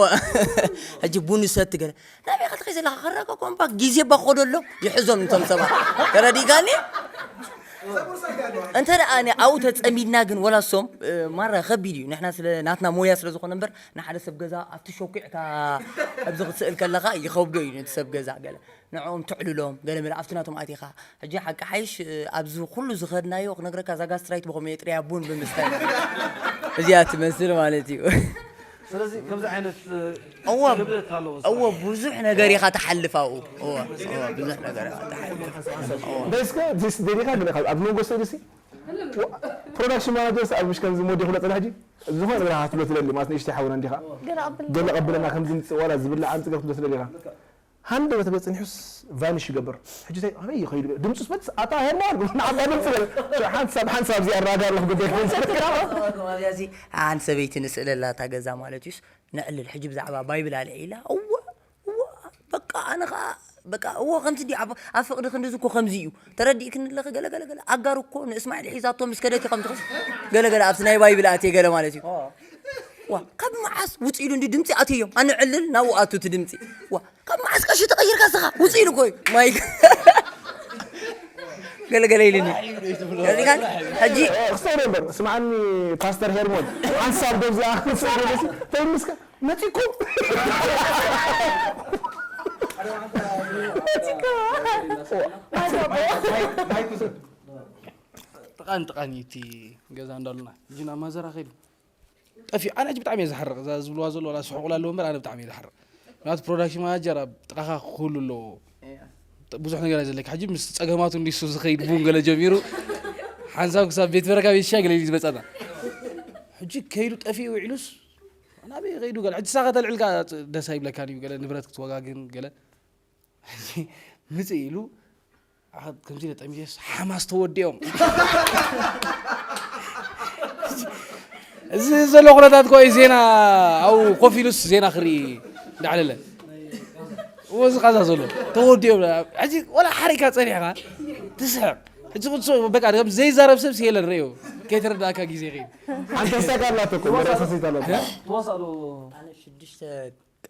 ሕጂ ቡን ሰቲ ገለ ናበይ ከትኸይ ዘለካ ከረከ ኮምባ ግዜ ባኮዶ ኣሎ ይሕዞም እንቶም ሰባት ተረዲእካኒ እንተ ደኣ ኣብኡ ተፀሚድና ግን ወላ ሶም ማራ ከቢድ እዩ ንሕና ስለ ናትና ሞያ ስለ ዝኾነ እምበር ንሓደ ሰብ ገዛ ኣብቲ ሸኩዕካ ኣብዚ ክትስእል ከለኻ ይኸብዶ እዩ ነቲ ሰብ ገዛ ገለ ንዕኦም ተዕልሎም ገለ መለ ኣብቲ ናቶም ኣቲኻ ሕጂ ሓቂ ሓይሽ ኣብዚ ኩሉ ዝኸድናዮ ክነግረካ እዛ ጋስትራይት ብኸመይ የጥርያ ቡን ብምስታይ እዚኣ ትመስል ማለት እዩ ስለዚ ከምዚ ዓይነት እወ ክብደት ኣለዎ እወ ብዙሕ ነገር ኢኻ ትሓልፍ ኣብኡ እወ እወ ብዙሕ ነገር ኢኻ ትሓልፍ ደስከ ዚስ ደሊኻ ግን ካብ ኣብ መንጎ ስእሊ ሲ ፕሮዳክሽን ማናጀር ሲ ኣብ ምሽ ከምዚ ሞዲ ክሎ ጽናሕ ጂ ዝኾነ ብላ ክትብሎ ትደሊ ማለት ንእሽተይ ሓውና እንዲኻ ገለ ቀብለና ከምዚ ምጽእ ዋላ ዝብላዕ ኣምጽእ ክትብሎ ትደሊ ኢኻ ሃንደበት ገጽ ንሑስ ቫኒሽ ይገብር ሕጂ እንታይ ኣበይ ይኸይዱ ድምፁ ስበት ኣታ ሄርማ ንዓባ ድምፂ ገለ ሓንሳብ ሓንሳብ እዚ ኣራጋር ክገብር እዚ ሓንቲ ሰበይቲ ንስእለላ እታ ገዛ ማለት እዩስ ነዕልል ሕጂ ብዛዕባ ባይብል ኣልዒላ እወ እወ በቃ ኣነ ከዓ በቃ እወ ከምዚ ድዩ ኣብ ኣብ ፍቅዲ ክንድዚ እኮ ከምዚ እዩ ተረዲእክኒ ኣለኺ ገለ ገለ ገለ ኣጋር እኮ ንእስማዒል ሒዛቶ ምስ ከደት እዩ ከምዚ ገለ ገለ ኣብቲ ናይ ባይብል ኣትየ ገለ ማለት እዩ ዋ ካብ መዓስ ውፅ ኢሉ እንዲ ድምፂ ኣትዮም ኣነ ዕልል ናብኡ ኣቱ እቲ ድምፂ ዋ ካብ መዓስ ቀሺ ተቐይርካ ስኻ ውፅ ኢሉ እኮ እዩ ማይክ ገለ ገለ ኢሉኒ ተረዲእካኒ ሕጂ ክስተውረ እምበር ስምዓኒ ፓስተር ሄርሞን ሓንሳብ ገብዚኣ ክስተውረ ተይምስካ መፂኩም ጥቓን ጥቓን እዩ እቲ ገዛ እንዳሉና ሕጂ ናብ ማዘራ ከይዱ ጠፊኡ ኣነ ሕጂ ብጣዕሚ እየ ዝሓርቕ እዛ ዝብልዋ ዘሎ ዋላ ስሕቑላ ኣለዎ እምበር ኣነ ብጣዕሚ እየ ዝሓርቕ ምክንያቱ ፕሮዳክሽን ማናጀር ኣብ ጥቓኻ ክህሉ ኣለዎ ብዙሕ ነገር እዩ ዘለካ ሕጂ ምስ ፀገማቱ እንዲሱ ዝኸይድ ቡን ገለ ጀሚሩ ሓንሳብ ክሳብ ቤት በረካ ቤት ሻይ ገለ ኢሉ ዝመፀና ሕጂ ከይዱ ጠፊኡ ውዒሉስ ናበይ ከይዱ ገለ ሕጂ ሳኸ ተልዕልካ ደስ ኣይብለካን እዩ ገለ ንብረት ክትወጋግን ገለ ሕጂ ምፅእ ኢሉ ኣኸ- ከምዚ ኢለ ጠሚጀስ ሓማስ ተወዲኦም እዚ ዘሎ ኩነታት ኮ ዜና ኣብኡ ኮፍ ኢሉስ ዜና ክርኢ እንዳዕለለ እዚ ቃዛ ዘሎ ተወዲኦም ሕጂ ወላ ሓሪካ ፀኒሕካ ትስሕቕ ሕጂ ቁፅሶ በቃ ከም ዘይዛረብ ሰብ የለን ርእዮ ከይተረዳእካ ግዜ ኸይድ ሓንቲ ሳጋ ኣላቶ እኮ መዳሳሲት ኣላቶ ትወሳሉ ኣነ ሽዱሽተ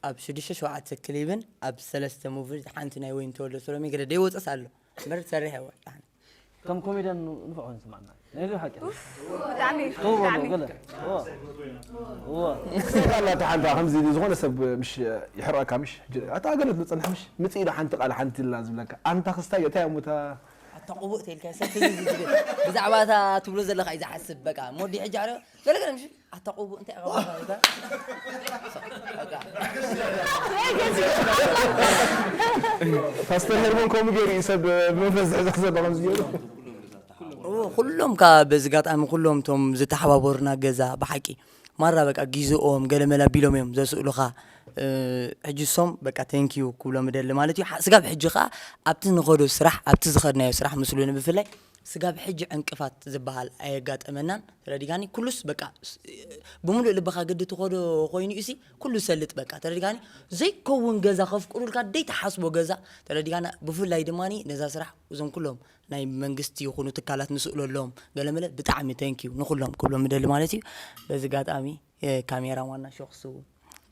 ኣብ ሽዱሽተ ሸውዓተ ክሊብን ኣብ ሰለስተ ሙቪ ሓንቲ ናይ ወይን ተወልደ ሰሎሜ ገለ ደይወፀስ ኣሎ እምበር ሰሪሐ ወጣን ከም ኮሜድያን ንፉዕ ኮይኑ ይስማዓና። ናይ ሓቂ። ብጣዕሚ ተውበሉ ብጣዕሚ ገለ። እዎ። እዎ። ስጋ ኣላ ሓንታ ከምዚ ዝኾነ ሰብ ምሽ ይሕረካ ምሽ ኣታ ገለ ትመጸና ምሽ ምጽኢ ዶ ሓንቲ ቃል ሓንቲ ኢልና ዝብለካ ኣንታ ክስታይ እንታይ ኣሙታ ኣታ ቆቡእ ተልካ ሰብ ትዝ ዝብል ብዛዕባ እታ ትብሎ ዘለካ እዩ ዝሓስብ በቃ ሞዲ ሕጂ ኣረ ገለ ገለ ምሽ ኣታ ቆቡእ እንታይ ኣቐባባ ይባል በቃ ፓስተር ሄርሞን ከምኡ ገይሩ እዩ ሰብ ብመንፈስ ዝሕዘኽ ዘሎ ከምዚ ገይሩ እዎ፣ ኩሎም ከ በዚ ኣጋጣሚ ኩሎም እቶም ዝተሓባበሩና ገዛ ብሓቂ ማራ በቃ ግዜኦም ገለመለ ኣቢሎም እዮም ዘስእሉኻ። እ፣ ሕጂ እሶም በቃ ቴንኪዩ ክብሎም እደሊ ማለት እዩ። ሓ- ስጋብ ሕጂ ከኣ ኣብቲ ንኸዶ ስራሕ ኣብቲ ዝኸድናዮ ስራሕ ምስሉኒ ብፍላይ ስጋብ ሕጂ ዕንቅፋት ዝበሃል ኣየጋጠመናን ተረዲጋኒ። ኩሉስ በቃ ስ- ብምሉእ ልብኻ ግዲ ትኸዶ ኮይኑ እሲ ኩሉ ሰልጥ በቃ ተረዲጋኒ። ዘይከውን ገዛ ከፍቅዱልካ ደይትሓስቦ ገዛ ተረዲጋና። ብፍላይ ድማ ነዛ ስራሕ እዞም ኩሎም ናይ መንግስቲ ይኹኑ ትካላት ንስእለሎም ገለመለ ብጣዕሚ ቴንኪዩ ንኩሎም ክብሎም ምደሊ ማለት እዩ። በዚ ኣጋጣሚ ካሜራ ዋና ሸክሱ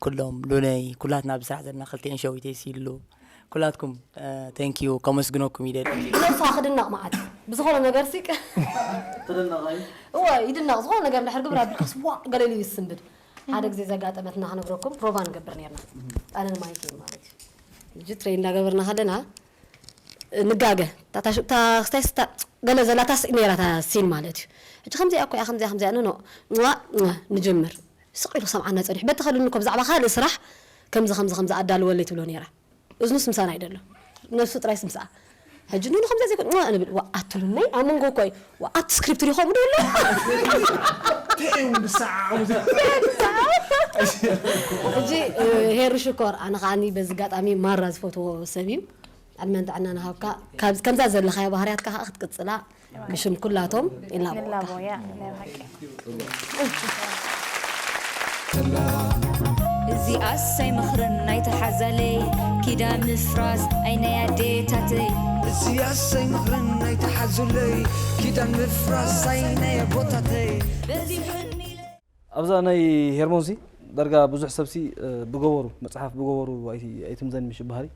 ኩሎም ሉነይ ኩላትና ብስራሕ ዘለና ክልቲኤን ሸዊተይ ሲሉ ኩላትኩም ቴንኪዩ ከመስግነኩም ይደሊ። ብነብስኻ ክድነቕ መዓት ብዝኾነ ነገር ሲቅ ተደነቓይ እወ ይድነቕ ዝኾነ ነገር እንድሕር ግብር ኣቢልካስ ዋእ ገለ ኢሉ ይስንብድ ሓደ ግዜ ዘጋጠመትና ክነግረኩም ፕሮቫ ንገብር ነርና ኣነን ማይክ ማለት እዩ ሕጂ ትሬን እንዳገበርና ከለና ንጋገ ታሽታ ገለ ዘላታ ነራ ሲን ማለት እዩ ሕጂ ከምዚኣ እኮ እያ ከምዚኣ ከምዚኣ ንኖ ንዋ ንዋ ንጅምር ስቕ ኢሉ ክሰምዓና ጸኒሑ በቲ ከድኒ እኮ ብዛዕባ ካልእ ስራሕ ከምዚ ከምዚ ከምዚ ኣዳልወለይ ትብሎ ነራ እዝኑስ ምሳና ኣይደሎ ነብሱ ጥራይ ስምስኣ ሕጂ ንኖ ከምዚኣ ዘይኮ ንዋ ንብል ዋ ኣትሉነይ ኣብ መንጎ እኮ እዩ ዋ ኣብቲ ስክሪፕት ሪኸሙ ዶ ኣሎ ሕጂ ሄሪ ሽኮር ኣነ ከዓኒ በዚ ኣጋጣሚ ማራ ዝፈትዎ ሰብ እዩ ዕድመን ጥዕናን ሃብካ ከምዛ ዘለኻዮ ባህርያትካ ከዓ ክትቅፅላ ብሽም ኩላቶም ይላቦካ ንላቦያ ናይ ብሓቂ እዚኣሰይ ምኽርን ናይ ተሓዛለይ ኪዳን ምፍራስ ኣይ ናይ ኣዴታተይ እዚኣሰይ ምኽርን ናይ ተሓዙለይ ኪዳን ምፍራስ ኣይ ናይ ኣቦታተይ በዚሑኒ ኣብዛ ናይ ሄርሞንሲ ዳርጋ ብዙሕ ሰብሲ ብገበሩ መፅሓፍ ብገበሩ ኣይትምዘን ምሽ በሃሊ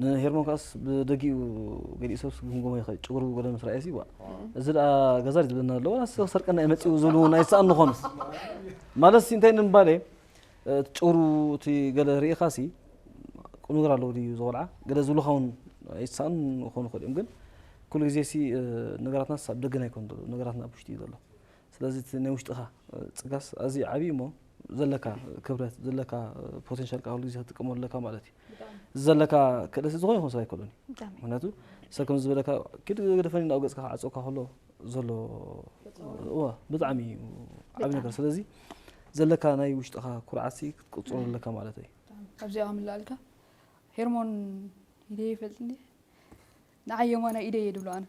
ንሄርሞን ከኣስ ብደጊኡ ገሊኡ ሰብስ ግምገሞ ይኽእል ጭጉሩ ገለ ምስ ረኣየሲ ዋ እዚ ደኣ ገዛ ዝብለና ኣለዎ ናስ ሰርቀና ይመፅኡ ዝብሉ እውን ኣይሰኣን ንኾኑስ ማለት ሲ እንታይ ንምባለ ጭጉሩ እቲ ገለ ርኢኻሲ ቁም ነገር ኣለዎ ድዩ ዝቆልዓ ገለ ዝብሉኻ እውን ኣይሰኣን ክኾኑ ይኽእል እዮም ግን ኩሉ ግዜ ሲ ነገራትናስ ኣብ ደገ ናይ ኮን ነገራትና ኣብ ውሽጢ እዩ ዘሎ ስለዚ እቲ ናይ ውሽጥኻ ፅጋስ ኣዝዩ ዓብዩ እሞ ዘለካ ክብረት ዘለካ ፖቴንሻል ከዓ ኩሉ ግዜ ክትጥቀመሉ ኣለካ ማለት እዩ። እዚ ዘለካ ክእለት እዚ ዝኾነ ይኹን ሰብ ኣይክእሎን እዩ። ምክንያቱ ሰብ ከም ዝበለካ ኪድ ገደፈኒ ናብ ገፅካ ክዓፀወካ ከሎ ዘሎ እዋ ብጣዕሚ እዩ ዓብዪ ነገር። ስለዚ ዘለካ ናይ ውሽጥኻ ኩርዓት ሲ ክትቅፅሎ ኣለካ ማለት እዩ። ኣብዚኣ ክምልኣልካ ሄርሞን ኢደ ይፈልጥ እንዲ ንዓይ የማናይ ኢደ እየ ድብሎ ኣነ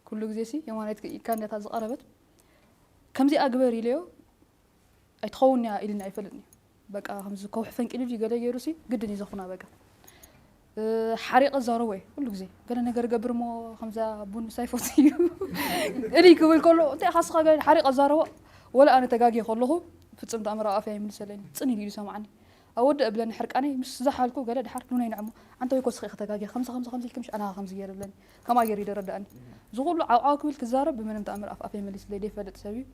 ኩሉ ግዜ ሲ የማናይት ኢድካ እንዳታ ዝቐረበት ከምዚኣ ግበር ኢለዮ ኣይትኸውን እያ ኢልኒ ኣይፈልጥን እዩ በቃ ከምዚ ከውሒ ፈንቂሉ ድዩ ገለ ገይሩ ሲ ግድን እዩ ዘኹና በቃ ሓሪቐ ዛረቦ እየ ኩሉ ግዜ ገለ ነገር ገብር እሞ ከምዛ ቡን ምሳይ ፈቱ እዩ እሊ ክብል ከሎ እንታይ ኢኻ ስኻ ገለ ሓሪቐ ዛረቦ ወላ ኣነ ተጋግየ ከለኹ ፍፅም ተኣምር ኣብ ኣፍያ ይምልሰለኒ ፅን ኢሉ እዩ ዝሰምዓኒ ኣወድእ እብለኒ ሕርቃነይ ምስ ዝሓልኩ ገለ ድሓር ኑነይ ንዕሞ ኣንተ ወይ ኮስኺ ኢኺ ተጋጊኺ ከምዚ ከምዚ ከምዚ ኢልኪ ምሽ ኣነ ከምዚ ገይረ እብለኒ ከምኣ ገይሩ እዩ ደረድኣኒ እዚ ኩሉ ዓውዓው ክብል ክዛረብ ብምንም ተኣምር ኣፍ ኣፈይ መሊስለይ ደይፈልጥ ሰብ እዩ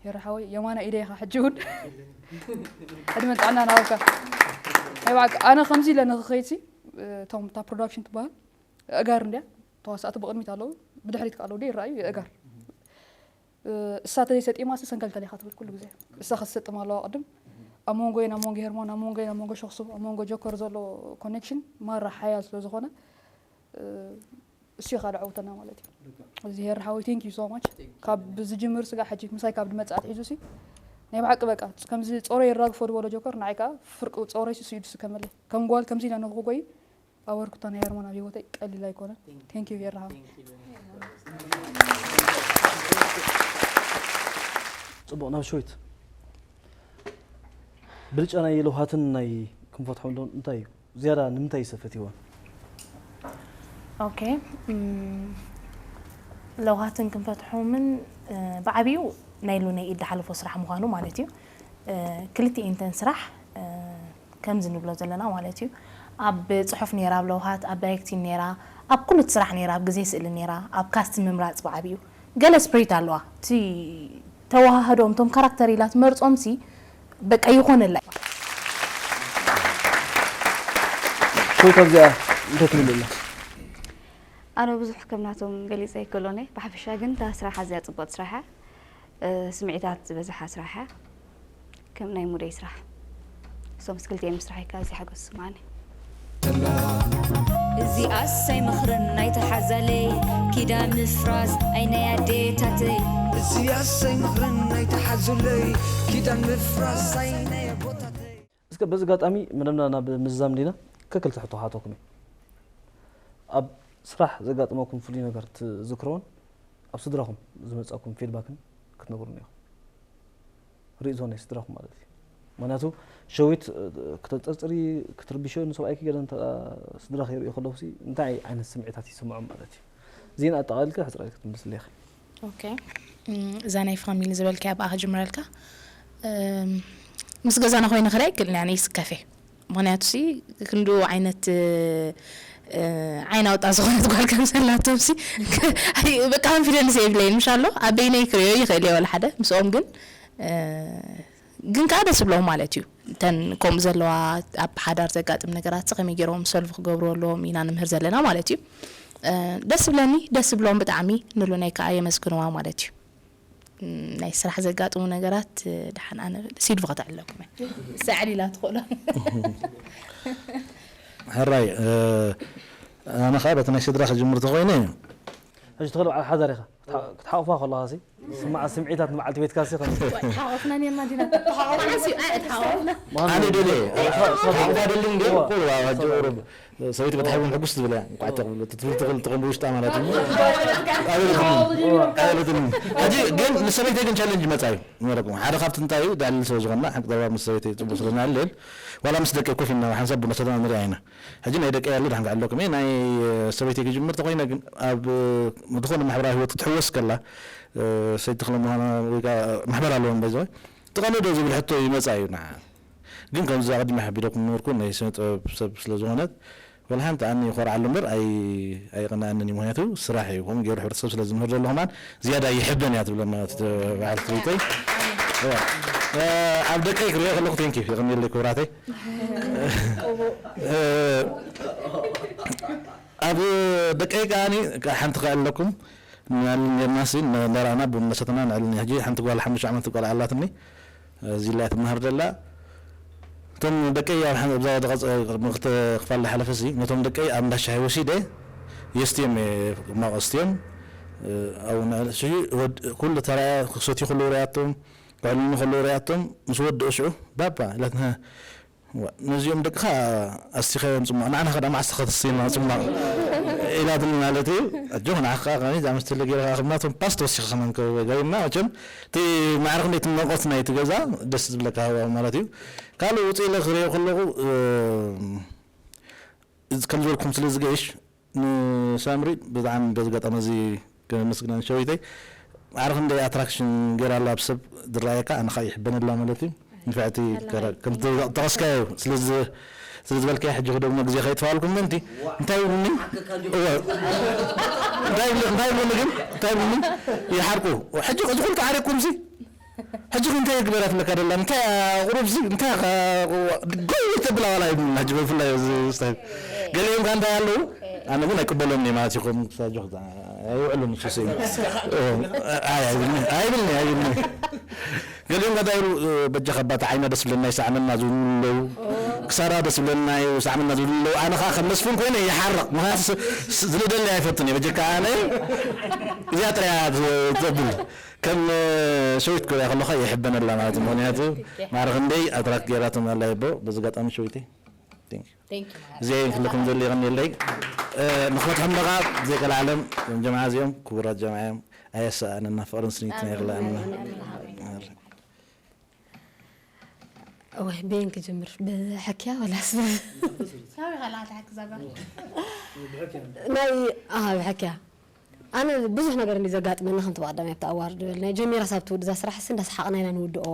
ሄረ ሓወይ የማና ኢደ ኢኻ ሕጂ እውን ዕድመን ጥዕናን ሃብካ ናይ ባዕልካ ኣነ ከምዚ ኢለ ንክኸይድ ሲ እቶም እታ ፕሮዳክሽን ትበሃል ኣእጋር እንድያ ተዋሳእቲ ብቕድሚት ኣለዉ ብድሕሪት ከ ኣለዉ ደይረኣዩ የእጋር እሳ ተዘይሰጢማ ሲ ሰንከልከል ኢኻ ትብል ኩሉ ግዜ እሳ ክትሰጥም ኣለዋ ቅድም ኣብ መንጎይን ኣብ መንጎ ሄርሞን ኣብ መንጎይን ኣብ መንጎ ሸኽሱ ኣብ መንጎ ጆከር ዘሎ ኮኔክሽን ማራ ሓያል ስለ ዝኾነ እሱ ኢኻ ደዓውተና ማለት እዩ እዚ ሄር ሓወይ thank you so much ካብ ዝጅምር ስጋ ሕጂ ምሳይ ካብ ድመጽእ ኣትሒዙ ሲ ናይ ብሓቂ በቃ ከምዚ ጾሮ የራግፎ ዝበሎ ጆከር ንዓይ ከዓ ፍርቂ ጾሮይ ሲ ስዩድ ስከመለይ ከም ጓል ከምዚ ኢለ ንክጎይ ኣበርክቶ ናይ ሄርሞን ኣብ ህይወተይ ቀሊል ኣይኮነን thank you ሄር ሓወይ ፅቡቕ ናብ ሸዊት ብልጫ ናይ ለውሃትን ናይ ክንፈትሖም ዶ እንታይ እዩ ዝያዳ ንምንታይ እዩ ሰፈት ይሆን ኦኬ ለውሃትን ክንፈትሖምን ብዓብዩ ናይ ሉነይ ኢድ ዝሓለፎ ስራሕ ምዃኑ ማለት እዩ ክልቲኤንተን ስራሕ ከምዚ ንብሎ ዘለና ማለት እዩ ኣብ ፅሑፍ ነራ ኣብ ለውሃት ኣብ ዳይሬክቲን ነራ ኣብ ኩሉ እቲ ስራሕ ነይራ፣ ኣብ ግዜ ስእሊ ነይራ፣ ኣብ ካስት ምምራጽ ብዓቢኡ ገለ ስፕሪት ኣለዋ። እቲ ተወሃህዶም፣ እቶም ካራክተር ኢላ ትመርጾም ሲ በቃ ይኾነላ። ሸዊት ኣብዚኣ እንታይ ትብል ኣላ? ኣነ ብዙሕ ከም ናቶም ገሊጸ ኣይክእሎን እየ። ብሓፈሻ ግን እታ ስራሕ ኣዝያ ጽብቕቲ ስራሕ እያ። እ፣ ስምዒታት ዝበዝሓ ስራሕ እያ። ከም ናይ ሙደይ ስራሕ እሶም ምስ ክልቲኦም ምስራሕ ይከኣል ሓጎስ ዝስምዓኒ። እዚኣስ ኣይምኽርን ናይ ተሓዛለይ ኪዳን ምፍራስ ኣይ ናይ ኣዴታተይ። እዚኣስ ኣይምኽርን ናይ ተሓዙለይ ኪዳን ምፍራስ ኣይ ናይ ኣቦታተይ። እስከ በዚ ኣጋጣሚ መደብና ናብ ምዝዛም ዲና ከክልተ ሕቶ ክሓተኩም እየ። ኣብ ስራሕ ዘጋጠመኩም ፍሉይ ነገር ትዝክርዎን ኣብ ስድራኹም ዝመጻኩም ፊድባክን ክትነግሩኒ ኢኹም። ሪኢቶ ናይ ስድራኹም ማለት እዩ። ምክንያቱ ሸዊት እ፣ ክተጠርጥሪ ክትርብሾ ንሰብኣይኪ ገለ እንተ ስድራኺ ይርእዩ ከለኹ ሲ እንታይ ዓይነት ስምዒታት ይስምዖም ማለት እዩ። እዚን ኣጠቓሊልካ ሕፅራ ክትምልስለይ ኢኺ። ኦኬ እም፣ እዛ ናይ ፋሚሊ ዝበልካያ ብኣ ክጅምረልካ እም፣ ምስ ገዛና ኮይነ ክርኢ ኣይክእልን እያ ይስከፌ ምክንያቱ ሲ ክንዱ ዓይነት እ፣ ዓይን ኣውጣ ዝኾነት ጓል ከም ዘላቶም ሲ በቃ ኮንፊደንስ የብለይን ምሽ ኣሎ ኣበይነይ ክርእዮ ይኽእል እየ ወላ ሓደ ምስኦም ግን እ፣ ግን ከዓ ደስ ብሎም ማለት እዩ እተን ከምኡ ዘለዋ ኣብ ሓዳር ዘጋጥም ነገራት ከመይ ገይሮም ሰልቭ ክገብሩ ኣለዎም ኢና ንምህር ዘለና ማለት እዩ እ፣ ደስ ብለኒ ደስ ብሎም ብጣዕሚ ንሉናይ ከዓ የመስግንዋ ማለት እዩ እም፣ ናይ ስራሕ ዘጋጥሙ ነገራት እ፣ ደሓን ኣነ ሲልቭ ከተዕለኩም እየ ሰዕል ኢላ ትኽእሎ ሕራይ እ፣ ኣነ ከዓ በቲ ናይ ስድራ ክጅምር ተኮይነ ሕጂ ትኽእል በዓል ሓዳር ኢኻ ክትሓ- ክትሓቑፋ ከለኻ ሲ ስማዓ ስምዒታት ንበዓልቲ ቤትካ ሲ ከም ሓቆፍና ኔርና ዲና ተሓቆፍና ሲ ኣይ ተሓቆፍና ኣነ ደለ እዋ፣ እዋ። ሓቁፋ ደልን ግን እዋ። ቁልዋ ጀውሩብ ሰበይቲ በትሓይቦም ሕጉስ ትብል እያ እንቋዕ ተቕብሎ ትብል ትኽእል ትኾን ብውሽጣ ማለት እዩ ኣይበለትኒ ኣይበለትኒ ሕጂ ግን ንሰበይተይ ግን ቻለንጅ መፃ እዩ ይመረኩም ሓደ ካብቲ እንታይ እዩ ዳዕልል ስለ ዝኾንና ሓቂ ዘረባ ምስ ሰበይተይ ፅቡቅ ስለ ንኣልል ዋላ ምስ ደቂ ኮፍ ኢና ሓንሳብ ቡና ሰተና ንሪኣ ኢና ሕጂ ናይ ደቂ ያለ ድሓን ክዕለኩም እየ ናይ ሰበይተይ ክጅምር ተኮይነ ግን ኣብ ዝኾነ ማሕበራዊ ህይወት ክትሕወስ ከላ ሰይቲ ክለ ምዃና ወይ ከዓ ማሕበር ኣለዎም በዚ ትቐንዶ ዝብል ሕቶ ይመፃ እዩ ንዓ ግን ከምዚ ኣቐዲመ ሓቢረኩም ነበርኩ ናይ ስነ ጥበብ ሰብ ስለ ዝኾነት ወላ ሓንቲ ኣነ ይኾርዓሉ እምበር ኣይ ኣይቕንኣንን እዩ ምክንያቱ ስራሕ እዩ ከምኡ ገይሩ ሕብረተሰብ ስለ ዝምህር ዘሎ ከማን ዝያዳ ይሕብን እያ ትብለና እቲ በዓል ትርኢተይ እዋ። እ፣ ኣብ ደቀይ ክሪኦ ከለኩ ቴንኪ ይቕንየለይ ክብራተይ እ፣ ኣብ ደቀይ ከዓኒ ሓንቲ ከዕለኩም ንዕልል ጌርና ሲ ነራእና ቡን ነሰተና ንዕልል ሕጂ ሓንቲ ጓል ሓሙሽተ ዓመት ትቆልዓ ኣላትኒ እዚ ላይ ትመሃር ደላ እቶም ደቀይ ኣብ ሓ- ኣብዛ ደቐፅ ቅድሚ ክልተ ክፋል ዝሓለፈ ሲ ነቶም ደቀይ ኣብ እንዳ ሻሂ ወሲደ የስትዮም እየ ማቕ ኣስትዮም ኣብኡ ንዕል ሽሂ ወድ- ኩሉ ተራያ ክሰትዩ ከለዉ ሪኣቶም ክዕልሉ ከለዉ ሪኣቶም ምስ ወድኡ ሽዑ ባባ ኢላትና ነዚኦም ደቅኻ ኣስቲኻዮም ፅማቕ ንዓና ከዳ ማዕስ ተኸተስቲና ፅማቕ ኢላትኒ ማለት እዩ ኣጆኽ ንዓኻ ከመይ ዝኣመሰለ ገይረ ከዓ ከምናቶም ፓስት ወሲኻ ከመን ገይርና መቸም እቲ ማዕረ ክንደይ ትመቆት ናይ እቲ ገዛ ደስ ዝብለካ ሃዋ ማለት እዩ ካልእ ውፅእ ኢለ ክሪኦ ከለኹ ከም ዝበልኩም ስለ ዝገይሽ ንሳምሪ ብጣዕሚ በዚ ኣጋጣሚ እዚ ከመስግና ንሸዊተይ ማዕረ ክንደይ ኣትራክሽን ገይራ ኣላ ኣብ ሰብ ዝረኣየካ ኣነ ከዓ ይሕበነላ ማለት እዩ ንፍዕቲ ከም ጠቐስካዮ ስለ ዝበልካዮ ሕጂ ክደግሞ ግዜ ከይጥፋልኩም ምእንቲ እንታይ ይብሉኒ እንታይ ይብሉኒ ግን እንታይ ይብሉኒ ይሓርቁ ሕጂ እዚ ኩሉ ተዓሪቅኩም ሲ ሕጂ እንታይ ግበራ ትብለካ ደላ እንታይ ቁሩብ ዚ እንታይ ጎይ ተብላ ዋላ ይብሉና ሕጂ ብፍላይ እዚ ስታይል ገሊኦም ከ እንታይ ኣለዉ ኣነ እውን ኣይቅበሎም እየ ማለት ይኹም ክሳጆ ኣይውዕሉን ሱስ ኣይብልኒ ኣይብልኒ ገሊኦም ከ እንታይ ይብሉ በጃኻ ኣባታ ዓይና ደስ ብለና ይሰዓመና ዝብሉ ኣለዉ ክሳራ ደስ ብለና ይሰዓመና ዝብሉ ኣለዉ ኣነ ከዓ ከም መስፍን ኮይነ ይሓርቕ ምክንያቱ ዝልደለይ ኣይፈትን እየ በጀካ ኣነ እዚኣ ጥራያ ተብል ከም ሸዊት ክሪኣ ከለኻ ይሕበነላ ማለት እዩ ምክንያቱ ማዕረ ክንደይ ኣትራክት ገይራቶም ኣላ ይቦ በዚ ኣጋጣሚ ሸዊተይ እዚ ክልኩም ዘለ ይቀንየለይ ንክፈትሖም ደቃ ዘይቀልዓለም ዞም ጀምዓ እዚኦም ክቡራት ጀምዓ እዮም ኣየሰኣነና ፍቅርን ስኒትን የክልኣና እወ በየን ክጅምር ብሕክያ ወላስ ናይ ብሕክያ ኣነ ብዙሕ ነገር እንዲ ዘጋጥመና ከምቲ ብቀዳማይ ኣብቲ ኣዋርድ በል ናይ ጀሚራ ሳብ ትውድዛ ስራሕ ስ እንዳሰሓቅና ኢና ንውድኦ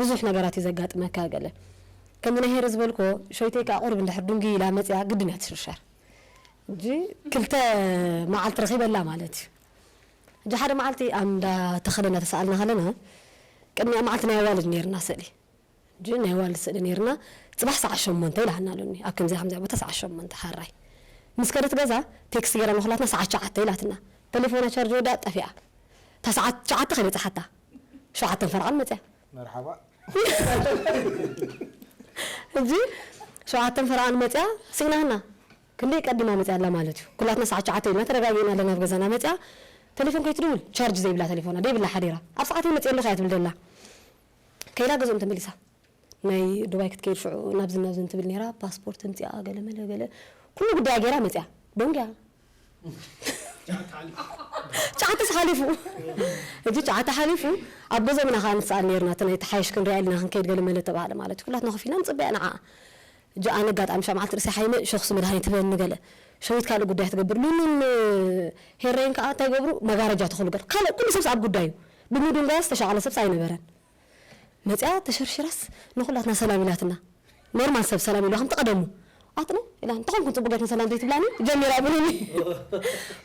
ብዙሕ ነገራት እዩ ዘጋጥመካ ገለ ከምዚ ናይ ሄረ ዝበልኮ ሸይተይ ከዓ ቁርብ እንድሕር ድንጉይ ኢላ መፅያ ግድን እያ ትሽርሸር ሕጂ ክልተ መዓልቲ ረኺበላ ማለት እዩ። ሕጂ ሓደ መዓልቲ ኣብ እንዳ ተኸለ እናተሰኣልና ከለና፣ ቅድሚኣ መዓልቲ ናይ ኣዋልድ ነይርና ስእሊ። ሕጂ ናይ ኣዋልድ ስእሊ ነይርና፣ ጽባሕ ሰዓት ሸሞንተ ኢላትና ኣሉኒ። ኣብ ከምዚኣ ከምዚኣ ቦታ ሰዓት ሸሞንተ ሓራይ። ምስ ከደት ገዛ ቴክስት ገይራ ንኹላትና ሰዓት ትሽዓተ ኢላትና። ተሌፎና ቻርጅ ወዳ ጠፊኣ። እታ ሰዓት ትሽዓተ ከይበጽሓታ፣ ሸውዓተን ፈረቓን መጽያ። መርሓባ። ሕጂ ሸውዓተን ፈረቓን መጽያ፣ ስኢናህና። ክንደይ ቀዲማ መጽያ ኣላ ማለት እዩ። ኩላትና ሰዓት ትሽዓተ ኢልና ተረጋጊእና ኣለና ኣብ ገዛና። መጽያ፣ ተሌፎን ከይትድውል፣ ቻርጅ ዘይብላ ተሌፎና፣ ደይብላ ሓዲራ። ኣብ ሰዓት ይመጽእ ኣለኹ እያ ትብል ዘላ። ከይዳ ገዝኦም ተመሊሳ። ናይ ዱባይ ክትከይድ ሽዑ ናብዝን ናብዝን ትብል ነይራ። ፓስፖርት ኣምጺኣ፣ ገለ መለ ገለ፣ ኩሉ ጉዳያ ገይራ መጽያ። ደንጉያ። ጫዓተስ ሓሊፉ። ሕጂ ጫዓተ ሓሊፉ፣ ኣብ ገዝኦም ኢና ኸዓ ንሰኣል ነይርና። እቲ ናይ ተሓየሽ ክንሪኣ ኢልና ክንከይድ ገለ መለ ተባህለ ማለት እዩ። ኩላትና ኮፍ ኢልና ንጽበያ ንዓኣ። ሕጂ ኣነ ኣጋጣሚ ሻብ መዓልቲ ርእሰይ ሓይመ ሸኹሲ መድሃኒት ትበኒ ገለ። ሸዊት ካልእ ጉዳይ ትገብር። ሉንን ሄረይን ከኣ እንታይ ይገብሩ? መጋረጃ ተኽሉ ገለ። ካልእ ኩሉ ሰብስ ኣብ ጉዳዩ። ብምድንጓያስ ተሻቐለ ሰብስ ኣይነበረን። መጽያ ተሸርሺራስ ንኹላትና ሰላም ኢላትና። ኖርማል ሰብ ሰላም ኢሉ ከም ተቐደሙ። ኣትነ ኢላ፣ እንተኾንኩ ጽቡቕ ጌርክን ሰላም ዘይትብላኒ ጀሚራ ብሉኒ።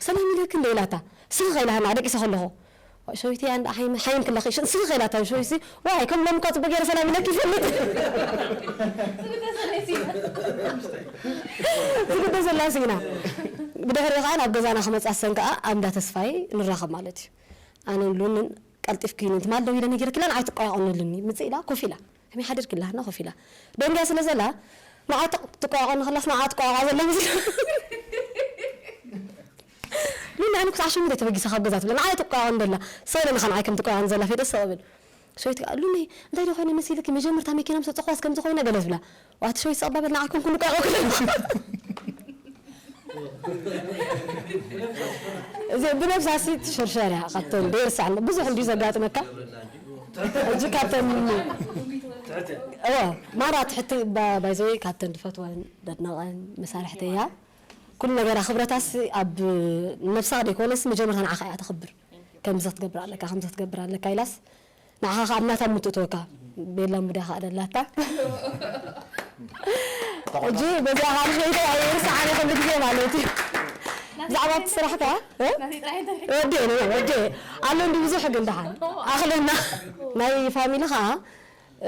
ሰላም ኢለክን ዶ ኢላታ። ስኽ ኢላትና ደቂሰ ከለኹ። ሸዊተይ ኣንዳ ሓይም፣ ሓይም ክለኺ፣ ሽ-፣ ስኽ ኢላታ ሸዊሲ። ዋይ፣ ከም ሎምካ ጽቡቕ ጌረ ሰላም ኢለኪ ይፈልጥ። ዝግደ ዘላ ስኢና። ብድሕሪ ኸኣ ናብ ገዛና ክመጽእ ኣሰን ከኣ ኣብ እንዳ ተስፋይ ንራኸብ ማለት እዩ። ኣነን ሉንን ቀልጢፍኪ ኑ፣ ትማል ደው ኢለ ነጊረኪላ፣ ንዓይ ትቆያቆኒ ኣሉኒ። ምጽእ ኢላ ኮፍ ኢላ። ከመይ ሓዲርኪ? ኢላ ህና ኮፍ ኢላ። ደንጊያ ስለ ዘላ፣ ንዓይ ትቕ-፣ ትቆያቆኒ ከላስ ንዓኣ ትቆያቆ ዘላ ምስላ። ሉኒ ኣነ ክሳዕ ሸሞንተ ተበጊሳ ካብ ገዛ ትብላ፣ ንዓይ ትቆያቆኒ ዘላ። ሰለ ንኻ ንዓይ ከም ትቆያቆኒ ዘላ ፌደ ስቕ ብል። ሸዊት ከኣ፣ ሉኒ፣ እንታይ ዶ ኮይነ መሲልኪ? መጀመርታ መኪና ምስ ወጸኹዋስ ከምዚ ኮይነ ገለ ትብላ። ዋቲ ሸዊት ስቕ ባ በል ንዓኩም ኩሉ ቆያቆ ክልል። እዚ ብነብሳሲ ትሽርሸር እያ፣ ካብተን ደይርሳዕኒ ብዙሕ እንድዩ ዘጋጥመካ። ሕጂ ካብተን፣ እወ፣ ማራ ትሕቲ ባ-፣ ባይዘወይ ካብተን ድፈትወን ደድነቐን መሳርሕተይ እያ። ኩሉ ነገራ ክብረታሲ ኣብ ነብሳ ደይኮነስ መጀመርታ ንዓኻ እያ ተኽብር። ከምዚ ክትገብር ኣለካ፣ ከምዚ ክትገብር ኣለካ ኢላስ ንዓኻ ኸኣ ኣብ ናታ ሙትእትወካ። ቤላ ሙዳ ኸኣ ደላታ። ሕጂ በዚኣ ኸኣ ንሸይተይ ኣይርስዓን እየ ኩሉ ግዜ ማለት እዩ። ብዛዕባ እቲ ስራሕ ከኣ፣ እ? ናተይ ጥራሕ እንተሪሕካ። ወዲ እየ፣ ወዲ እየ። ኣሎ እንዲ ብዙሕ ግን ደሓን። ኣኽለና። ናይ ፋሚሊ ኸኣ፣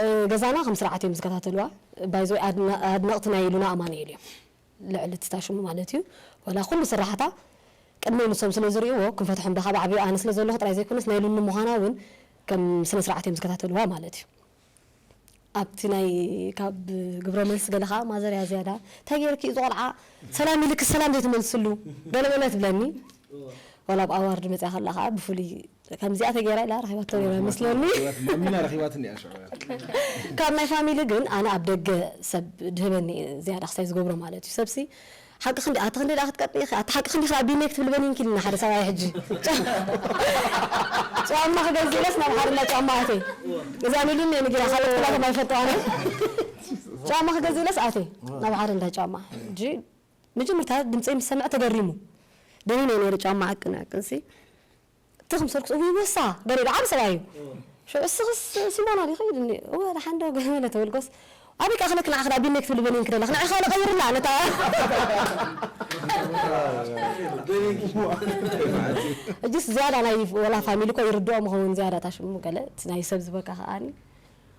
እ፣ ገዛና ከም ስርዓት እዮም ዝከታተልዋ። ባይዘወይ ኣድና-፣ ኣድነቕቲ ናይ ሉና ኣማኑኤል እዮም። ልዕሊ እቲ ታሽሙ ማለት እዩ። ወላ ኩሉ ስራሕታ ቅድሚ ንሶም ስለ ዝርእይዎ ክንፈትሖም ዶ ካብ ዓብዮ ኣነ ስለ ዘለኹ ጥራይ ዘይኮነስ ናይ ሉኒ ምዃና እውን ከም ስነ ስርዓት እዮም ዝከታተልዋ ማለት እዩ። ኣብቲ ናይ ካብ ግብረ መልሲ ገለ ከዓ ማዘር እያ ዝያዳ፣ "እንታይ ገይርኪ እዚ ቆልዓ ሰላም ኢልኪ ሰላም ዘይትመልስሉ?" ገለ ገለ ትብለኒ። ወላ ኣብ ኣዋርድ መፅያ ከላ ከዓ ብፍሉይ ከምዚኣ ተገይራ ኢላ ረኺባቶ ነይራ መስለኒ። ማሚና ረኺባትኒ እያ ሽዑ። ካብ ናይ ፋሚሊ ግን ኣነ ኣብ ደገ ሰብ ድህበኒ ዝያዳ ክሳይ ዝገብሮ ማለት እዩ። ሰብሲ ሓቂ ክንዲ ኣቲ ክንዲ ደኣ ክትቀጥኒ ኢኺ፣ ኣቲ ሓቂ ክንዲ ክኣ ቢነይ ክትብሊ በኒንኪ ኢልና ሓደ ሰብኣይ ሕጂ። ጫማ ክገዝእ ኢለስ ናብ ሓደ እንዳ ጫማ ኣትየ። እዚኣ ሚሉኒ ነጊራ ካልኦት ኩላቶም ኣይፈልጡ ኣነ። ጫማ ክገዝእ ኢለስ ኣትየ ናብ ሓደ እንዳ ጫማ። ሕጂ መጀመርታ ድምፀይ ምስ ሰምዐ ተገሪሙ። ደኒነ ነይረ ጫማ ዕቅን ዕቅንሲ። ትኽም ሰርኩስ፣ "እውይ ወሳ!" ገለ ኢሉ ዓቢ ሰብኣይ እዩ። ሽዑ እስኽስ ሲሞና ዲኺ? ኢሉኒ። "እወ፣ ደሓን ዶ?" ገለ ተበልኩስ፣ "ኣበይ ከኣ ክለኪ ንዓኺ ደኣ ቢነይ ክትብሊ በኒንኪ ደለኺ? ንዒ ከኣ ቀይርላ ነታ." እጅስ ዝያዳ ናይ ወላ ፋሚሊ እኮ ይርድኦም ይኸውን ዝያዳ እታ ሽሙ ገለ እቲ ናይ ሰብ ዝበካ ከኣኒ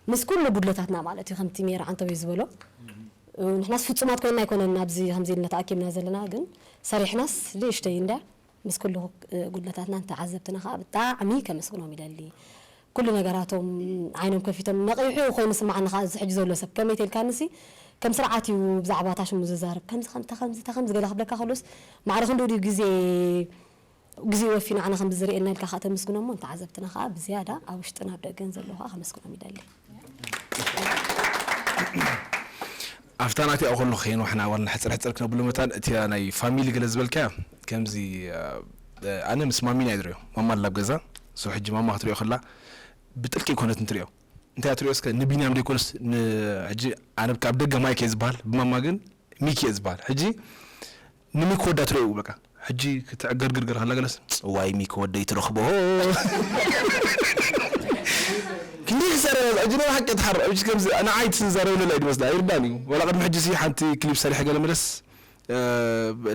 ምስ ኩሉ ጉድለታትና ማለት እዩ፣ ከምቲ ሜራ ዓንተወይ ዝበሎ። ንሕናስ ፍጹማት ኮይንና ኣይኮነን ኣብዚ ከምዚ ኢልና ተኣኪብና ዘለና፣ ግን ሰሪሕናስ ንእሽተይ እንድያ። ምስ ኩሉ፣ እ፣ ጉድለታትና ንተዓዘብትና ከኣ ብጣዕሚ ከመስግኖም ይደሊ። ኩሉ ነገራቶም ዓይኖም ከፊቶም ነቒሑ ኮይኑ ይስምዓኒ ከኣ እዚ ሕጂ ዘሎ ሰብ። ከመይ ተልካንሲ ከም ስርዓት እዩ ብዛዕባ እታ ሽሙ ዝዛረብ። ከምዚ፣ ከምዚ፣ ከምዚ፣ ከምዚ ገለ ክብለካ ከሎስ ማዕረ ክንድኡ ድዩ ግዜ፣ ግዜ ወፊ ንዓና ከም ዝርእየና ኢልካ ከኣ ተመስግኖ እሞ ንተዓዘብትና ከኣ ብዝያዳ ኣብ ውሽጥን ኣብ ደገን ዘለዉ ከኣ ከመስግኖም ይደሊ። ኣብታ ናቲኣ ከሎ ከይንዋሕና ዋልና ሕፅር ሕፅር ክነብሎ መታን እቲ ናይ ፋሚሊ ገለ ዝበልካያ ከምዚ፣ እ፣ ኣነ ምስ ማሚና እየ ዝሪኦ። ማማ ኣላ ኣብ ገዛ። ሶ ሕጂ ማማ ክትሪኦ ከላ ብጥልቂ ኮነት እንትሪኦ። እንታይ እያ ትሪኦ እስከ ንቢንያም ዘይኮነስ ን-፣ ሕጂ ኣነ ካብ ደገ ማይክ እየ ዝበሃል፣ ብማማ ግን ሚኪ እየ ዝበሃል። ሕጂ ንሚኪ ወዳ ትሪኦ በቃ። ሕጂ ክትዕገርግር ገለ ከላ ገለስ፣ "እዋይ ሚኪ ወደይ ትረኽቦ?" ክንደይ ክዛረብ፣ ሕጂ ናይ ብሓቂ ትሓርቕ። ሕጂ ከምዚ ንዓይ ትዛረብ ለላ እዩ ዝመስላ፣ ኣይርዳን እዩ። ዋላ ቅድሚ ሕጂ ሲ ሓንቲ ክሊፕ ሰሪሐ ገለ መለስ፣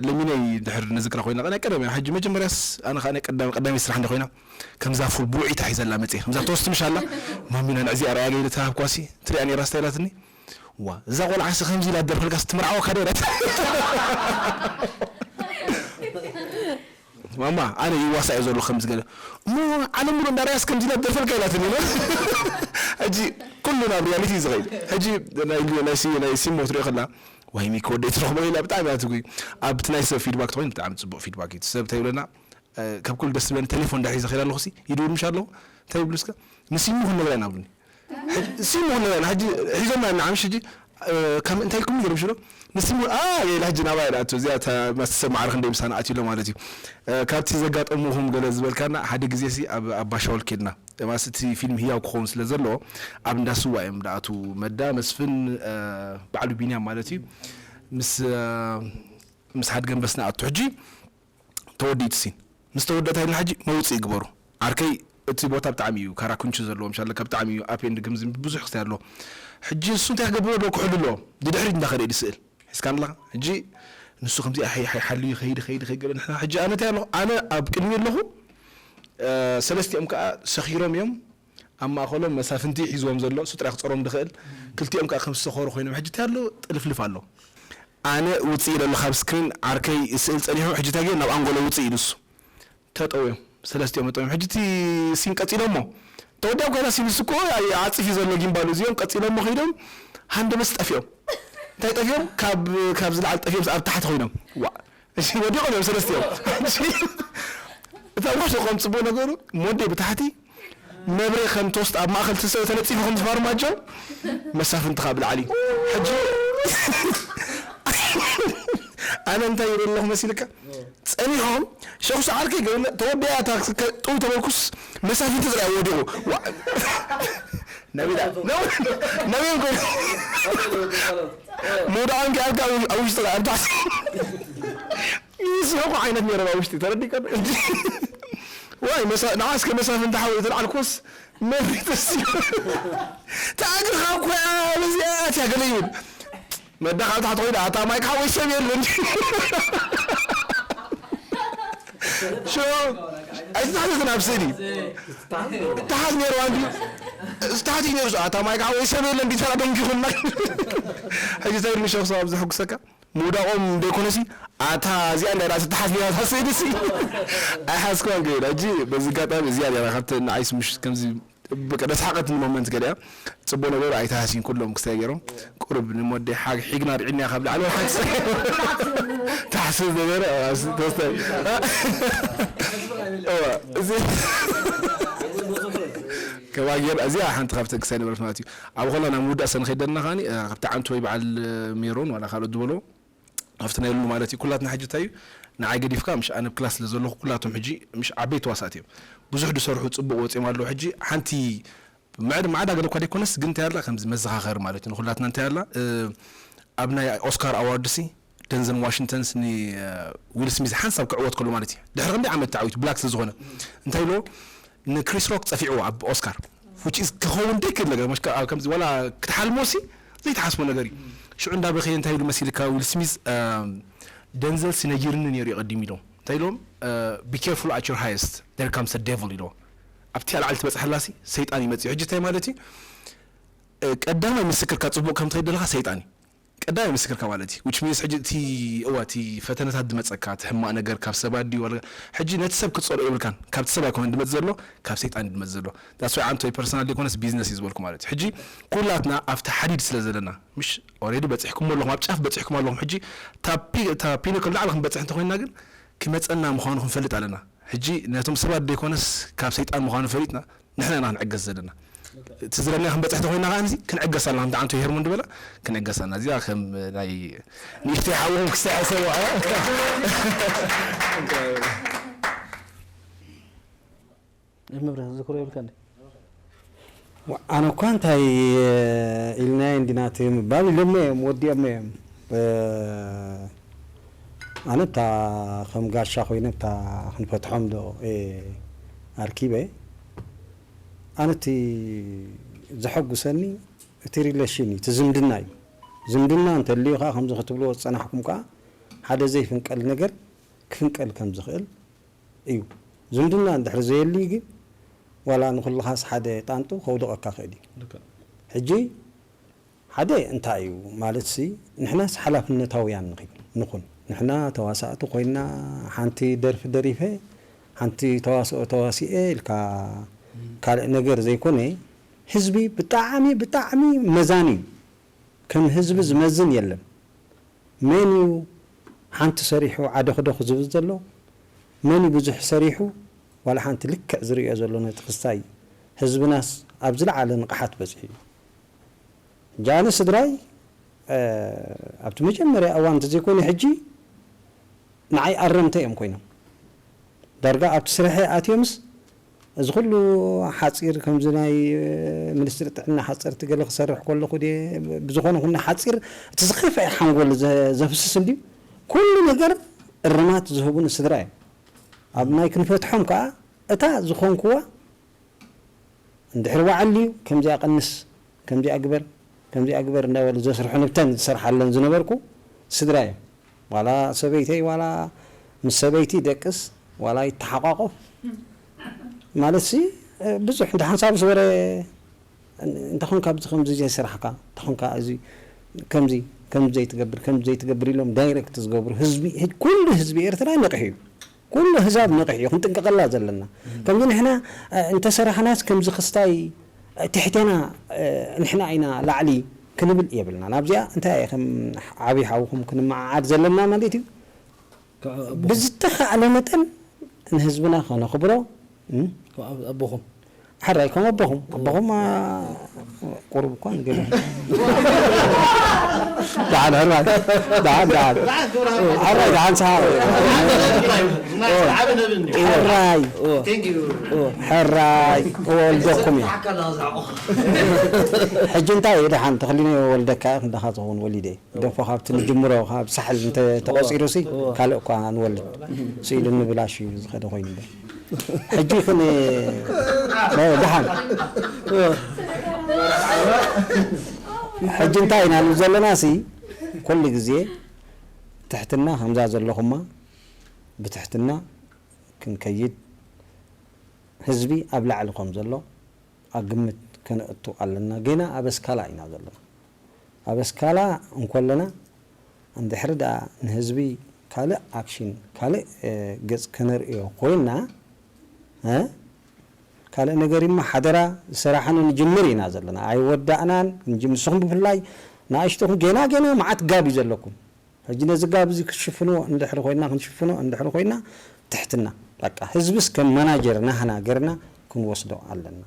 ለሚነይ ድሕር ንዝክራ ኮይና ናይ ቀደም ሕጂ መጀመርያስ ኣነ ከዓ ናይ ቀዳሚ ቀዳሚ ስራሕ እንደ ኮይና ከምዛ ፉል ብውዒታ ሒዘላ መፅእ ከምዛ ተወስቲ ምሽ ኣላ ማሚና ንዕዚኣ ርኣያ ገይለ ተሃብኳሲ ትሪኣ ነይራ ስታይላትኒ ዋ እዛ ቆልዓሲ ከምዚ ኢላ ደርፈልካስ ትምርዓወካ ዶ ኢላት ማማ ኣነ ይዋሳ እየ ዘሎ ከምዚ ገለ እሞ ዓለም ሙሉ እንዳርያስ ከምዚ ኢላ ደርፈልካ ኢላትኒ ሕጂ ኩሉ ናብ ሪያሊቲ እዩ ዝኸይድ ሕጂ ናይ ሲሞ ትሪኦ ከላ ዋይ ሚኪ ወደይ ትረኽቦ ኢላ ብጣዕሚ እያ ትጉይ ኣብቲ ናይ ሰብ ፊድባክ ተኮይኑ ብጣዕሚ ፅቡቅ ፊድባክ እዩ ሰብ እንታይ ይብለና ካብ ኩሉ ደስ ዝብለኒ ቴሌፎን እንዳሒዘ ከይዳ ኣለኹ ሲ ይድውል ምሽ ኣለኹ እንታይ ይብሉ እስከ ንሲሙ ክንነግራ ኢና ብሉኒ ሲሙ ክንነግራ ኢና ሕጂ ሒዞም ኢና ንዓምሽ ሕጂ ከም እንታይ ኢልኩም ይገርምሽ ዶ ንሲሙ አ የላ ሕጂ ናባ ኢላ እዚኣ ማስተሰብ ማዕረ ክንደይ ምሳና ኣትዩ ኣሎ ማለት እዩ ካብቲ ዘጋጠሙኹም ገለ ዝበልካና ሓደ ግዜ ሲ ኣብ ኣባሻወል ኬድና ማስ እቲ ፊልም ህያው ክኸውን ስለ ዘለዎ ኣብ እንዳ ስዋ እዮም ደኣቱ መዳ መስፍን በዓሉ ቢንያም ማለት እዩ ምስ ምስ ሓድ ገንበስ ንኣቱ ሕጂ ተወዲእቲ ሲን ምስ ተወደእታ ኢልና ሕጂ መውፅእ ይግበሩ ዓርከይ እቲ ቦታ ብጣዕሚ እዩ ካራኩንቹ ዘለዎ ምሻለ ካብ ብጣዕሚ እዩ ኣፕ ኤንድ ግምዚ ብዙሕ ክስታይ ኣለዎ ሕጂ እሱ እንታይ ክገብር ኣለዎ ክሕሉ ኣለዎ ድድሕሪት እንዳኸደ እዩ ስእል ሒዝካ ኣለኻ ሕጂ ንሱ ከምዚ ሓልዩ ከይዲ ከይዲ ከይገለ ንሕና ሕጂ ኣነ እንታይ ኣለኹ ኣነ ኣብ ቅድሚ ኣለኹ ሰለስቲኦም ከዓ ሰኺሮም እዮም ኣብ ማእኸሎም መሳፍንቲ ሒዝዎም ዘሎ እሱ ጥራይ ክፀሮም ዝኽእል ክልቲኦም ከዓ ከም ዝሰኸሩ ኮይኖም ሕጂ እንታይ ኣሎ ጥልፍልፍ ኣሎ ኣነ ውፅእ ኢለ ኣለኹ ካብ ስክሪን ዓርከይ ስእል ፀኒሖም ሕጂ እንታይ ገይሩ ናብ ኣንጎሎ ውፅእ ኢሉ እሱ ተጠውዮም ሰለስቲኦም ጠውዮም ሕጂ እቲ ሲን ቀፂሎሞ ተወዲያ ኮይና ሲንስ እኮ ዓፂፍ እዩ ዘሎ ጊምባሉ እዚኦም ቀፂሎሞ ከይዶም ሃንደበስ ጠፊኦም እንታይ ጠፊኦም ካብ ካብ ዝለዓል ጠፊኦም ኣብ ታሕቲ ኮይኖም ዋ እሺ ወዲቆም እዮም ሰለስቲኦም እታ ውሕሶ ከም ፅቡቅ ነገሩ ሞዴ ብታሕቲ መብሬ ከም ቶስት ኣብ ማእኸል ተሰ ተነፂፉ ከም ዝፋርማጆ መሳፍንትኻ ብላዕሊ ሕጂ ኣነ እንታይ ይብል ኣለኹ መሲልካ ጸኒሖም ሸኹ ሰዓርከይ ገለ ተወዲኣ እታ ጥው ተበልኩስ መሳፍንቲ ጥራይ ወዲቑ ነቢላ ነቢል ጎ ምውዳቕ እንዲ ኣልካ ኣብ ውሽጢ ኣብ ታሕቲ ይስሕቑ ዓይነት ነይሮም ኣብ ውሽጢ ተረዲካ ዋይ ንዓ እስከ መሳፍንቲ ሓወይ ተልዓልኮስ መብሪትስ ተኣግርኻ እኮ በዚኣ እትያ ገለ ይብል መዳኻ ኣብ ታሕቲ ኮይና ኣታ ማይክ ሓወይ ሰብ የለን ሽሮ ኣይተታሕተትን ኣብ ስእሊ ተሓት ነይሩ ኣንዲ ዝተሓት እዩ ነይሩ ኣታ ማይክ ሓወይ ሰብ የለን ዲተራ ደንጊኹና ሕጂ ተይርሚ ሸኽሶ ኣብ ዘሕጉሰካ ምውዳቖም ዘይኮነሲ ኣታ እዚኣ እንዳ ትተሓዝ ነራ ስእልሲ ኣይሓዝክዋን ገይረ ሕጂ በዚ ጋጣሚ እዚኣ ነራ ካብተ ንዓይስ ምሽ ከምዚ በቃ ደስሓቐትኒ ሞመንት ገሊኣ ጽቡቕ ነገሩ ኣይተሃስዩን ኩሎም ክስታይ ገይሮም ቁሩብ ንሞዴ ሓግ ሒግና ርዒድና ካብ ላዕሊ ሓንስ ተሓስብ ነበረ ተወስተ እዋ እዚ ከማጌር እዚኣ ሓንቲ ካብተን ክስታይ ነበረት ማለት እዩ ኣብ ኾላ ናብ ምውዳእ ሰንኸይደልና ከዓኒ ካብቲ ዓንቱ ወይ በዓል ሜሮን ዋላ ካልኦት ዝበሎ ኣብቲ ናይ ሉሉ ማለት እዩ ኩላትና ሕጂ እንታይ እዩ ንዓይ ገዲፍካ ምሽ ኣነ ኣብ ክላስ ስለ ዘለኹ ኩላቶም ሕጂ ምሽ ዓበይቲ ተዋሳእቲ እዮም ብዙሕ ዝሰርሑ ፅቡቅ ወፂኦም ኣለዉ ሕጂ ሓንቲ ምዕድ ማዕዳ ገለ እኳ ዘይኮነስ ግን እንታይ ኣላ ከምዚ መዘኻኸሪ ማለት እዩ ንኩላትና እንታይ ኣላ ኣብ ናይ ኦስካር ኣዋርድ ሲ ደንዘን ዋሽንግተንስ ንዊል ስሚዝ ሓንሳብ ክዕወት ከሎ ማለት እዩ ድሕሪ ክንደይ ዓመት ተዓዊቱ ብላክ ስለ ዝኾነ እንታይ ኢልዎ ንክሪስ ሮክ ጸፊዕዎ ኣብ ኦስካር which is ክኸውን ዘይክእል ነገር መሽካ ኣብ ከምዚ ዋላ ክትሓልሞ ሲ ዘይትሓስቦ ነገር እዩ ሽዑ እንዳበኸየ እንታይ ኢሉ መሲልካ ዊል ስሚዝ ደንዘል ሲ ነጊርኒ ነይሩ እዩ ቀዲሙ ኢሎም እንታይ ኢሎም be careful at your highest there comes a devil ኢልዎ ኣብቲ ኣልዓል ትበፅሐላ ሲ ሰይጣን ይመፅእ ሕጂ እንታይ ማለት እዩ ቀዳማይ ምስክርካ ፅቡቅ ከም ትኸይድ ዘለካ ሰይጣን እዩ ቀዳማይ ምስክርካ ማለት እዩ which means ሕጂ እቲ እዋ እቲ ፈተነታት ድመፀካ እቲ ሕማቅ ነገር ካብ ሰባት ድዩ ወላ ሕጂ ነቲ ሰብ ክትፀልኦ የብልካን ካብቲ ሰብ ኣይኮነን ድመፅ ዘሎ ካብ ሰይጣን እዩ ድመፅ ዘሎ that's why ዓንቶ personal ዘይኮነስ business እዩ ዝበልኩ ማለት እዩ ሕጂ ኩላትና ኣብቲ ሓዲድ ስለ ዘለና ምሽ already በፂሕኩም ኣለኹም ኣብ ጫፍ በፂሕኩም ኣለኹም ሕጂ እታ pinnacle ላዕሊ ክንበፅሕ እንተኮይንና ግን ክመፀና ምኳኑ ክንፈልጥ ኣለና ሕጂ ነቶም ሰባት ዘይኮነስ ካብ ሰይጣን ምኳኑ ፈሊጥና ንሕና ኢና ክንዕገስ ዘለና እቲ ዝረና ክንበፅሕ ተኮይና ከዓ ክንዕገስ ኣለና ከምቲ ዓንቶ ሄርሞን ዝበላ ክንዕገስ ኣለና እዚኣ ከም ናይ ንእሽተይ ሓውኹም ክስታይ ሓሰቡ መብርህ ዝክሮ ይብልካ እንዴ ኣነ እኳ እንታይ ኢልናዮ እንዲና እቲ ምባል ኢሎሞ እዮም ወዲኦሞ እዮም ኣነ እታ ከም ጋሻ ኮይነ እታ ክንፈትሖም ዶ ኣርኪበ ኣነ እቲ ዘሐጉሰኒ እቲ relation እዩ እቲ ዝምድና እዩ ዝምድና እንተልዩ ከዓ ከምዚ ክትብልዎ ዝፀናሕኩም ከዓ ሓደ ዘይፍንቀል ነገር ክፍንቀል ከም ዝኽእል እዩ። ዝምድና እንድሕር ዘየልዩ ግን ዋላ ንኹልኻስ ሓደ ጣንጡ ከውድቐካ ክእል እዩ። ሕጂ ሓደ እንታይ እዩ ማለት ሲ ንሕናስ ሓላፍነታውያን ንኺን ንኹን ንሕና ተዋሳእቲ ኮይና ሓንቲ ደርፊ ደሪፈ ሓንቲ ተዋስኦ ተዋሲኤ ኢልካ ካልእ ነገር ዘይኮነ ህዝቢ ብጣዕሚ ብጣዕሚ መዛን እዩ። ከም ህዝቢ ዝመዝን የለን። መን እዩ ሓንቲ ሰሪሑ ዓደኽደኽ ዝብል ዘሎ? መን እዩ ብዙሕ ሰሪሑ ዋላ ሓንቲ ልክዕ ዝርእዮ ዘሎ ነቲ ክስታይ ህዝብናስ ኣብ ዝለዓለ ንቕሓት በፂሑ እዩ። ሕጂ ኣነ ስድራይ ኣብቲ መጀመርያ እዋን እንተዘይኮነ ሕጂ ንዓይ ኣረምተ እዮም ኮይኖም። ዳርጋ ኣብቲ ስርሐ ኣትዮምስ እዚ ኩሉ ሓፂር ከምዚ ናይ ሚኒስትሪ ጥዕና ሓፀርቲ ገለ ክሰርሕ ከለኹ ድየ ብዝኾነ ኩነ ሓፂር እቲ ዝኸፍአ ሓንጎል ዘፍስስ እንድዩ ኩሉ ነገር እርማት ዝህቡን ስድራ እዮም። ኣብ ናይ ክንፈትሖም ከዓ እታ ዝኾንክዋ እንድሕር ዋዕል ድዩ ከምዚኣ ቀንስ ከምዚኣ ግበር ከምዚኣ ግበር እንዳበሉ ዘስርሑ ንብተን ዝሰርሓለን ዝነበርኩ ስድራ እዮም። ዋላ ሰበይተይ ዋላ ምስ ሰበይቲ ደቅስ ዋላ ይተሓቋቆፍ ማለት ሲ ብዙሕ እንተ ሓንሳብ ዝበረ እንተኾንካ ብዚ ከምዚ ዘይስራሕካ እንተኾንካ እዚ ከምዚ ከምዚ ዘይትገብር ከምዚ ዘይትገብር ኢሎም ዳይሬክት ዝገብሩ ህዝቢ ኩሉ ህዝቢ ኤርትራ ነቕሕ እዩ። ኩሉ ህዛብ ነቕሕ እዩ ክንጥንቀቐላ ዘለና። ከምዚ ንሕና እንተሰራሕናስ ከምዚ ክስታይ ትሕቴና ንሕና ኢና ላዕሊ ክንብል የብልና። ናብዚኣ እንታይ ከም ዓብይ ሓውኹም ክንመዓዓድ ዘለና ማለት እዩ። ብዝተኻእለ መጠን ንህዝብና ከነኽብሮ ኣቦኹም ሕራይ ከም ኣቦኹም ኣቦኹም ቁሩብ እኳ ንገለ ደሓን ሕራይ ደሓን ደሓን ሕራይ ደሓን ሰሓ ሕራይ ሕራይ ወልደኩም እዩ። ሕጂ እንታይ እዩ ደሓን ተኽሊኖ ወልደካ ክንዳኻ ዝኸውን ወሊደ ደፎ ካብቲ ንጅምሮ ካብ ሳሕል እንተ ተቆጺሩ ሲ ካልእ እኳ ንወልድ ስኢሉ ንብላሽ እዩ ዝኸደ ኮይኑ እምበር ሕጂ ክን ደሓን ሕጂ እንታይ ኢና ንብል ዘለና ሲ ኩሉ ግዜ ትሕትና ከምዛ ዘለኹማ ብትሕትና ክንከይድ ህዝቢ ኣብ ላዕሊ ከም ዘሎ ኣብ ግምት ከነእቱ ኣለና። ገና ኣብ ኣስካላ ኢና ዘለና። ኣብ ኣስካላ እንኮለና እንድሕሪ ደኣ ንህዝቢ ካልእ ኣክሽን ካልእ ገጽ ከነርእዮ ኮይና ካልእ ነገር እማ ሓደራ ዝሰራሕኑ ንጅምር ኢና ዘለና ኣይወዳእናን ንስኹም ብፍላይ ንኣሽትኹም ገና ገና መዓት ጋብ እዩ ዘለኩም ሕጂ ነዚ ጋብ እዚ ክሽፍንዎ እንድሕሪ ኮይና ክንሽፍኖ እንድሕሪ ኮይና ትሕትና በቃ ህዝብስ ከም ማናጀር ናህና ገርና ክንወስዶ ኣለና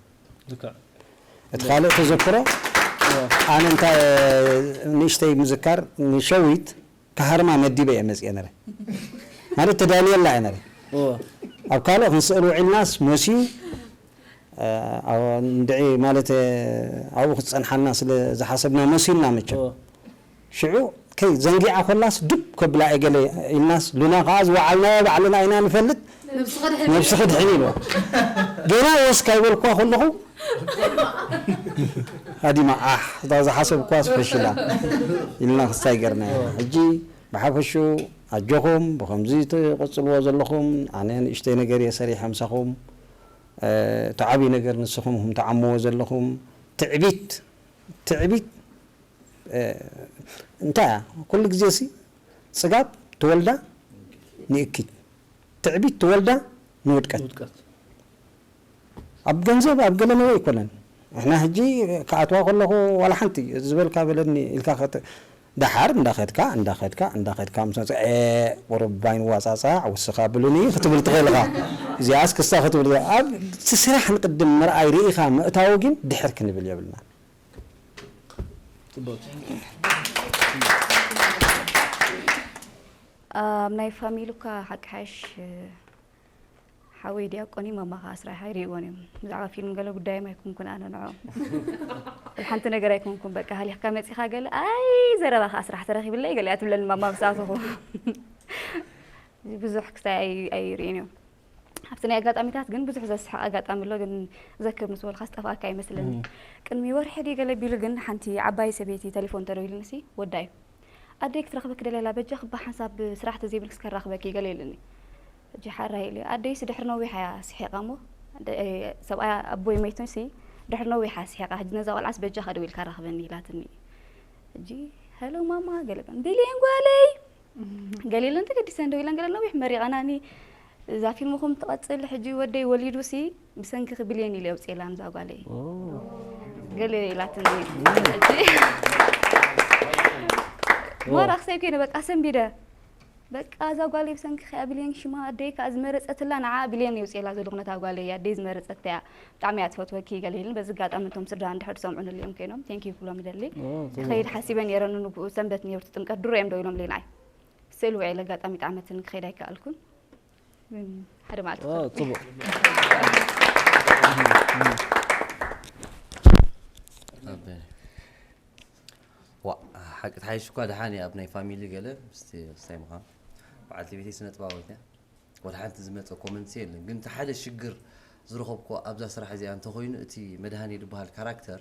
እቲ ካልእ ተዘክሮ ኣነ እንታይ ንእሽተይ ምዝካር ንሸዊት ካሃርማ መዲበ እየ መፅየ ነረ ማለት ተዳልየላ እየ ነረ ኣብ ካልእ ክንስእል ውዒልናስ መሲዩ እንድዒ ማለት ኣብኡ ክትፀንሓና ስለ ዝሓሰብና መሲልና መቸም ሽዑ ከይ ዘንጊዓ ኮላስ ድብ ከብላ እየ ገለ ኢልናስ ሉና ከዓ ዝወዓልናዮ ባዕልና ኢና ንፈልጥ ነብስኺ ድሕን ኢልዋ ገና ወስካ ይበልኳ ከለኹ ሃዲማ ዓሕ እታ ዝሓሰብኳስ ፈሽላ ኢልና ክስታይ ገርና ኢና ሕጂ ብሓፈሽኡ ኣጆኹም ብኸምዚ ትቕጽልዎ ዘለኹም ኣነ ንእሽተይ ነገር እየ ሰሪሐ ምሳኹም እቲ ዓብዪ ነገር ንስኹም ኹም ትዓምዎ ዘለኹም ትዕቢት ትዕቢት እንታይ እያ ኩሉ ግዜ ሲ ጽጋብ ትወልዳ ንእኪት ትዕቢት ትወልዳ ንውድቀት ኣብ ገንዘብ ኣብ ገለ ነበ ኣይኮነን ንሕና ሕጂ ክኣትዋ ከለኹ ዋላ ሓንቲ ዝበልካ በለኒ ኢልካ ደሓር እንዳኸድካ እንዳኸድካ እንዳኸድካ ምስ መፅአ ቁሩብ ባይን ዋፃፃዕ ውስኻ ብሉኒ ክትብል ትኽእል ኢኻ እዚኣስ ክስታ ክትብል ኣብ እቲ ስራሕ ንቅድም ምርኣይ ርኢኻ ምእታው ግን ድሕር ክንብል የብልና ኣብ ናይ ፋሚሊ እኳ ሓቂ ሓሽ ሓወይ ዲያቆን እዩ ማማ ከዓ ስራሕ ኣይርእይዎን እዮም ብዛዕባ ፊልም ገለ ጉዳዮም ኣይኮንኩን ኣነ ንዕኦም ሓንቲ ነገር ኣይኮንኩን በቃ ሃሊኽካ መፂኻ ገለ ኣይ ዘረባ ከዓ ስራሕ ተረኪብለይ ገለ እያ ትብለኒ ማማ ምስ ኣተኹ ብዙሕ ክስታይ ኣይርእን እዮም ኣብቲ ናይ ኣጋጣሚታት ግን ብዙሕ ዘስሕቕ ኣጋጣሚ ኣሎ ግን ዘክር ምስ በልካ ዝጠፍኣካ ይመስለኒ ቅድሚ ወርሒ ድዩ ገለ ቢሉ ግን ሓንቲ ዓባይ ሰበይቲ ተሌፎን ተደዊሉንሲ ወዳ እዩ ኣደይ ክትረኽበኪ ደልያ ኣላ፣ በጃኺ ብሓንሳብ ስራሕ ተዘይብልክስ ከራኽበኪ ገለ ኢሉኒ። ሕጂ ሓራይ ኢለ፣ ኣደይሲ ድሕሪ ነዊሕ እያ ስሒቓ እሞ፣ ኣደ-፣ ሰብኣያ ኣቦይ መይቱንሲ ድሕሪ ነዊሕ እያ ስሒቓ፣ ሕጂ ነዛ ቆልዓስ በጃኻ ደው ኢልካ ራኽበኒ ኢላትኒ። ሕጂ፣ "ሄሎ ማማ" ገለ በል፣ "ቢልየን ጓለይ" ገለ ኢለን ተገዲሰን ደው ኢለን፣ ገለ ነዊሕ መሪቐናኒ። እዛ ፊልምኹም ትቐጽል፣ ሕጂ ወደይ ወሊዱሲ ብሰንክኺ ቢልየን ኢለ የውፅኤላ ንዛ ጓለይ። ገለ ኢላትኒ። ሕጂ ማራ ክሳይ ኮይነ በቃ ሰንቢደ። በቃ እዛ ጓለይ ብሰንክኺ እያ ቢልየን ሽማ፣ ኣደይ ከዓ ዝመረፀትላ ንዓ ቢልየን የውፅኤላ ዘለኹ ነታ ጓለይ፣ ኣደይ ዝመረፀት እያ፣ ብጣዕሚ እያ ትፈትወኪ ገለ ኢልን። በዚ ኣጋጣሚ እቶም ስድራ እንድሕር ዝሰምዑ ንልኦም ኮይኖም ቴንኪዩ ክብሎም ይደሊ። ክኸይድ ሓሲበ ነይረ፣ ንንግኡ ሰንበት ነይሩ፣ እቲ ጥምቀት ድሮ እዮም ደው ኢሎም ልናይ ስእሊ ውዒለ፣ ኣጋጣሚ ጣዕመትን ክኸይድ ኣይከኣልኩን። ሓደ መዓልቲ ዋው፣ ክኸይድ። ጽቡቕ። ኣበ-፣ ዋ፣ ሓቂ ትሓይሽ እኳ ደሓን እየ ኣብ ናይ ፋሚሊ ገለ ምስቲ ክስታይ ምዃን። በዓልቲ ቤተይ ስነ ጥበባዊት እያ። ወላ ሓንቲ ዝመጸ ኮመንትስ የለን። ግን እቲ ሓደ ሽግር ዝረኸብኩ ኣብዛ ስራሕ እዚኣ እንተኾይኑ፣ እቲ መድሃኔ ዝበሃል ካራክተር፣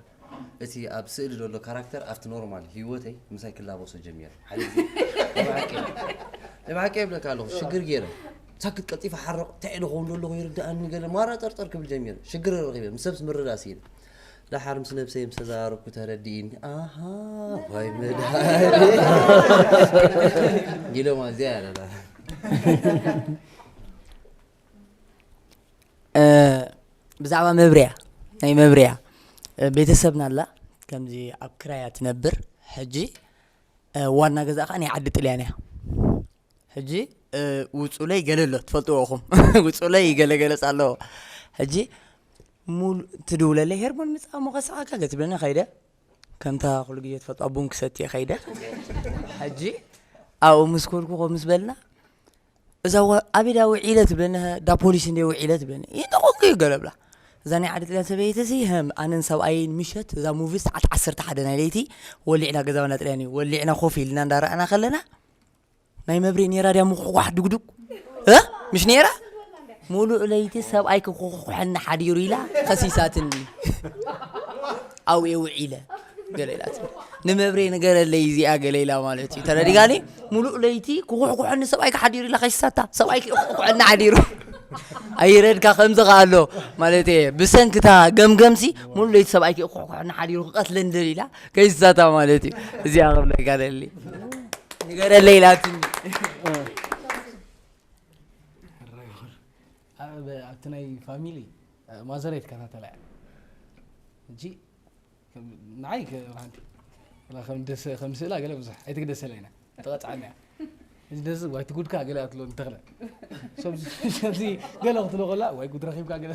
እቲ ኣብ ስእሊ ዘሎ ካራክተር ኣብቲ ኖርማል ህይወተይ ምሳይ ክላበሶ ጀሚረ። ሓደ ግዜ ናይ ብሓቂ፣ ናይ ብሓቂ የብለካ ኣለኹ፣ ሽግር ገይረ። ሳክት ቀልጢፈ ሓረቕ፣ እንታይ ኢለ ክኸውን ዘለኹ ይርድኣኒ፣ ገለ ማራ ጠርጠር ክብል ጀሚረ። ሽግር ረኺበ፣ ምስ ሰብስ ምርዳእ ስኢነ። ደሓር ምስ ነብሰይ ምስ ተዘራረብኩ ተረዲእኒ። ኣሃ፣ ዋይ መድሃኔ። ኢሎማ እዚኣ ያለና። እ፣ ብዛዕባ መብርያ፣ ናይ መብርያ፣ እ፣ ቤተሰብና ኣላ፣ ከምዚ ኣብ ክራይ እያ ትነብር። ሕጂ፣ እ፣ ዋና ገዛ ከኣ ናይ ዓዲ ጥልያን እያ። ሕጂ፣ እ፣ ውጹለይ ገለ ኣሎ፣ ትፈልጥዎ ኢኹም። ውጹለይ ገለ ገለጽ ኣለዎ። ሕጂ፣ ሙሉ ትድውለለይ፣ "ሄርሞን ምጻእ እሞ ከስዓካ" ገ ትብለኒ፣ ከይደ። ከምታ ኩሉ ግዜ ትፈልጦ ቡን ክሰቲ እየ ከይደ። ሕጂ ኣብኡ ምስ ኮድኩ ኮ ምስ በልና፣ "እዛ ዋ-፣ ኣበይ ዳ ውዒለ?" ትብለኒ፣ "ዳ ፖሊስ እንደ ውዒለ" ትብለኒ። "ይጠቆኩ እዩ" ገለ ብላ። እዛ ናይ ዓዲ ጥልያን ሰበይቲ ሲ፣ "ህም፣ ኣነን ሰብኣየይን ምሸት እዛ ሙቪ ሰዓት ዓሰርተ ሓደ ናይ ለይቲ ወሊዕና ገዛውና ጥልያን እዩ። ወሊዕና ኮፍ ኢልና እንዳረኣና ከለና፣ ናይ መብሬ ኔራ ድያ ምኹሕኳሕ ድጉድጉ? እ? ምሽ ኔራ?" "ሙሉእ ለይቲ ሰብኣይ ክኹሕኩሐኒ ሓዲሩ" ኢላ ከሲሳትኒ። "ኣብኡ እየ ውዒለ" ገለ ኢላትኒ። "ንመብሬ ንገረለይ እዚኣ" ገለ ኢላ ማለት እዩ። ተረዲጋኒ? "ሙሉእ ለይቲ ክኹሕኩሐኒ ሰብኣይ ክሓዲሩ" ኢላ ከሲሳታ። "ሰብኣይ ክኹሕኩሐኒ ሓዲሩ" ኣይረድካ ከምዚ ከ ኣሎ ማለት እየ። ብሰንክታ ገምገምሲ "ሙሉእ ለይቲ ሰብኣይ ክኹሕኩሐኒ ሓዲሩ ክቐትለኒ ደልዩ" ኢላ ከሲሳታ ማለት እዩ። እዚኣ ክብለካ ደሊ። "ንገረለይ" ኢላትኒ። ኣብ-፣ ኣብቲ ናይ ፋሚሊ፣ እ፣ ማዘር ኣይትከታተላ እያ። ሕጂ ከም ንዓይ ከ-፣ ሓንቲ፣ ወላ ከም ደስ-፣ ከም ስእላ ገለ ብዙሕ ኣይትግደሰላ ኢና። ትቐጽዓና እያ። ሕጂ ደስ፣ "ዋይ ትጉድካ" ገለ ኣትሎ ንተኽለ። ሰብዚ፣ ሰብዚ ገለ ክትሎ ከላ፣ "ዋይ ጉድ ረኺብካ" ገለ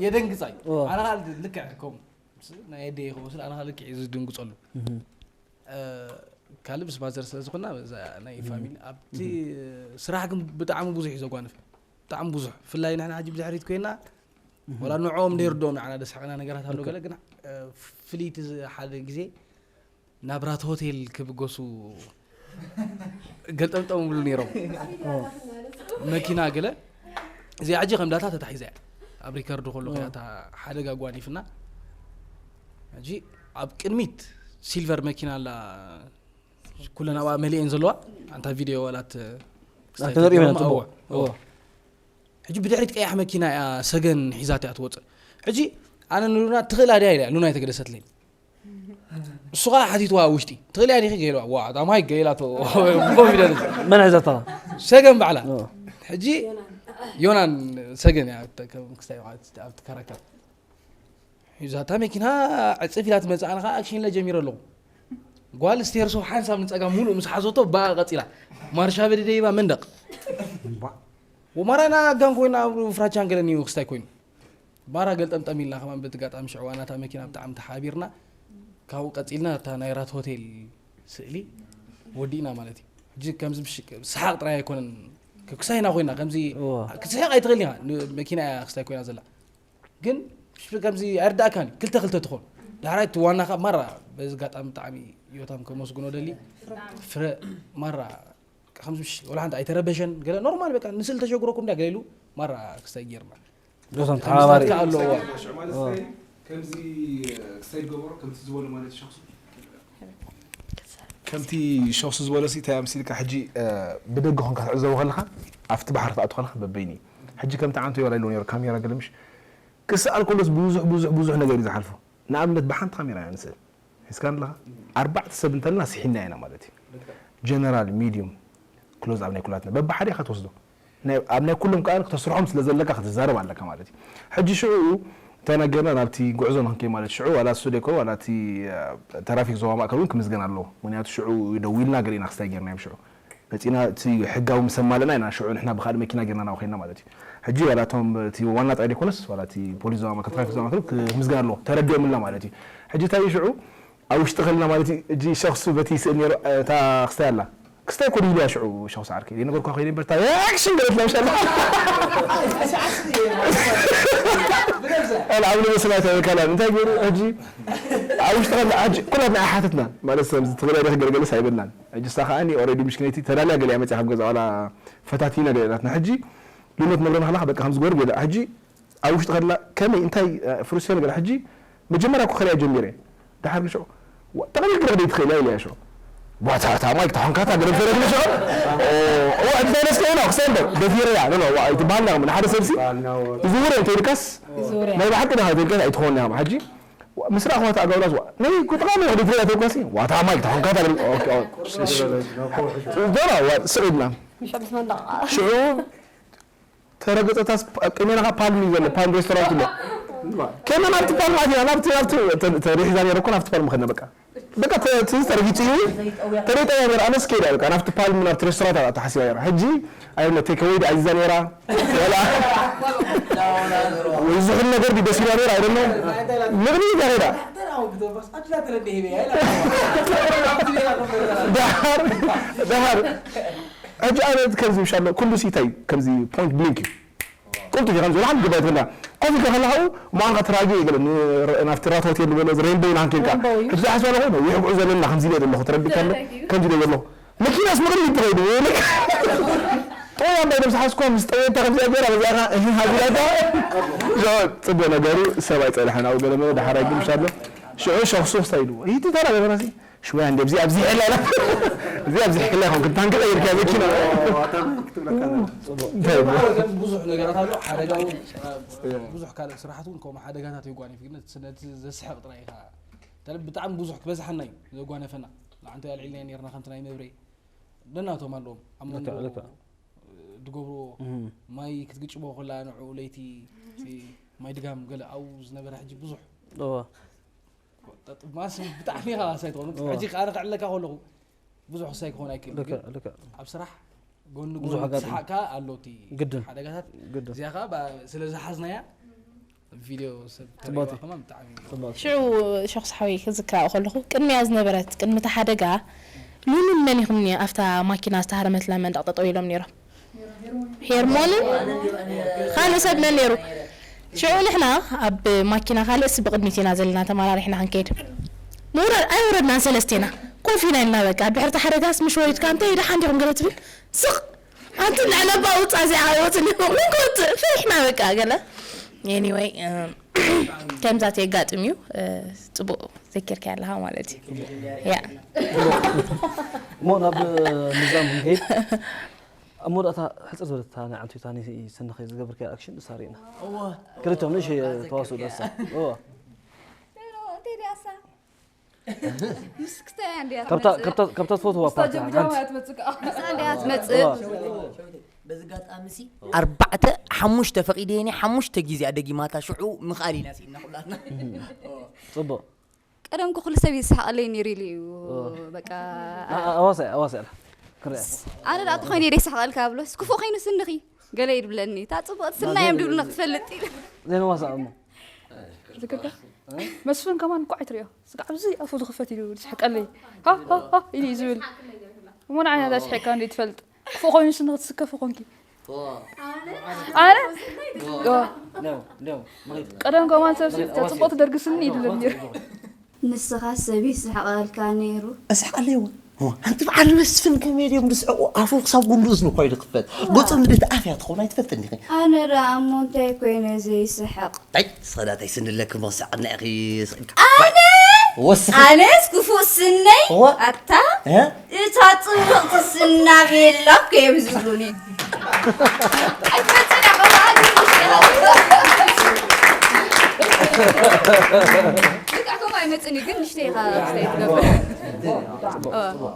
የደንግጻ እዩ። ኦ። ኣነ ኸኣ ልክዕ ከምኡ። ምስ ናይ ኣደይ ክወስድ ኣነ ኸኣ ልክዕ እዩ ዝድንግጸሉ። እህ። እ፣ ካልእ ምስ ማዘር ስለ ዝኾንና፣ እዛ ናይ እህ። ፋሚሊ ኣብቲ እህ። ስራሕ ግን ብጣዕሚ ብዙሕ እዩ ዘጓንፍ። ብጣዕሚ ብዙሕ። ብፍላይ ንሕና ሕጂ ብድሕሪት ኮይና፣ እህ። ወላ ንዕኦም ዘይርድኦም ንዓና ደስሕቐና ነገራት ኣሎ ልክዕ። ገለ፣ ግን፣ እ፣ ፍልይቲ ዝ-፣ ሓደ ግዜ ናብ ራት ሆቴል ክብገሱ ገልጠምጠም ይብሉ ነይሮም። ኦ። መኪና ገለ፣ እዚኣ ሕጂ ከም ዳታ ተታሒዛ እያ። ኣብ ሪከርድ ከሎ ኦ። ኮይና እታ ሓደጋ ጓኒፍና። ሕጂ ኣብ ቅድሚት ሲልቨር መኪና ኣላ፣ ኩለን ኣብኣ መሊኤን ዘለዋ። ኣንታ ቪድዮ ዋላት ኣንተ ዘርእዮ ክስታይ እዋ፣ ጽቡቕ። እዋ። ኦ። ሕጂ ብድሕሪት ቀያሕ መኪና እያ ሰገን ሒዛት እያ ትወጽእ። ሕጂ ኣነ ንሉና ትኽእላ ድያ ኢለ እያ፣ ሉና ኣይተገደሰትለይን። እሱ ኸዓ ሓቲትዋ ኣብ ውሽጢ፣ "ትኽእልያ ዲኺ?" ገይልዋ፣ "ዋ፣ እታ ማይ" ገይላቶ ብኮንፊደንስ። መን ሒዛታ? ሰገን ባዕላ። ኦ። ሕጂ ዮናን ሰገን እያ፣ ኣብቲ፣ ከም ክስታይ፣ ኣብቲ ካራክተር። ሒዛታ መኪና ዕጽፍ ኢላ ትመጽእ፣ ኣነ ኸዓ ኣክሽን ኢለ ጀሚረ ኣለኹ። ጓል ስቴርሶ ሓንሳብ ንጸጋም ሙሉእ ምስ ሓዞቶ፣ ብኣ ቀጺላ። ማርሻ በደደይባ መንደቕ። እምባ። ወማራና ኣጋን ኮይና፣ ኣብ ፍራቻን ገለን እዩ ክስታይ ኮይኑ። ባራ ገልጠምጠም ኢልና ከማን በቲ ኣጋጣሚ ሽዑ ዋናታ መኪና ብጣዕሚ ተሓቢርና። ካብኡ ቀጺልና እታ ናይ ራት ሆቴል ስእሊ ወዲእና ማለት እዩ። ሕጂ ከምዚ ብሽ-፣ ሰሓቕ ጥራይ ኣይኮነን፣ ክሳይና ኮይና ከምዚ እዋ። ክትስሕቕ ኣይትኽእልን ኢኻ፣ ን-፣ መኪና እያ ክስታይ ኮይና ዘላ። ግን ሽ-፣ ከምዚ ኣይርዳእካን እዩ፣ ክልተ ክልተ ትኾን። ዳሕራይ እቲ ዋና ካብ ማራ በዚ ኣጋጣሚ ብጣዕሚ ዮታም ከመስግኖ ደሊ። ፍረ ማራ ከምዚ ምሽ-፣ ወላ ሓንቲ ኣይተረበሸን፣ ገለ ኖርማል በቃ ንስእል ተሸግረኩም እንዳ ገለ ኢሉ ማራ ክስታይ ጌርና። ዶሳም ተሓባባሪ። ከምዚ ኣለዎ። ማለት ኦ። ስታይል ከምዚ ክስታይ ዝገበሮ ከምዚ ዝበሎ ማለት ሸኽሱ። ከምቲ ሸኽሱ ዝበሎ ሲ እንታይ ኣምሲልካ ሕጂ ብደገ ኮንካ ትዕዘቦ ከለኻ ኣብቲ ባሕሪ ክትኣቱ ከለኻ በበይኒ እዩ። ሕጂ ከምቲ ዓንቶ ይበላ ኢሉ ነይሩ ካሜራ ገለ ምሽ ክስኣል ከሎስ ብዙሕ ብዙሕ ብዙሕ ነገር እዩ ዝሓልፎ። ንኣብነት ብሓንቲ ካሜራ ኢና ንስእል ሒዝካ ኣለኻ ኣርባዕተ ሰብ እንተልና ስሒና ኢና ማለት እዩ። ጀነራል ሚድዩም ክሎዝ ኣብ ናይ ኩላትና በብሓደ ኢኻ ትወስዶ። ኣብ ናይ ኩሎም ከዓ ክተስርሖም ስለ ዘለካ ክትዛረብ ኣለካ ማለት እዩ። ሕጂ ሽዑ እንታይ ናገርና ናብቲ ጉዕዞ ንክንከይ ማለት ሽዑ ዋላ እሱ ደይኮን ዋላ እቲ ተራፊክ ዞባ ማእከል እውን ክምዝገን ኣለዎ። ምክንያቱ ሽዑ ደዊልና ገሊና ክስታይ ገርና እዮም ሽዑ መፂና እቲ ሕጋዊ ምስ ኣማለና ኢና ሽዑ ንሕና ብካልእ መኪና ገርና ናብኡ ከይና ማለት እዩ። ሕጂ ዋላ እቶም እቲ ዋና ጥራይ ደይኮነስ ዋላ እቲ ፖሊስ ዞባ ማእከል ትራፊክ ዞባ ማእከል ክምዝገን ኣለዎ ተረዲኦምልና ማለት እዩ። ሕጂ እንታይ እዩ ሽዑ ኣብ ውሽጢ ከልና ማለት እዩ። እጂ ሸኽሱ በቲ ይስእል ነይሩ እታ ክስታይ ኣላ ክስታይ ኮዲ ኢልያ ሽዑ ሸኽሱ ዓርከይ ዘይነገርኳ ኮይነ በርታ ኣክሽን ገለት ለምሻላ ኣልዓብሉ መስላ ተበካላ እንታይ ገይሩ ሕጂ ኣብ ውሽጢ ከልና ሕጂ ኩላትና ኣይሓተትና ማለት ሰብ ትግረይ ዶ ክገርገልስ ኣይበልናን። ሕጂ እሳ ከዓኒ ኦሬዲ ምሽክነይቲ ተዳልያ ገሊያ መፅያ ካብ ገዛ ዋላ ፈታቲና ገሊላትና ሕጂ ልሞት ነግረና ከላ በቃ ከምዝገበሩ ገላ ሕጂ ኣብ ውሽጢ ከላ ከመይ እንታይ ፍሩስዮ ነገር ሕጂ መጀመርያ እኮ ከሪያ ጀሚረ ድሓር ንሽዑ ጠቕሊል ክረኽደ ይትኽእል እያ ኢለያ ሽዑ ዋታ እታ ማይክ ተኾንካታ ገለ ፈረድ ንሽዑ እዋ እንተነስከ ኢና ክሰንደ ደፊረያ ኖ ዋ ኣይትበሃልና ምን ሓደ ሰብሲ ዝውረ እንተ ኢልካስ ናይ ብሓቂ ዳ ኢልካስ ኣይትኾን ያ ሕጂ ምስ ረኣኹ ዋታ ኣጋውላስ ዋ ናይ ቁጥቓ ናይ ወደ ትሪያ ተኳሲ ዋታ ማይክ ተኾንካታ ገለ ኦኬ ኦኬ ዶራ ዋ ስዒድና ሽዑ ተረገጸታስ ቅሜና ካ ፓልም እዩ ዘሎ ፓልም ሬስቶራንት ኣሎ ከመ ናብቲ ፓልም ኣቲና ናብቲ ናብቲ ተሪሒዛ ነረ እኮ ናብቲ ፓልም ከድና በቃ በቃ ትዝ ተረጊጹ እዩ ተሪጠ ነበር ኣነስ ከይዳ በቃ ናብቲ ፓልም ናብቲ ሬስቶራንት ኣታ ሓሲባ ነራ ሕጂ ኣይነ ቴክ ኣወይ ኣዚዛ ነራ ወላ ወይ ዝኹን ነገር ዲ ደስ ይላ ነራ ኣይደለ ምግቢ ይዛ ከይዳ ደሃር ደሃር ሕጂ ኣነ ከምዚ ምሻሎ ኩሉ ሲታይ ከምዚ ፖይንት ብሊንክ እዩ ቁልጡፍ ከም ዝብልካ ግባይ ትብላ ኮፍ ኢልካ ከለካ እሞ ኣንካ ትራጊ ይብል ናብቲ ራት ሆቴል ዝበሎ ሬንቦው ናንኪልካ ሕጂ ዝሓስባ ኣለኹ ነዊሕ ጉዕዞ ዘለና ከምዚ ኢለ ዘለኹ ትረድካ ኣሎ ከምዚ ኢለ ዘለኹ መኪናስ መቕድሚት ትኸይዱ ወይለካ ጦያ እምባ ኢሎም ዝሓዝኳ ምስ ጠወታ ከምዚኣ ገይራ በዚኣኻ እህ ሃቢላታ ጽቡቅ ነገሩ ሰብ ኣይጸልሐን ኣብ ገለ መለ ዳሓራይ ግን ምሻሎ ሽዑ ሸኽሱ ክስታይ ኢሉ ይትተራ ገበራሲ ሽወያ እንደ ብዚ ኣብዚ ሕላ ኢላ እዚ ኣብዚ ሕላ ይኹን ክንታን ክቐይር ከያ መኪና ብዙሕ ነገራት ኣሎ ሓደጋ ብዙሕ ካልእ ስራሕት እውን ከምኡ ሓደጋታት የጓንፍ ግን ነቲ ዘስሕቕ ጥራይ ኢኻ ብጣዕሚ ብዙሕ ክበዝሓና እዩ ዘጓነፈና ንዓንተ ኣልዒልና ነርና ከምቲ ናይ መብሬ ነናቶም ኣለዎም ኣብ መንጎ ድገብርዎ ማይ ክትግጭቦ ከላ ንዕኡ ለይቲ ማይ ድጋም ገለ ኣብኡ ዝነበረ ሕጂ ብዙሕ ማስ ብጣዕሚ ኢኻ ሳይትኾኑ ሕጂ ከዓ ክዕለካ ከለኹ ብዙሕ ክሳይ ክኾን ኣይክእል ግን ኣብ ስራሕ ጎኒ ጎኒ ዝሓቅካ ኣሎ እቲ ሓደጋታት እዚኣ ከዓ ስለ ዝሓዝናያ ቪድዮ ሰብ ተረዋ ከማ ብጣዕሚ ሽዑ ሸኹስ ሓወይ ክዝክራ ከለኹ ቅድሚያ ዝነበረት ቅድሚ እቲ ሓደጋ ሉምን መን ኢኹም ኣብታ ማኪና ዝተሃረመትላ መንደቕ ጠጠው ኢሎም ነይሮም ሄርሞንን ካልእ ሰብ መን ነይሩ ሽዑ ንሕና ኣብ ማኪና ካልእስ ብቕድሚት ኢና ዘለና ተመራሪሕና ክንከይድ ምውራድ ኣይወረድናን ሰለስቴና ኮፍ ኢና ኢልና በቃ ድሕርቲ ሓደጋስ ምሽ ወሪድካ እንታይ ደሓን ዲኹም ገለ ትብል ስቕ ኣንቲ ንዕለባ ውፃ እዚኣ ወፅኒ ምን ክወፅእ ፈሪሕና በቃ ገለ anyway ከምዛ የጋጥም እዩ ፅቡቅ ዘኪርካ ኣለካ ማለት እዩ ያ እሞ ናብ ንዛም ንከይድ ኣብ መወዳእታ ሕፅር ዝበለት እታ ናይ ዓንቶታ ሰንኸ ዝገብርካ ኣክሽን ንሳ ርኢና ክልቶም ንእሽ ተዋስኡ ደሳ እንታይ ድያሳ ምስ ክስታይ እንድያ ካብታ ትመጽእ። ካብታ ካብታ ትፈትዋ ፓርቲ ሓንቲ እንድያ ትመጽእ። በዚ ኣጋጣሚ ሲ ኣርባዕተ ሓሙሽተ ፈቒደ የኔ ሓሙሽተ ግዜ ደጊማታ ሽዑ ምኽኣል ኢና ሲኢልና ኩላትና። ጽቡቕ። ቀደም እኮ ኩሉ ሰብ ይስሓቐለይ ነይሩ ኢሉ እዩ በቃ ኣዋሳይ ኣዋሳይ ኣላ ክሪኣ ኣነ ደኣ ተኾይነ ደይ ስሓቐልካ ብሎስ ክፉእ ኮይኑ ስንኺ ገለ ይድብለኒ እታ ጽቡቕቲ ስና እዮም ድብሉና ክትፈልጥ ኢለ ዘይነዋሳእ እሞ መስፍን ከማን እኮ ኣይትሪኦ ስጋዕ ኣብዚ ኣፉ ዝኽፈት ኢሉ ዝስሕቀለይ ሃ ሃ ሃ ኢሉ እዩ ዝብል እሞ ንዓይ ናታ ስሒቅካ እንደ ትፈልጥ ክፉእ ኮይኑ ስኒ ክትስከፊ ኮንኪ ኣነ ቀደም ከማን ሰብሲ ተጽቡቕ ትደርግስኒ ኢሉ ነይሩ ንስኻ ሰብ ይስሕቐልካ ነይሩ። እስሕቐለይ እውን እዋ፣ ሓንቲ በዓል መስፍን ከመይ ድዮም ዝስሕቑ? ኣፎም ክሳብ ጉንዲ እዝኑ እኳ እዩ ዝኽፈት። ገጾም ድቲ ኣፍያ ትኸውን ኣይትፈልጥን ዲኺ? ኣነ ደኣ እሞ እንታይ ኮይነ ዘይስሕቕ? ኣይ ንስኺ ደኣ እንታይ ስኒ ኣለኪ እሞ ክሳዕ ቅድሚ ኢኺ ስቕ ኢልኪ። ኣነ ወስኺ። ኣነስ ክፉእ ስነይ እዋ። ኣታ እ? እታ ጽብቕቲ ስና ቤላ እኮ እዮም ዝብሉኒ። ኣይትመጽእን እያ፣ ከምኣ ግን ንሽተይ ኢኻ። ልክዕ ከምኡ ኣይመጽእን እዩ፣ ግን ንሽተይ ኢኻ፣ ንሽተይ ትገብር። እዋ።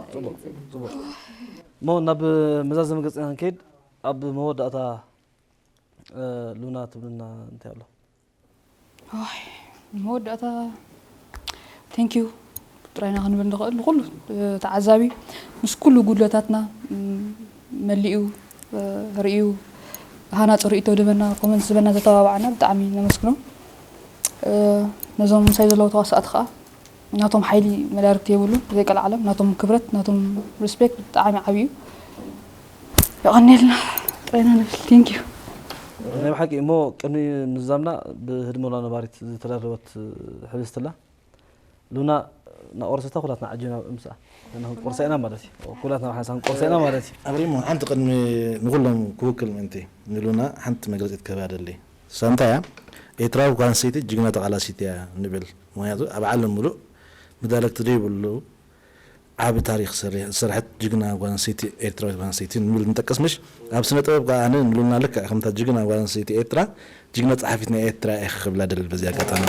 እሞ ናብ መዛዘሚ ገጽና ክንከይድ፣ ኣብ መወዳእታ፣ እ፣ ሉና ትብልና እንታይ ኣሎ? ዋይ፣ መወዳእታ፣ thank you ጥራይና ክንብል ንኽእል። ንኹሉ፣ እ፣ ተዓዛቢ ምስ ኩሉ ጉድለታትና፣ ም፣ መሊኡ፣ እ፣ ርእዩ፣ ሃናጺ ርእይቶ ድበና፣ ኮመንት ዝበና፣ ዘተባባዓና ብጣዕሚ ነመስግኖ። እ፣ ነዞም ምሳይ ዘለዉ ተዋሳእቲ ኸኣ ናቶም ሓይሊ መዳርግቲ የብሉን፣ ብዘይ ቀልዓለም ናቶም ክብረት፣ ናቶም ሪስፔክት ብጣዕሚ ዓብዩ እዩ። የቐንየልና ጥራይና ንብል። Thank you። ናይ ብሓቂ እሞ ቅድሚ ምዝዛምና ብህድሞና ነባሪት ዝተዳለወት ሕብስቲ ኣላ። ሉና እናቆረሰታ ኩላትና ዓጂብና ምሳኣ ንሕና ክንቆርሳ ኢና ማለት እዩ። ኩላትና ብሓንሳብ ክንቆርሳ ኢና ማለት እዩ። ኣብሪሞ ሓንቲ ቅድሚ ንኹሎም ክውክል ምእንቲ ንሉና ሓንቲ መግለጺ ክትህባ ደሊ። እሳ እንታይ እያ? ኤርትራዊ ጓል ኣንስተይቲ ጅግና ተቓላሲት እያ ንብል። ምኽንያቱ ኣብ ዓለም ምሉእ መዳርግቲ ዘይብሉ ዓቢ ታሪኽ ሰሪ-፣ ዝሰርሐት ጅግና ጓል ኣንስተይቲ፣ ኤርትራዊት ጓል ኣንስተይቲ ንብል ንጠቅስ ምሽ? ኣብ ስነ ጥበብ ከኣ ኣነ ንሉና ልክዕ ከምታ ጅግና ጓል ኣንስተይቲ ኤርትራ፣ ጅግና ጸሓፊት ናይ ኤርትራ እየ ክብላ ደሊ በዚ ኣጋጣሚ።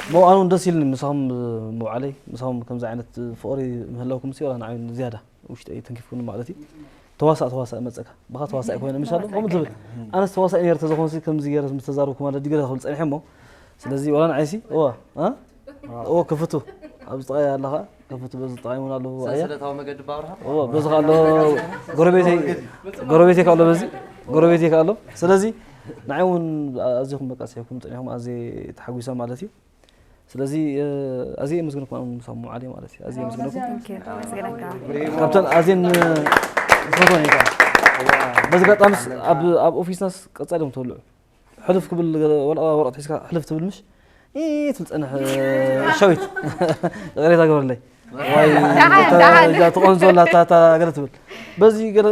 እሞ ኣነ እውን ደስ ኢልኒ ምሳኹም ምውዓለይ፣ ምሳኹም ከምዚ ዓይነት ፍቕሪ ምህላውኩም ሲ ወላ ንዓይ ዝያዳ ውሽጠይ ተንኪፍኩኒ ማለት እዩ። ተዋሳእ ተዋሳእ መጸካ፣ ብኻ ተዋሳእ ኮይነ ምሻሎ ከምኡ ትብል። ኣነስ ተዋሳእ ነይረ ተዘኾንሲ ከምዚ ገይረ ምስ ተዛረብኩ ማለት ድገለ ክብል ጸኒሐ እሞ፣ ስለዚ ወላ ንዓይሲ እዋ፣ እ? እዎ ክፍቱ፣ ኣብዚ ጥቓይ ኣለኻ፣ ክፍቱ በዚ ጥቓይ እውን ኣለዉ፣ ኣያ። ሰንሰለታዊ መገዲ ብኣብርሃ? እዎ፣ በዚ ከኣ ኣሎ፣ ጎረቤተይ፣ ጎረቤተይ ከኣ ኣሎ፣ በዚ፣ ጎረቤተይ ከኣ ኣሎ። ስለዚ ንዓይ እውን ኣዚኹም በቃ ስሒብኩም ጸኒሕኩም፣ ኣዝየ ተሓጒሰ ማለት እዩ። ስለዚ፣ እ፣ ኣዝየ የመስግነኩም፣ ኣነ ምሳኹም ምውዓለይ ማለት እዩ። ኣዝየ የመስግነኩም። Thank you። ኣመስግነካ። ካብተን ኣዝየን፣ እ፣ ዝፈትወን እየ ከኣ። በዚ ኣጋጣሚስ ኣብ፣ ኣብ ኦፊስናስ ቀጻሊ እዮም ትበልዑ። ሕልፍ ክብል ገለ ወረቐ-፣ ወረቐት ሒዝካ ሕልፍ ትብል ምሽ? ኢ ትብል ጸንሕ፣ እ፣ ሸዊት። ይቕሬታ ግበረለይ። ዋይ፣ ደሓን፣ እታ፣ ደሓን። እዛ ትቖንዞ ኣላ፣ እታ፣ እታ ገለ ትብል። በዚ ገለ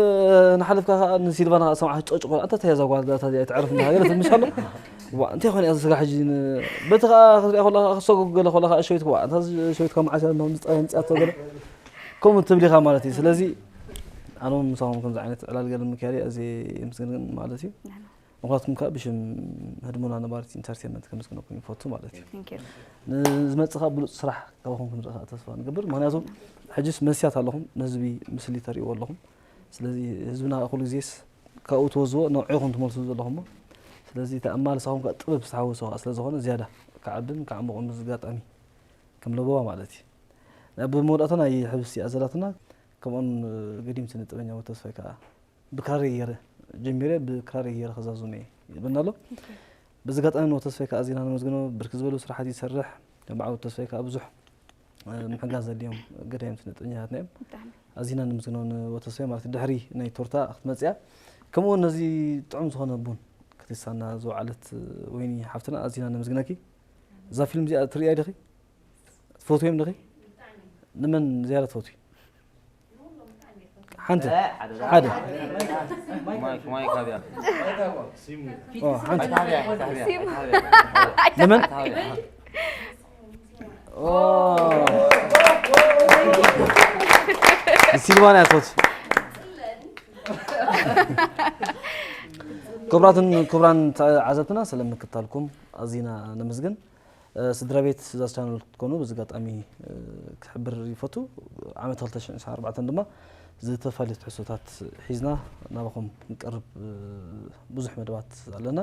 ንሓለፍካ ከኣ ንሲልቫና ከኣ ሰምዓ ጨጭቆ፣ ኣንታ እንታይ እያ እዛ ጓል እዛ እዚኣ ኣይትዕርፍ እንዳ ገለ ትብል ምሽ ኣሎ። ዋ፣ እንታይ ኾነ እያ እዛ ስጋ ሕጂ ን-፣ በቲ ከኣ ክትሪኣ ከለኻ፣ ክትሰጎግ ገለ ከለኻ፣ ሸዊት ክዋ፣ ኣንታ እዚ ሸዊት ካብ መዓስ እያ ምጽ-፣ ምጽኣቶ ገለ ከምኡ ትብል ኢኻ ማለት እዩ። ስለዚ ኣነ እውን ምሳኹም ከምዚ ዓይነት ዕላል ገለ ምክያደይ ኣዝየ የመስግን ማለት እዩ። ንሕና። ንኹላትኩም ከኣ ብሽም ህድሞና ነባሪት ኢንተርቴንመንት ከመስግነኩም ይፈቱ ማለት እዩ። Thank you። ንዝመጽእ ከኣ ብሉጽ ስራሕ ካባኹም ክንርኢ ከኣ ተስፋ ንገብር። ምኽንያቱ ሕጅስ መስትያት ኣለኹም፣ ንህዝቢ ምስሊ ተርእይዎ ኣለኹም። ስለዚ ህዝብና ከኣ ኩሉ ግዜስ ካብኡ ትወዝዎ ንዕኹም ትመልሱ ዘለኹም እሞ። ስለዚ እቲ ኣማልሳኹም ከኣ ጥበብ ዝተሓወሶ ከኣ ስለ ዝኾነ ዝያዳ ክዓብን ክዓምቑን በዚ ኣጋጣሚ ከም ለበዋ ማለት እዩ። ኣብ መወዳእታ ናይ ሕብስቲ እያ ዘላትና። ከምኡውን ገዲም ስነ ጥበበኛ ተስፋይ ከኣ ብክራር ገይረ ጀሚረ፣ ብክራር ገይረ ከዛዝሞ እየ ይብለና ኣሎ። በዚ ኣጋጣሚ ንወተስፋይ ከኣ ኣዚና ነመስግኖ። ብርክት ዝበሉ ስራሓት ይሰርሕ። ባዕሉ ተስፋይ ከኣ ብዙሕ፣ እ፣ ምሕጋዝ ዘድልዮም ገዳይም ስነ ጥበበኛታትና እዮም። ብጣዕሚ። ኣዚና ነመስግኖ ንወተስፋይ ማለት እዩ። ድሕሪ ናይ ቶርታ ክትመጽእ እያ። ከምኡ እውን ነዚ ጥዑም ዝኾነ ቡን ክትሳና ዝወዓለት ወይኒ ሓፍትና ኣዚና ነመስግነኪ። እዛ ፊልም እዚኣ ትርእያ ዲኺ? ትፈትውዮም ዲኺ? ንመን ዝያዳ ትፈትዊ? ሓንቲ። ሓደ። ማይክ፣ ማይክ ኣብያ። ኦ፣ ሓንቲ። ንመን? ኦ። ንሲልቫና እያ ትፈትው። ክቡራትን ክቡራን ተዓዘብትና፣ ስለ ምክታልኩም ኣዚና ነመስግን። እ፣ ስድራ ቤት እዛ ቻነል ክትኮኑ በዚ ኣጋጣሚ፣ እ፣ ክሕብር ይፈቱ። ዓመት ክልተ ሽሕን ዕስራን ኣርባዕተን ድማ ዝተፈላለዩ ትሕዝቶታት ሒዝና ናባኹም ክንቀርብ፣ እ፣ ብዙሕ መደባት ኣለና።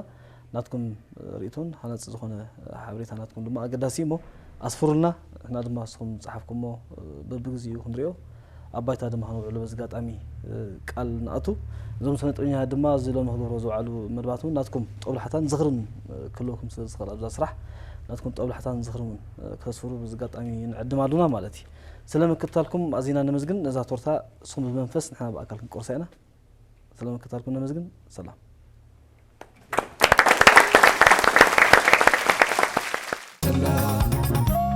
ናትኩም ርእይቶን ሃናጺ ዝኾነ ሓበሬታ ናትኩም ድማ ኣገዳሲ እሞ ኣስፍሩልና። ንሕና ድማ ንስኹም ዝጸሓፍኩሞ፣ እ፣ በብግዚኡ ክንሪኦ ኣብ ባይታ ድማ ክነውዕሎ በዚ ኣጋጣሚ፣ እ፣ ቃል ንኣቱ። እዞም ስነ ጥበበኛታት ድማ እዚ ሎሚ ክገብርዎ ዝወዓሉ መደባት እውን ናትኩም ጦብላሕታን ዝኽርን፣ እ፣ ክህልወኩም ስለ ዝኽእል ኣብዛ ስራሕ ናትኩም ጦብላሕታን ዝኽርን እውን፣ እ፣ ከስፍሩ በዚ ኣጋጣሚ ንዕድም ኣሉና ማለት እዩ። ስለ ምክትታልኩም ኣዚና ነመስግን። ነዛ ቶርታ ንስኹም ብመንፈስ ንሕና ብኣካል ክንቆርሳ ኢና። ስለ ምክትታልኩም ነመስግን። ሰላም።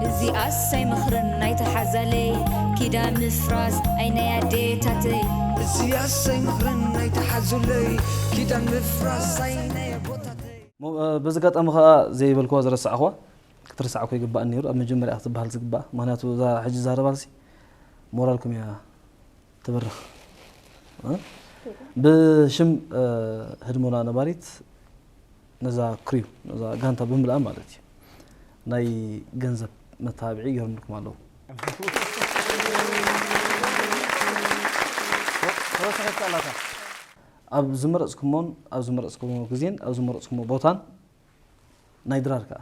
እዚኣስ ኣይምኽርን ኣይትሓዛለይ ኪዳን ምፍራስ ኣይ ናይ ኣዴታተይ። እዚኣስ ኣይምኽርን ኣይትሓዙለይ ኪዳን ምፍራስ ኣይ ናይ ኣቦታተይ። ሞ-፣ እ፣ በዚ ኣጋጣሚ ኸኣ ዘይበልክዋ ዝረሳዕኽዋ ክትርሳዕ እኮ ይግባእ ነይሩ። ኣብ መጀመርያ ክትበሃል ዝግባእ። ምኽንያቱ እዛ ሕጂ ዝዛረባልሲ ሞራልኩም እያ ትበርኽ። እ? ብሽም፣ እ፣ ህድሞና ነባሪት ነዛ ክሪው፣ ነዛ ጋንታ ብምልኣ ማለት እዩ። ናይ ገንዘብ መተባብዒ ገይሮምልኩም ኣለዉ። ተወሰኸት ኣላታ። ኣብ ዝመረጽኩሞን ኣብ ዝመረጽኩሞ ግዜን ኣብ ዝመረጽኩሞ ቦታን ናይ ድራር ከኣ።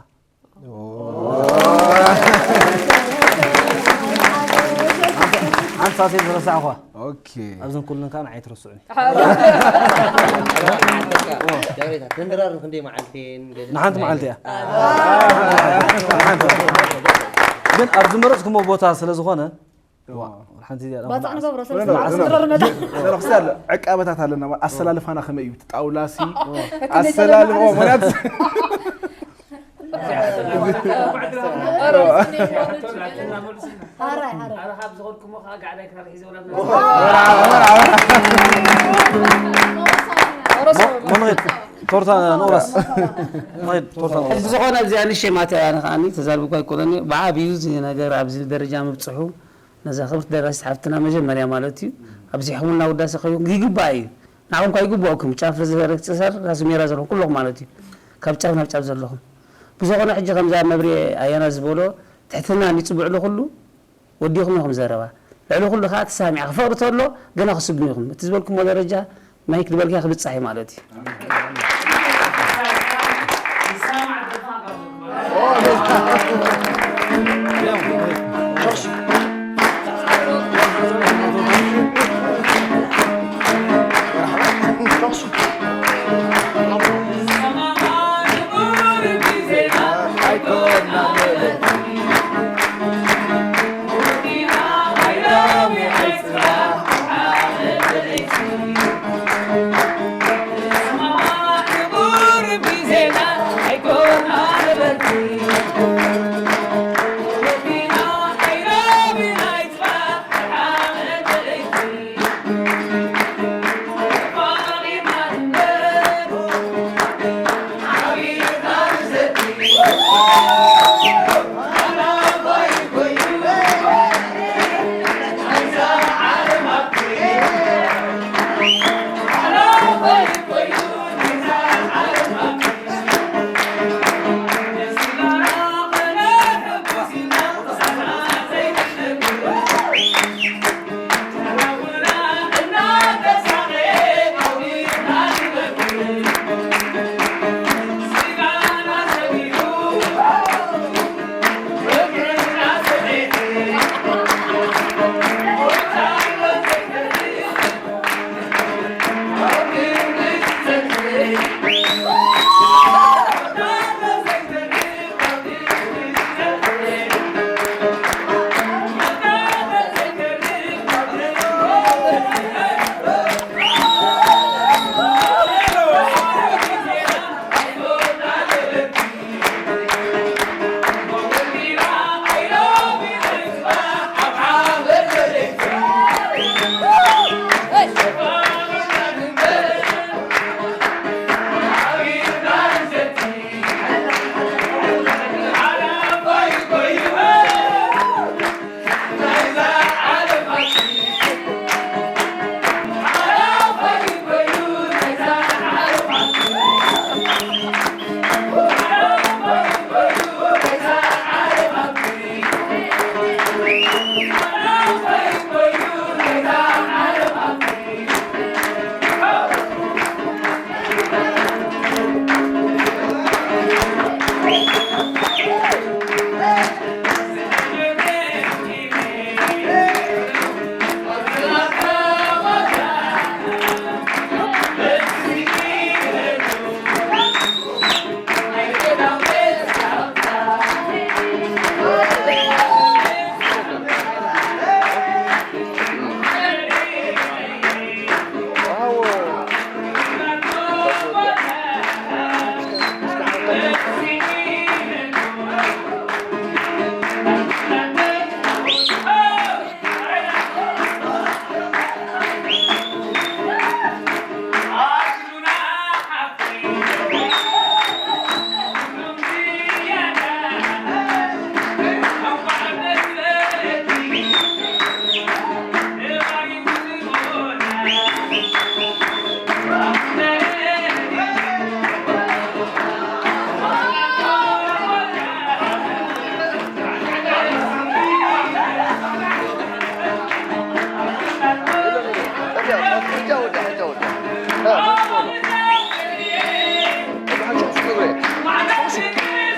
ሓንቲ ሳሴት ዝረሳዕኳ። ኦኬ። ኣብዘን ኩለን ከኣ ንዓይ ትረስዑኒ። ጃሬታ፣ ተንድራር ክንደይ መዓልቲ ንሓንቲ መዓልቲ እያ። ግን ኣብ ዝመረጽኩሞ ቦታ ስለ ዝኾነ፣ ዋ፣ ሓንቲ እዚኣ ባጽዕ ንገብሮ፣ ሰለስተ መዓልቲ ስድራ ረመዳን። ክስታል ዕቃበታት ኣለና። ኣሰላልፋና ከመይ እዩ? እቲ ጣውላሲ ከከመይ ኣሰላልፎ ጸለና። ምኽንያት ኣረ፣ ኣረ። ኣብ ዝኸድኩሞ ከዓ ጋዕዳይ ክራር ሒዘ ወላ ሞ-፣ ሞንጌት፣ ቶርታ ንቑረስ። ሞንጌት፣ ቶርታ ንቑረስ። ብዝኾነ እዚኣ ንእሽተይ ማትያ ኣነ ከዓኒ ተዛሪብኳ ኣይኮነን። ብዓብዩ እዚ ነገር ኣብዚ ደረጃ ምብፅሑ ነዛ ክብርቲ ደራሲት ሓፍትና መጀመርያ ማለት እዩ። ኣብዚሕኩምልና ውዳሴ ከይኩም ይግባእ እዩ። ንዓኹም እኳ ይግብኦኩም። ጫፍ ዝረግጽ ሰር ራስ ሜራ ዘለኹም ኩለኹም ማለት እዩ። ካብ ጫፍ ናብ ጫፍ ዘለኹም። ብዝኾነ ሕጂ ከምዛ መብርየ ኣያና ዝበሎ ትሕትና ንጽብዕሉ ኩሉ ወዲኹም ኢኹም ዘረባ። ልዕሊ ኩሉ ከኣ ተሳሚዕካ ፍቕሪ ተሎ ገና ክስጉም ኢኹም። እቲ ዝበልኩሞ ደረጃ ማይክ ዝበልካዮ ክብጻሕ እዩ ማለት እዩ።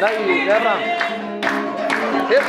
ኣይ፣ የብራም። ሄድ።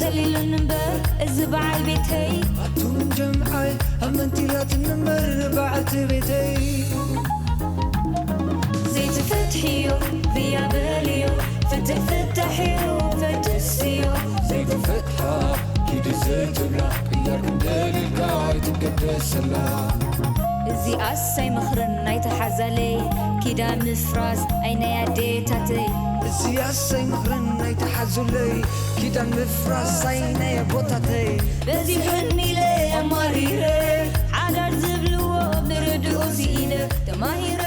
ሰሊሉኒ እምበር እዚ በዓል ቤተይ። ኣቱም ጀምዓይ ኣመንቲላትኒ እምበር በዓልቲ ቤተይ። ዘይትፈትሕዮ ብያ በልዮ፣ ፍትሕ ፍትሕዮ ፈድስዮ። ዘይትፈትሓ ኪዲ ዘይትብላ፣ ቅያር ክንደልልካ ኣይትገደሰላ። እዚኣስ ኣይመኽርን ናይተሓዛለይ፣ ኪዳን ምፍራስ ኣይ ናይ ኣዴታተይ። እዚኣስ ኣይመኽርን ናይተሓዙለይ፣ ኪዳን ምፍራስ ኣይ ናይ ኣቦታተይ። በዚሑን ሚለ ኣማሪረ፣ ሓዳር ዝብልዎ ብርድኡ ስኢነ፣ ተማሂረ